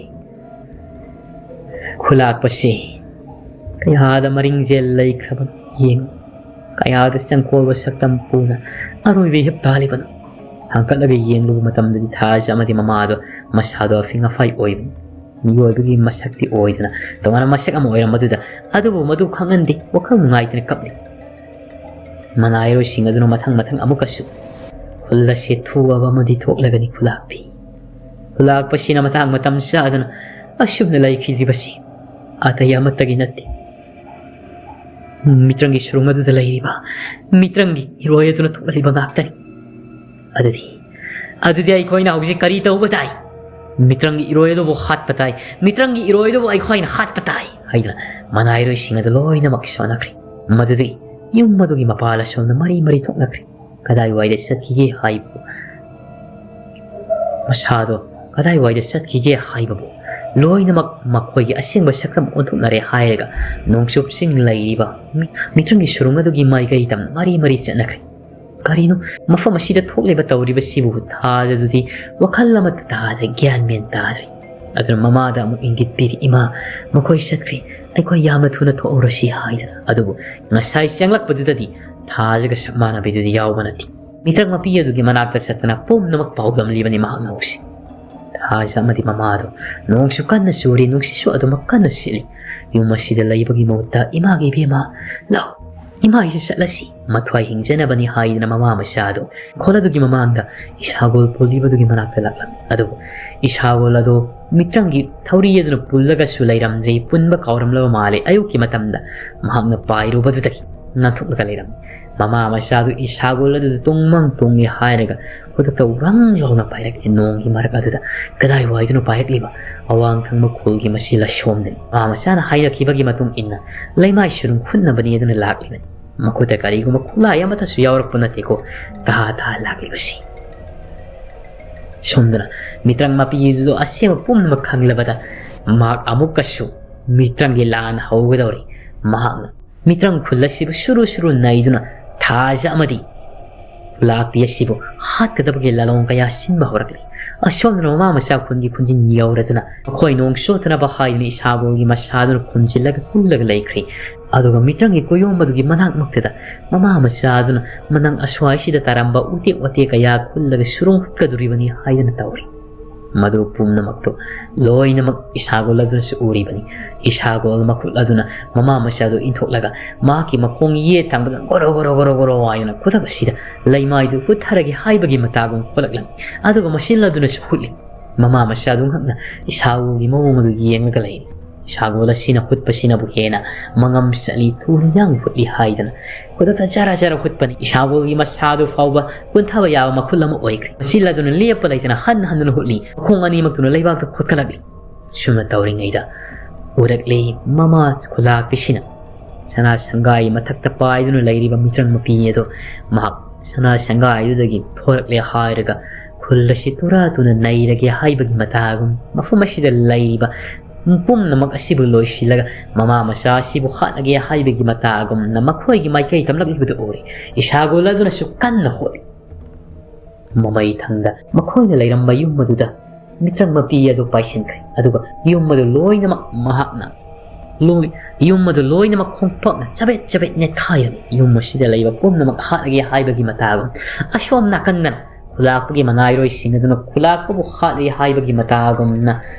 ꯈꯨꯂꯥꯛꯄꯁꯤ ꯀꯌꯥꯗ ꯃꯔꯤꯡꯖꯦꯜ ꯂꯩꯈ꯭ꯔꯕꯅꯣ ꯌꯦꯡꯉꯨ꯫ ꯀꯌꯥꯗ ꯆꯪꯈꯣꯜꯕ ꯁꯛꯇꯝ ꯄꯨꯅ ꯑꯔꯣꯏꯕ ꯏꯍꯨꯞ ꯇꯥꯜꯂꯤꯕꯅꯣ?" ꯍꯪꯀꯠꯂꯒ ꯌꯦꯡꯂꯨꯕ ꯃꯇꯝꯗꯗꯤ ꯊꯥꯖ ꯑꯃꯗꯤ ꯃꯃꯥꯗꯣ ꯃꯁꯥꯗꯣ ꯑꯐꯤꯡ ꯑꯐꯥꯏ ꯑꯣꯏꯕꯅꯤ꯫ ꯃꯤꯑꯣꯏꯕꯒꯤ ꯃꯁꯛꯇꯤ ꯑꯣꯏꯗꯅ ꯇꯣꯉꯥꯟꯅ ꯃꯁꯛ ꯑꯃ ꯑꯣꯏꯔꯝꯕꯗꯨꯗ, ꯑꯗꯨꯕꯨ ꯃꯗꯨ ꯈꯪꯍꯟꯗꯦ, ꯋꯥꯈꯜ ꯅꯨꯡꯉꯥꯏꯇꯅ ꯀꯞꯂꯤ꯫ ꯃꯅꯥꯏꯔꯣꯏꯁꯤꯡ ꯑꯗꯨꯅ ꯃꯊꯪ ꯃꯊꯪ ꯑꯃꯨꯛꯀꯁꯨ, "ꯈꯨꯜ ꯑꯁꯤ ꯊꯨꯕ ꯑꯃꯗꯤ ꯊꯣꯛꯂꯒꯅꯤ ꯈꯨꯂꯥꯛꯄꯤ꯫ ꯈꯨꯂꯥꯛꯄꯁꯤꯅ ꯃꯇꯥꯡ ꯃꯇꯝ ꯆꯥꯗꯅ ꯑꯁꯨꯝꯅ ꯂꯩꯈꯤꯗ꯭ꯔꯤꯕꯁꯤ ꯑꯇꯩ ꯑꯃꯠꯇꯒꯤ ꯅꯠꯇꯦ꯫ ꯃꯤꯇ꯭ꯔꯪꯒꯤ ꯁꯨꯔꯨꯡ ꯑꯗꯨꯗ ꯂꯩꯔꯤꯕ ꯃꯤꯇ꯭ꯔꯪꯒꯤ ꯏꯔꯣꯏ ꯑꯗꯨꯅ ꯊꯣꯛꯍꯜꯂꯤꯕ ꯉꯥꯛꯇꯅꯤ꯫ ꯑꯗꯨꯗꯤ, ꯑꯗꯨꯗꯤ ꯑꯩꯈꯣꯏꯅ ꯍꯧꯖꯤꯛ ꯀꯔꯤ ꯇꯧꯕ ꯇꯥꯏ? ꯃꯤꯇ꯭ꯔꯪꯒꯤ ꯏꯔꯣꯏ ꯑꯗꯨꯕꯨ ꯍꯥꯠꯄ ꯇꯥꯏ꯫ ꯃꯤꯇ꯭ꯔꯪꯒꯤ ꯏꯔꯣꯏ ꯑꯗꯨꯕꯨ ꯑꯩꯈꯣꯏꯅ ꯍꯥꯠꯄ ꯇꯥꯏ" ꯍꯥꯏꯗꯨꯅ ꯃꯅꯥꯏꯔꯣꯏꯁꯤꯡ ꯑꯗꯨ ꯂꯣꯏꯅꯃꯛ ꯁꯣꯟꯅꯈ꯭ꯔꯦ꯫ ꯃꯗꯨꯗꯒꯤ ꯌꯨꯝ ꯑꯗꯨꯒꯤ ꯃꯄꯥꯜ ꯑꯁꯣꯝꯗ ꯃꯔꯤ ꯃꯔꯤ ꯊꯣꯛꯅꯈ꯭ꯔꯦ꯫ ꯀꯗꯥꯏꯋꯥꯏꯗ ꯆꯠꯈꯤꯒꯦ ꯍꯥꯏꯕꯕꯨ ꯃꯁꯥꯗꯣ ꯀꯗꯥꯏꯋꯥꯏꯗ ꯆꯠꯈꯤꯒꯦ ꯍꯥꯏꯕꯕꯨ ꯂꯣꯏꯅꯃꯛ ꯃꯈꯣꯏꯒꯤ ꯑꯁꯦꯡꯕ ꯁꯛꯇꯝ ꯑꯣꯟꯊꯣꯛꯅꯔꯦ ꯍꯥꯏꯔꯒ ꯅꯣꯡꯆꯨꯞꯁꯤꯡ ꯂꯩꯔꯤꯕ ꯃꯤ-, ꯃꯤꯇ꯭ꯔꯪꯒꯤ ꯁꯨꯔꯨꯡ ꯑꯗꯨꯒꯤ ꯃꯥꯏꯀꯩ ꯇꯝꯅ ꯃꯔꯤ ꯃꯔꯤ ꯆꯠꯅꯈ꯭ꯔꯦ꯫ ꯀꯔꯤꯅꯣ ꯃꯐꯝ ꯑꯁꯤꯗ ꯊꯣꯛꯂꯤꯕ ꯇꯧꯔꯤꯕꯁꯤꯕꯨ? ꯊꯥꯖꯗꯨꯗꯤ ꯋꯥꯈꯜ ꯑꯃꯠꯇ ꯇꯥꯗ꯭ꯔꯦ, ꯒ꯭ꯌꯥꯟ ꯃꯦꯟ ꯇꯥꯗ꯭ꯔꯦ꯫ ꯑꯗꯨꯅ ꯃꯃꯥꯗ ꯑꯃꯨꯛ ꯏꯪꯒꯤꯠ ꯄꯤꯔꯤ, "ꯏꯃꯥ, ꯃꯈꯣꯏ ꯆꯠꯈ꯭ꯔꯦ, ꯑꯩꯈꯣꯏ ꯌꯥꯝꯅ ꯊꯨꯅ ꯊꯣꯛꯍꯧꯔꯁꯤ" ꯍꯥꯏꯗꯅ꯫ ꯑꯗꯨꯕꯨ ꯉꯁꯥꯏ ꯆꯪꯂꯛꯄꯗꯨꯗꯗꯤ ꯊꯥꯖꯒ ꯁꯛ ꯃꯥꯟꯅꯕꯤꯗꯨꯗꯤ ꯌꯥꯎꯕ ꯅꯠꯇꯦ꯫ ꯃꯤꯇ꯭ꯔꯪ ꯃꯄꯤ ꯑꯗꯨꯒꯤ ꯃꯅꯥꯛꯇ ꯆꯠꯇꯅ ꯄꯨꯝꯅꯃꯛ ꯄꯥꯎꯗꯝꯂꯤꯕꯅꯤ ꯃꯍꯥꯛꯅ ꯍꯧꯖꯤꯛ꯫ ꯊꯥꯖ ꯑꯃꯗꯤ ꯃꯃꯥꯗꯣ ꯅꯣꯡꯁꯨ ꯀꯟꯅ ꯆꯨꯔꯤ, ꯅꯨꯡꯁꯤꯠꯁꯨ ꯑꯗꯨꯃꯛ ꯀꯟꯅ ꯁꯤꯠꯂꯤ꯫ ꯌꯨꯝ ꯑꯁꯤꯗ ꯂꯩꯕꯒꯤ ꯃꯍꯨꯠꯇ ꯏꯃꯥꯒꯤ ꯏꯕꯦꯝꯃ, ꯂꯥꯛꯑꯣ, ꯏꯃꯥꯒꯤꯁꯦ ꯆꯠꯂꯁꯤ, ꯃꯊ꯭ꯋꯥꯏ ꯍꯤꯡꯖꯅꯕꯅꯤ ꯍꯥꯏꯗꯅ ꯃꯃꯥ ꯃꯆꯥꯗꯣ ꯈꯣꯜ ꯑꯗꯨꯒꯤ ꯃꯃꯥꯡꯗ ꯏꯁꯥꯒꯣꯜ ꯄꯨꯜꯂꯤꯕꯗꯨꯒꯤ ꯃꯅꯥꯛꯇ ꯂꯥꯛꯂꯝꯃꯤ꯫ ꯑꯗꯨꯕꯨ ꯏꯁꯥꯒꯣꯜ ꯑꯗꯣ ꯃꯤꯇ꯭ꯔꯪꯒꯤ ꯊꯧꯔꯤ ꯑꯗꯨꯅ ꯄꯨꯜꯂꯒꯁꯨ ꯂꯩꯔꯝꯗ꯭ꯔꯦ, ꯄꯨꯟꯕ ꯀꯥꯎꯔꯝꯂꯕ ꯃꯥꯜꯂꯦ꯫ ꯑꯌꯨꯛꯀꯤ ꯃꯇꯝꯗ ꯃꯍꯥꯛꯅ ꯄꯥꯏꯔꯨꯕꯗꯨꯗꯒꯤ ꯅꯥꯟꯊꯣꯛꯂꯒ ꯂꯩꯔꯝꯃꯤ꯫ ꯃꯃꯥ ꯃꯆꯥꯗꯨ ꯏꯁꯥꯒꯣꯜ ꯑꯗꯨꯗ ꯇꯨꯡꯃꯪ ꯇꯣꯡꯉꯦ ꯍꯥꯏꯔꯒ ꯈꯨꯗꯛꯇ ꯎꯔꯪ ꯂꯥꯎꯅ ꯄꯥꯏꯔꯛꯂꯦ꯫ ꯅꯣꯡꯒꯤ ꯃꯔꯛ ꯑꯗꯨꯗ ꯀꯗꯥꯏꯋꯥꯏꯗꯅꯣ ꯄꯥꯏꯔꯛꯂꯤꯕ? ꯑꯋꯥꯡ ꯊꯪꯕ ꯈꯨꯜꯒꯤ ꯃꯁꯤ ꯂꯥꯏꯁꯣꯝꯗꯅꯤ꯫ ꯃꯃꯥ ꯃꯆꯥꯅ ꯍꯥꯏꯅꯈꯤꯕꯒꯤ ꯃꯇꯨꯡ ꯏꯟꯅ ꯂꯩꯃꯥꯏ ꯁꯨꯔꯨꯡ ꯍꯨꯠꯅꯕꯅꯤ ꯑꯗꯨꯅ ꯂꯥꯛꯂꯤꯕꯅꯤ꯫ ꯃꯈꯨꯠꯇ ꯀꯔꯤꯒꯨꯝꯕ ꯈꯨꯠꯂꯥꯏ ꯑꯃꯠꯇꯁꯨ ꯌꯥꯎꯔꯛꯄ ꯅꯠꯇꯦꯀꯣ, ꯇꯍꯥ ꯇꯍꯥ ꯂꯥꯛꯂꯤꯕꯁꯤ꯫ ꯁꯣꯝꯗꯅ ꯃꯤꯇ꯭ꯔꯪ ꯃꯄꯤꯗꯨ ꯑꯁꯦꯡꯕ ꯄꯨꯝꯅꯃꯛ ꯈꯪꯂꯕꯗ ꯃꯍꯥꯛ ꯑꯃꯨꯛꯀꯁꯨ ꯃꯤꯇ꯭ꯔꯪꯒꯤ ꯂꯥꯟ ꯍꯧꯒꯗꯧꯔꯤ꯫ ꯃꯍꯥꯛꯅ ꯃꯤꯇ꯭ꯔꯪ ꯈꯨꯜ ꯑꯁꯤꯕꯨ ꯁꯨꯔꯨ ꯁꯨꯔꯨ ꯅꯩꯗꯨꯅ ꯊꯥꯖ ꯑꯃꯗꯤ ꯈꯨꯂꯥꯛꯄꯤ ꯑꯁꯤꯕꯨ ꯍꯥꯠꯀꯗꯕꯒꯤ ꯂꯥꯂꯣꯡ ꯀꯌꯥ ꯁꯤꯟꯕ ꯍꯧꯔꯛꯂꯤ꯫ ꯑꯁꯣꯝꯗꯅ ꯃꯃꯥ ꯃꯆꯥ ꯈꯨꯟꯒꯤ ꯈꯨꯟꯖꯤꯟ ꯌꯧꯔꯗꯨꯅ ꯃꯈꯣꯏ ꯅꯣꯡ ꯆꯣꯠꯇꯅꯕ ꯍꯥꯏꯗꯨꯅ ꯏꯁꯥꯒꯣꯜꯒꯤ ꯃꯁꯥꯗꯨꯅ ꯈꯨꯝꯖꯤꯜꯂꯒ ꯀꯨꯜꯂꯒ ꯂꯩꯈ꯭ꯔꯦ꯫ ꯑꯗꯨꯒ ꯃꯤꯇ꯭ꯔꯪꯒꯤ ꯀꯣꯌꯣꯝꯕꯗꯨꯒꯤ ꯃꯅꯥꯛꯃꯛꯇꯗ ꯃꯃꯥ ꯃꯆꯥꯗꯨꯅ ꯃꯅꯪ ꯑꯁ꯭ꯋꯥꯏꯁꯤꯗ ꯇꯥꯔꯝꯕ ꯎꯇꯦꯛ ꯋꯥꯇꯦꯛ ꯀꯌꯥ ꯈꯨꯜꯂꯒ ꯁꯨꯔꯨꯡ ꯍꯨꯠꯀꯗꯣꯔꯤꯕꯅꯤ ꯍꯥꯏꯗꯅ ꯇꯧꯔꯤ꯫ ꯃꯗꯨ ꯄꯨꯝꯅꯃꯛꯇꯨ ꯂꯣꯏꯅꯃꯛ ꯏꯁꯥꯒꯣꯜ ꯑꯗꯨꯅꯁꯨ ꯎꯔꯤꯕꯅꯤ꯫ ꯏꯁꯥꯒꯣꯜ ꯃꯈꯨꯠ ꯑꯗꯨꯅ ꯃꯃꯥ ꯃꯆꯥꯗꯨ ꯏꯟꯊꯣꯛꯂꯒ ꯃꯍꯥꯛꯀꯤ ꯃꯈꯣꯡ ꯌꯦꯠ ꯊꯪꯕꯗ ꯒꯣꯔꯣ ꯒꯣꯔꯣ ꯒꯣꯔꯣ ꯒꯣꯔꯣ ꯍꯥꯏꯗꯨꯅ ꯈꯨꯗꯛ ꯑꯁꯤꯗ ꯂꯩꯃꯥꯏꯗꯨ ꯍꯨꯠꯊꯔꯒꯦ ꯍꯥꯏꯕꯒꯤ ꯃꯇꯥꯒꯨꯝ ꯈꯣꯠꯂꯛꯂꯝꯃꯤ꯫ ꯑꯗꯨꯒ ꯃꯁꯤꯜ ꯑꯗꯨꯅꯁꯨ ꯍꯨꯠꯂꯤ꯫ ꯃꯃꯥ ꯃꯆꯥꯗꯨ ꯉꯛꯅ ꯏꯁꯥꯒꯣꯜꯒꯤ ꯃꯑꯣꯡ ꯑꯗꯨ ꯌꯦꯡꯂꯒ ꯂꯩꯔꯤ꯫ ꯏꯁꯥꯒꯣꯜ ꯑꯁꯤꯅ ꯍꯨꯠꯄꯁꯤꯅꯕꯨ ꯍꯦꯟꯅ ꯃꯉꯝ ꯆꯠꯂꯤ, ꯊꯨꯅ ꯌꯥꯡꯅ ꯍꯨꯠꯂꯤ ꯍꯥꯏꯗꯅ ꯈꯨꯗꯛꯇ ꯖꯔ ꯖꯔ ꯍꯨꯠꯄꯅꯤ꯫ ꯏꯁꯥꯒꯣꯜꯒꯤ ꯃꯁꯥꯗꯨ ꯐꯥꯎꯕ ꯀꯨꯟꯊꯕ ꯌꯥꯕ ꯃꯈꯨꯜ ꯑꯃ ꯑꯣꯏꯈ꯭ꯔꯦ꯫ ꯃꯆꯤꯜ ꯑꯗꯨꯅ ꯂꯦꯞꯄ ꯂꯩꯇꯅ ꯍꯟ ꯍꯟꯗꯨꯅ ꯍꯨꯠꯂꯤ꯫ ꯃꯈꯣꯡ ꯑꯅꯤꯃꯛꯇꯨꯅ ꯂꯩꯕꯥꯛꯇ ꯈꯨꯠꯀꯠꯂꯛꯂꯤ꯫ ꯁꯨꯝꯅ ꯇꯧꯔꯤꯉꯩꯗ ꯎꯔꯛꯂꯤ ꯃꯃꯥ ꯈꯨꯂꯥꯛꯄꯤꯁꯤꯅ ꯁꯅꯥ ꯁꯪꯒꯥꯏ ꯃꯊꯛꯇ ꯄꯥꯏꯗꯨꯅ ꯂꯩꯔꯤꯕ ꯃꯤꯇ꯭ꯔꯪ ꯃꯄꯤ ꯑꯗꯣ ꯃꯍꯥꯛ ꯁꯅꯥ ꯁꯪꯒꯥꯏꯗꯨꯗꯒꯤ ꯊꯣꯔꯛꯂꯦ ꯍꯥꯏꯔꯒ ꯈꯨꯜ ꯑꯁꯤ ꯇꯨꯔꯥ ꯇꯨꯅ ꯅꯩꯔꯒꯦ ꯍꯥꯏꯕꯒꯤ ꯃꯇꯥꯒꯨꯝ, ꯃꯐꯝ ꯑꯁꯤꯗ ꯂꯩꯔꯤꯕ ꯄꯨꯝꯅꯃꯛ ꯑꯁꯤꯕꯨ ꯂꯣꯏꯁꯤꯜꯂꯒ ꯃꯃꯥ ꯃꯆꯥ ꯑꯁꯤꯕꯨ ꯍꯥꯠꯂꯒꯦ ꯍꯥꯏꯕꯒꯤ ꯃꯇꯥꯒꯨꯝꯅ ꯃꯈꯣꯏꯒꯤ ꯃꯥꯏꯀꯩ ꯇꯝꯂꯛꯂꯤꯕꯗꯨ ꯎꯔꯦ꯫ ꯏꯁꯥꯒꯣꯜ ꯑꯗꯨꯅꯁꯨ ꯀꯟꯅ ꯍꯣꯠꯂꯤ꯫ ꯃꯃꯩ ꯊꯪꯗ ꯃꯈꯣꯏꯅ ꯂꯩꯔꯝꯕ ꯌꯨꯝ ꯑꯗꯨꯗ ꯃꯤꯇ꯭ꯔꯪ ꯃꯄꯤ ꯑꯗꯨ ꯄꯥꯏꯁꯤꯟꯈ꯭ꯔꯦ, ꯑꯗꯨꯒ ꯌꯨꯝ ꯑꯗꯨ ꯂꯣꯏꯅꯃꯛ ꯃꯍꯥꯛꯅ ꯂꯣꯏ-, ꯌꯨꯝ ꯑꯗꯨ ꯂꯣꯏꯅꯃꯛ ꯈꯣꯡꯄꯥꯛꯅ ꯆꯕꯦꯠ ꯆꯕꯦꯠ ꯅꯦꯠꯈꯥꯏꯔꯝꯃꯤ꯫ ꯌꯨꯝ ꯑꯁꯤꯗ ꯂꯩꯕ ꯄꯨꯝꯅꯃꯛ ꯍꯥꯠꯂꯒꯦ ꯍꯥꯏꯕꯒꯤ ꯃꯇꯥꯒꯨꯝ, ꯑꯁꯣꯝ ꯅꯥꯀꯟꯗꯅ ꯈꯨꯂꯥꯛꯄꯒꯤ ꯃꯅꯥꯏꯔꯣꯏꯁꯤꯡ ꯑꯗꯨꯅ ꯈꯨꯂꯥꯛꯄꯕꯨ ꯍꯥꯠꯂꯤ ꯍꯥꯏꯕꯒꯤ ꯃꯇꯥꯒꯨꯝꯅ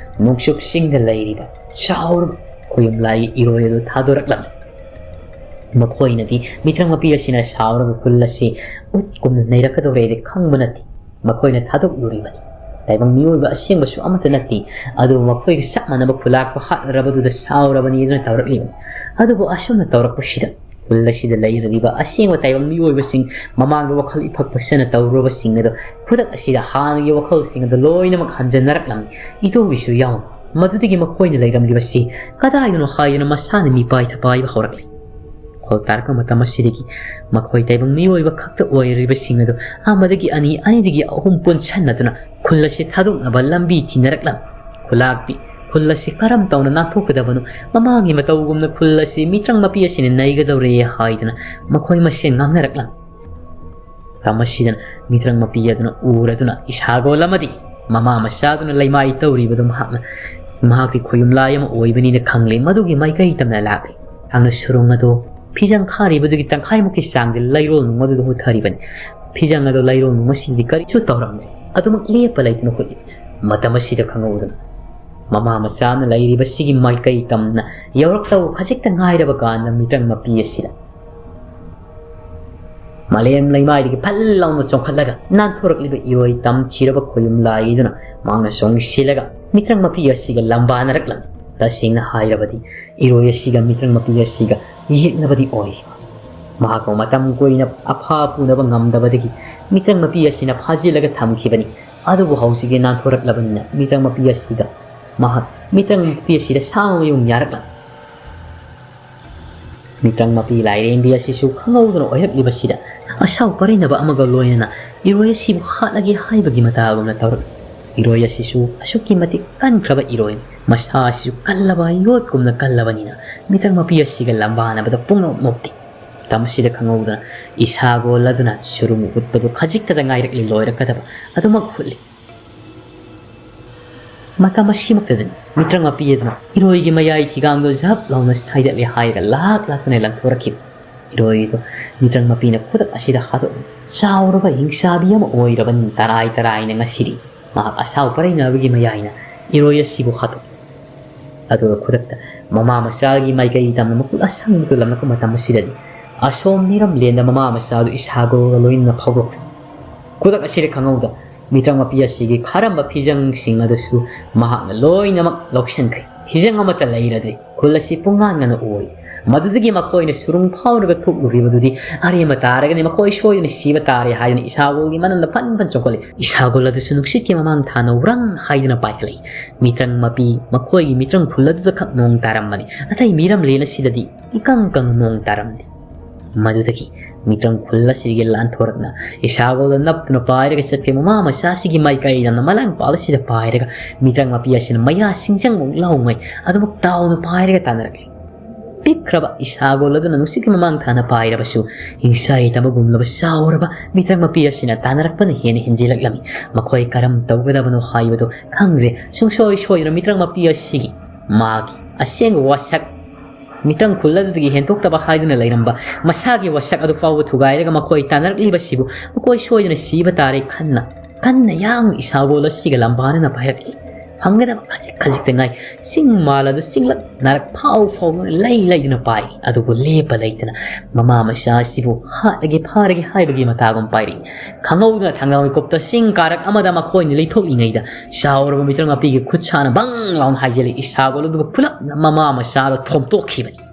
ꯅꯣꯡꯆꯨꯞꯁꯤꯡꯗ ꯂꯩꯔꯤꯕ ꯆꯥꯎꯔꯕ ꯈꯣꯌꯨꯝꯂꯥꯏꯒꯤ ꯏꯔꯣꯏ ꯑꯗꯨ ꯊꯥꯗꯣꯔꯛꯂꯝꯃꯤ꯫ ꯃꯈꯣꯏꯅꯗꯤ ꯃꯤꯇ꯭ꯔꯪ ꯃꯄꯤ ꯑꯁꯤꯅ ꯁꯥꯎꯔꯒ ꯈꯨꯜ ꯑꯁꯤ ꯎꯠꯀꯨꯝꯅ ꯅꯩꯔꯛꯀꯗꯧꯔꯦꯗꯤ ꯈꯪꯕ ꯅꯠꯇꯦ꯫ ꯃꯈꯣꯏꯅ ꯊꯥꯗꯣꯛꯂꯨꯔꯤꯕꯅꯤ꯫ ꯇꯥꯏꯕꯪ ꯃꯤꯑꯣꯏꯕ ꯑꯁꯦꯡꯕꯁꯨ ꯑꯃꯠꯇ ꯅꯠꯇꯦ, ꯑꯗꯨꯕꯨ ꯃꯈꯣꯏꯒ ꯆꯞ ꯃꯥꯟꯅꯕ ꯈꯨꯂꯥꯛꯄ ꯍꯥꯠꯂꯔꯕꯗꯨꯗ ꯁꯥꯎꯔꯕꯅꯤ ꯑꯗꯨꯅ ꯇꯧꯔꯛꯂꯤꯕꯅꯤ꯫ ꯑꯗꯨꯕꯨ ꯑꯁꯨꯝꯅ ꯇꯧꯔꯛꯄꯁꯤꯗ ꯈꯨꯜ ꯑꯁꯤꯗ ꯂꯩꯔꯤꯕ ꯑꯁꯦꯡꯕ ꯇꯥꯏꯕꯪ ꯃꯤꯑꯣꯏꯕꯁꯤꯡ, ꯃꯃꯥꯡꯗ ꯋꯥꯈꯜ ꯏꯐꯛ ꯐꯛꯆꯅ ꯇꯧꯔꯨꯔꯕꯁꯤꯡ ꯑꯗꯨ ꯈꯨꯗꯛ ꯑꯁꯤꯗ ꯍꯥꯟꯅꯒꯤ ꯋꯥꯈꯜꯁꯤꯡ ꯑꯗꯨ ꯂꯣꯏꯅꯃꯛ ꯍꯟꯖꯟꯅꯔꯛꯂꯝꯃꯤ, ꯏꯇꯣꯕꯤꯁꯨ ꯌꯥꯎꯅ꯫ ꯃꯗꯨꯗꯒꯤ ꯃꯈꯣꯏꯅ ꯂꯩꯔꯝꯂꯤꯕꯁꯤ ꯀꯗꯥꯏꯗꯅꯣ ꯍꯥꯏꯗꯨꯅ ꯃꯁꯥꯅ ꯃꯤꯄꯥꯏ ꯊꯄꯥꯏꯕ ꯍꯧꯔꯛꯂꯤ꯫ ꯋꯥꯈꯜ ꯇꯥꯔꯛꯄ ꯃꯇꯝ ꯑꯁꯤꯗꯒꯤ ꯃꯈꯣꯏ ꯇꯥꯏꯕꯪ ꯃꯤꯑꯣꯏꯕ ꯈꯛꯇ ꯑꯣꯏꯔꯤꯕꯁꯤꯡ ꯑꯗꯨ ꯑꯃꯗꯒꯤ ꯑꯅꯤ, ꯑꯅꯤꯗꯒꯤ ꯑꯍꯨꯝ ꯄꯨꯟꯁꯤꯟꯅꯗꯨꯅ ꯈꯨꯜ ꯑꯁꯤ ꯊꯥꯗꯣꯛꯅꯕ ꯂꯝꯕꯤ ꯊꯤꯅꯔꯛꯂꯝꯃꯤ꯫ ꯈꯨꯂꯥꯛꯄꯤ ꯈꯨꯜ ꯑꯁꯤ ꯀꯔꯝ ꯇꯧꯅ ꯅꯥꯟꯊꯣꯛꯀꯗꯕꯅꯣ? ꯃꯃꯥꯡꯒꯤ ꯃꯇꯧꯒꯨꯝꯅ ꯈꯨꯜ ꯑꯁꯤ ꯃꯤꯇ꯭ꯔꯪ ꯃꯄꯤ ꯑꯁꯤꯅ ꯅꯩꯒꯗꯧꯔꯦ ꯍꯥꯏꯗꯨꯅ ꯃꯈꯣꯏ ꯃꯁꯦꯟ ꯉꯥꯡꯅꯔꯛꯂꯝꯃꯤ꯫ ꯃꯇꯝ ꯑꯁꯤꯗ ꯃꯤꯇ꯭ꯔꯪ ꯃꯄꯤ ꯑꯗꯨꯅ ꯎꯔꯗꯨꯅ ꯏꯁꯥꯒꯣꯜ ꯑꯃꯗꯤ ꯃꯃꯥ ꯃꯆꯥꯗꯨꯅ ꯂꯩꯃꯥꯏ ꯇꯧꯔꯤꯕꯗꯨ ꯃꯍꯥꯛꯅ, ꯃꯍꯥꯛꯀꯤ ꯈꯣꯌꯨꯝꯂꯥꯏ ꯑꯃ ꯑꯣꯏꯕꯅꯤꯅ ꯈꯪꯂꯦ꯫ ꯃꯗꯨꯒꯤ ꯃꯥꯏꯀꯩ ꯇꯝꯅ ꯂꯥꯛꯂꯦ꯫ ꯃꯍꯥꯛꯅ ꯁꯨꯔꯨꯡ ꯑꯗꯨ ꯐꯤꯖꯪ ꯈꯥꯔꯤꯕꯗꯨꯒꯤ ꯇꯪꯈꯥꯏꯃꯨꯛꯀꯤ ꯆꯥꯡꯗꯤ ꯂꯩꯔꯣꯜ ꯅꯨꯡ ꯑꯗꯨꯗ ꯃꯨꯠꯊꯔꯤꯕꯅꯤ꯫ ꯐꯤꯖꯪ ꯑꯗꯨ ꯂꯩꯔꯣꯜ ꯅꯨꯡ ꯑꯁꯤꯗꯤ ꯀꯔꯤꯁꯨ ꯇꯧꯔꯝꯗ꯭ꯔꯦ꯫ ꯑꯗꯨꯃꯛ ꯂꯦꯞꯄ ꯂꯩꯇꯅ ꯍꯨꯠꯂꯤ꯫ ꯃꯇꯝ ꯑꯁꯤꯗ ꯈꯪꯍꯧꯗꯅ ꯃꯃꯥ ꯃꯆꯥꯅ ꯂꯩꯔꯤꯕꯁꯤꯒꯤ ꯃꯥꯏꯀꯩ ꯇꯝꯅ ꯌꯧꯔꯛꯇꯧꯕ ꯈꯖꯤꯛꯇ ꯉꯥꯏꯔꯕ ꯀꯥꯟꯗ ꯃꯤꯇ꯭ꯔꯪ ꯃꯄꯤ ꯑꯁꯤꯗ ꯃꯥꯂꯦꯝ ꯂꯩꯃꯥꯏꯗꯒꯤ ꯐꯜ ꯂꯥꯎꯅ ꯆꯣꯡꯈꯠꯂꯒ ꯅꯥꯟꯊꯣꯔꯛꯂꯤꯕ ꯏꯔꯣꯏ ꯇꯝꯊꯤꯔꯕ ꯈꯣꯌꯨꯝ ꯂꯥꯏꯗꯨꯅ ꯃꯍꯥꯛꯅ ꯆꯣꯡꯁꯤꯜꯂꯒ ꯃꯤꯇ꯭ꯔꯪ ꯃꯄꯤ ꯑꯁꯤꯒ ꯂꯝꯕꯥꯅꯔꯛꯂꯝꯃꯤ꯫ ꯇꯁꯦꯡꯅ ꯍꯥꯏꯔꯕꯗꯤ ꯏꯔꯣꯏ ꯑꯁꯤꯒ ꯃꯤꯇ꯭ꯔꯪ ꯃꯄꯤ ꯑꯁꯤꯒ ꯌꯦꯛꯅꯕꯗꯤ ꯑꯣꯏ꯫ ꯃꯍꯥꯛꯄꯨ ꯃꯇꯝ ꯀꯨꯏꯅ ꯑꯐꯥ ꯄꯨꯅꯕ ꯉꯝꯗꯕꯗꯒꯤ ꯃꯤꯇ꯭ꯔꯪ ꯃꯄꯤ ꯑꯁꯤꯅ ꯐꯥꯖꯤꯜꯂꯒ ꯊꯝꯈꯤꯕꯅꯤ꯫ ꯑꯗꯨꯕꯨ ꯍꯧꯖꯤꯛꯇꯤ ꯅꯥꯟꯊꯣꯔꯛꯂꯕꯅꯤꯅ ꯃꯤꯇ꯭ꯔꯪ ꯃꯄꯤ ꯑꯁꯤꯒ ꯃꯍꯥꯛ ꯃꯤꯇ꯭ꯔꯪ ꯃꯄꯤ ꯑꯁꯤꯗ ꯁꯥ ꯑꯃ ꯌꯨꯡ ꯌꯥꯔꯛꯂꯝꯃꯤ꯫ ꯃꯤꯇ꯭ꯔꯪ ꯃꯄꯤ ꯂꯥꯏꯔꯦꯝꯕꯤ ꯑꯁꯤꯁꯨ ꯈꯪꯍꯧꯗꯅ ꯑꯣꯏꯔꯛꯂꯤꯕꯁꯤꯗ ꯑꯁꯥꯎ ꯄꯔꯩꯅꯕ ꯑꯃꯒ ꯂꯣꯏꯅꯅ ꯏꯔꯣꯏ ꯑꯁꯤꯕꯨ ꯍꯥꯠꯂꯒꯦ ꯍꯥꯏꯕꯒꯤ ꯃꯇꯥꯒꯨꯝꯅ ꯇꯧꯔꯛꯏ꯫ ꯏꯔꯣꯏ ꯑꯁꯤꯁꯨ ꯑꯁꯨꯛꯀꯤ ꯃꯇꯤꯛ ꯀꯟꯈ꯭ꯔꯕ ꯏꯔꯣꯏꯅꯤ꯫ ꯃꯁꯥ ꯑꯁꯤꯁꯨ ꯀꯜꯂꯕ ꯌꯣꯠꯀꯨꯝꯅ ꯀꯜꯂꯕꯅꯤꯅ ꯃꯤꯇ꯭ꯔꯪ ꯃꯄꯤ ꯑꯁꯤꯒ ꯂꯝꯕꯥꯅꯕꯗ ꯄꯨꯡꯅꯣꯞ ꯅꯣꯞꯇꯦ꯫ ꯃꯇꯝ ꯑꯁꯤꯗ ꯈꯪꯍꯧꯗꯅ ꯏꯁꯥꯒꯣꯜ ꯑꯗꯨꯅ ꯁꯨꯔꯨꯡ ꯍꯨꯠꯄꯗꯨ ꯈꯖꯤꯛꯇꯗ ꯉꯥꯏꯔꯛꯂꯤ ꯂꯣꯏꯔꯛꯀꯗꯕ ꯑꯗꯨꯃꯛ ꯍꯨꯠꯂꯤ꯫ ꯃꯇꯝ ꯑꯁꯤꯃꯛꯇꯗꯅꯤ ꯃꯤꯇ꯭ꯔꯪ ꯃꯄꯤ ꯑꯗꯨꯅ ꯏꯔꯣꯏꯒꯤ ꯃꯌꯥꯏ ꯊꯤꯒꯥꯡꯗꯣ ꯖꯞ ꯂꯥꯎꯅ ꯁꯥꯏꯗꯠꯂꯦ ꯍꯥꯏꯔꯒ ꯂꯥꯛ ꯂꯥꯛꯇꯅ ꯂꯪꯊꯣꯔꯛꯈꯤꯕ꯫ ꯏꯔꯣꯏꯗꯣ ꯃꯤꯇ꯭ꯔꯪ ꯃꯄꯤꯅ ꯈꯨꯗꯛ ꯑꯁꯤꯗ ꯍꯥꯠꯇꯣꯛꯏ꯫ ꯆꯥꯎꯔꯕ ꯍꯤꯡꯆꯥꯕꯤ ꯑꯃ ꯑꯣꯏꯔꯕꯅꯤ ꯇꯔꯥꯏ ꯇꯔꯥꯏꯅ ꯉꯁꯤꯗꯤ꯫ ꯃꯍꯥꯛ ꯑꯁꯥꯎ ꯄꯔꯩꯅꯕꯒꯤ ꯃꯌꯥꯏꯅ ꯏꯔꯣꯏ ꯑꯁꯤꯕꯨ ꯍꯥꯠꯇꯣꯛꯏ꯫ ꯑꯗꯨꯒ ꯈꯨꯗꯛꯇ ꯃꯃꯥ ꯃꯆꯥꯒꯤ ꯃꯥꯏꯀꯩ ꯇꯝꯅ ꯃꯈꯨꯠ ꯑꯁꯪꯕꯗꯨ ꯂꯝꯂꯛꯄ ꯃꯇꯝ ꯑꯁꯤꯗꯗꯤ ꯑꯁꯣꯝ ꯃꯤꯔꯝꯂꯦꯟꯗ ꯃꯃꯥ ꯃꯆꯥꯗꯨ ꯏꯁꯥꯒꯣꯜꯒ ꯂꯣꯏꯅꯅ ꯐꯥꯎꯗꯣꯛꯈ꯭ꯔꯦ꯫ ꯈꯨꯗꯛ ꯑꯁꯤꯗ ꯈꯪꯍꯧꯗ ꯃꯤꯇ꯭ꯔꯪ ꯃꯄꯤ ꯑꯁꯤꯒꯤ ꯈꯥꯔꯝꯕ ꯐꯤꯖꯪꯁꯤꯡ ꯑꯗꯨꯁꯨ ꯃꯍꯥꯛꯅ ꯂꯣꯏꯅꯃꯛ ꯂꯧꯁꯤꯟꯈ꯭ꯔꯦ꯫ ꯐꯤꯖꯪ ꯑꯃꯠꯇ ꯂꯩꯔꯗ꯭ꯔꯦ꯫ ꯈꯨꯜ ꯑꯁꯤ ꯄꯨꯡꯉꯥꯟ ꯉꯥꯟꯅ ꯎꯔꯤ꯫ ꯃꯗꯨꯗꯒꯤ ꯃꯈꯣꯏꯅ ꯁꯨꯔꯨꯡ ꯐꯥꯎꯔꯒ ꯊꯣꯛꯂꯨꯔꯤꯕꯗꯨꯗꯤ ꯑꯔꯦꯝꯕ ꯇꯥꯔꯒꯅꯤ꯫ ꯃꯈꯣꯏ ꯁꯣꯏꯗꯅ ꯁꯤꯕ ꯇꯥꯔꯦ ꯍꯥꯏꯗꯨꯅ ꯏꯁꯥꯒꯣꯜꯒꯤ ꯃꯅꯝꯗ ꯐꯟ ꯐꯟ ꯆꯣꯡꯈꯠꯂꯤ꯫ ꯏꯁꯥꯒꯣꯜ ꯑꯗꯨꯁꯨ ꯅꯨꯡꯁꯤꯠꯀꯤ ꯃꯃꯥꯡ ꯊꯥꯅ ꯋ꯭ꯔꯪ ꯍꯥꯏꯗꯨꯅ ꯄꯥꯏꯈꯠꯂꯛꯏ꯫ ꯃꯤꯇ꯭ꯔꯪ ꯃꯄꯤ ꯃꯈꯣꯏꯒꯤ ꯃꯤꯇ꯭ꯔꯪ ꯈꯨꯜ ꯑꯗꯨꯗ ꯈꯛ ꯅꯣꯡ ꯇꯥꯔꯝꯕꯅꯤ꯫ ꯑꯇꯩ ꯃꯤꯔꯝꯂꯦꯟ ꯑꯁꯤꯗꯗꯤ ꯏꯀꯪ ꯀꯪ ꯅꯣꯡ ꯇꯥꯔꯝꯗꯦ꯫ ꯃꯗꯨꯗꯒꯤ ꯃꯤꯇ꯭ꯔꯪ ꯈꯨꯜ ꯑꯁꯤꯒꯤ ꯂꯥꯟꯊꯣꯔꯛꯅ ꯏꯁꯥꯒꯣꯜꯗ ꯅꯞꯇꯨꯅ ꯄꯥꯏꯔꯒ ꯆꯠꯈ꯭ꯔꯦ꯫ ꯃꯃꯥ ꯃꯆꯥꯁꯤꯒꯤ ꯃꯥꯏꯀꯩꯗꯅ ꯃꯂꯥꯡꯄꯥꯜ ꯑꯁꯤꯗ ꯄꯥꯏꯔꯒ ꯃꯤꯇ꯭ꯔꯪ ꯃꯄꯤ ꯑꯁꯤꯅ ꯃꯌꯥ ꯁꯤꯡꯖꯪꯃꯨꯛ ꯂꯥꯎꯉꯩ ꯑꯗꯨꯃꯛ ꯇꯥꯎꯅ ꯄꯥꯏꯔꯒ ꯇꯥꯟꯅꯔꯛꯂꯤ꯫ ꯄꯤꯛꯈ꯭ꯔꯕ ꯏꯁꯥꯒꯣꯜ ꯑꯗꯨꯅ ꯅꯨꯡꯁꯤꯠꯀꯤ ꯃꯃꯥꯡ ꯊꯥꯅ ꯄꯥꯏꯔꯕꯁꯨ ꯍꯤꯡꯁꯥꯏ ꯇꯝꯕꯒꯨꯝꯂꯕ ꯆꯥꯎꯔꯕ ꯃꯤꯇ꯭ꯔꯪ ꯃꯄꯤ ꯑꯁꯤꯅ ꯇꯥꯟꯅꯔꯛꯄꯅ ꯍꯦꯟꯅ ꯍꯦꯟꯖꯤꯜꯂꯛꯂꯝꯃꯤ꯫ ꯃꯈꯣꯏ ꯀꯔꯝ ꯇꯧꯒꯗꯕꯅꯣ ꯍꯥꯏꯕꯗꯨ ꯈꯪꯗ꯭ꯔꯦ꯫ ꯁꯨꯡꯁꯣꯏ ꯁꯣꯏꯗꯅ ꯃꯤꯇ꯭ꯔꯪ ꯃꯄꯤ ꯑꯁꯤꯒꯤ ꯃꯥꯒꯤ ꯑꯁꯦꯡꯕ ꯋꯥꯁꯛ ꯃꯤꯇ꯭ꯔꯪ ꯈꯨꯜ ꯑꯗꯨꯗꯒꯤ ꯍꯦꯟꯗꯣꯛꯇꯕ ꯍꯥꯏꯗꯨꯅ ꯂꯩꯔꯝꯕ ꯃꯁꯥꯒꯤ ꯋꯥꯁꯛ ꯑꯗꯨ ꯐꯥꯎꯕ ꯊꯨꯒꯥꯏꯔꯒ ꯃꯈꯣꯏ ꯇꯥꯟꯅꯔꯛꯂꯤꯕꯁꯤꯕꯨ ꯃꯈꯣꯏ ꯁꯣꯏꯗꯅ ꯁꯤꯕ ꯇꯥꯔꯦ ꯈꯟꯅ ꯀꯟꯅ ꯌꯥꯡꯅ ꯏꯁꯥꯒꯣꯜ ꯑꯁꯤꯒ ꯂꯝꯕꯥꯅꯅ ꯄꯥꯏꯔꯛꯏ꯫ ꯐꯪꯒꯗꯕ ꯈꯖꯤꯛ ꯈꯖꯤꯛꯇ ꯉꯥꯏ꯫ ꯆꯤꯡ ꯃꯥꯜ ꯑꯗꯨ ꯆꯤꯡꯂꯛ ꯅꯥꯔꯛ ꯐꯥꯎ ꯐꯥꯎꯗꯨꯅ ꯂꯩ ꯂꯩꯗꯨꯅ ꯄꯥꯏꯔꯤ꯫ ꯑꯗꯨꯕꯨ ꯂꯦꯞꯄ ꯂꯩꯇꯅ ꯃꯃꯥ ꯃꯆꯥ ꯑꯁꯤꯕꯨ ꯍꯥꯠꯂꯒꯦ ꯐꯥꯔꯒꯦ ꯍꯥꯏꯕꯒꯤ ꯃꯇꯥꯒꯨꯝ ꯄꯥꯏꯔꯤ꯫ ꯈꯪꯍꯧꯗꯅ ꯊꯥꯡꯒ ꯃꯤꯀꯨꯞꯇ ꯆꯤꯡ ꯀꯥꯔꯛ ꯑꯃꯗ ꯃꯈꯣꯏꯅ ꯂꯩꯊꯣꯛꯂꯤꯉꯩꯗ ꯆꯥꯎꯔꯕ ꯃꯤꯇ꯭ꯔꯪ ꯃꯄꯤꯒꯤ ꯈꯨꯠ ꯁꯥꯅ ꯕꯪ ꯂꯥꯎꯅ ꯍꯥꯏꯖꯤꯜꯂꯤ꯫ ꯏꯁꯥꯒꯣꯜ ꯑꯗꯨꯒ ꯄꯨꯂꯞꯅ ꯃꯃꯥ ꯃꯆꯥꯗ ꯊꯣꯝꯇꯣꯛꯈꯤꯕꯅꯤ꯫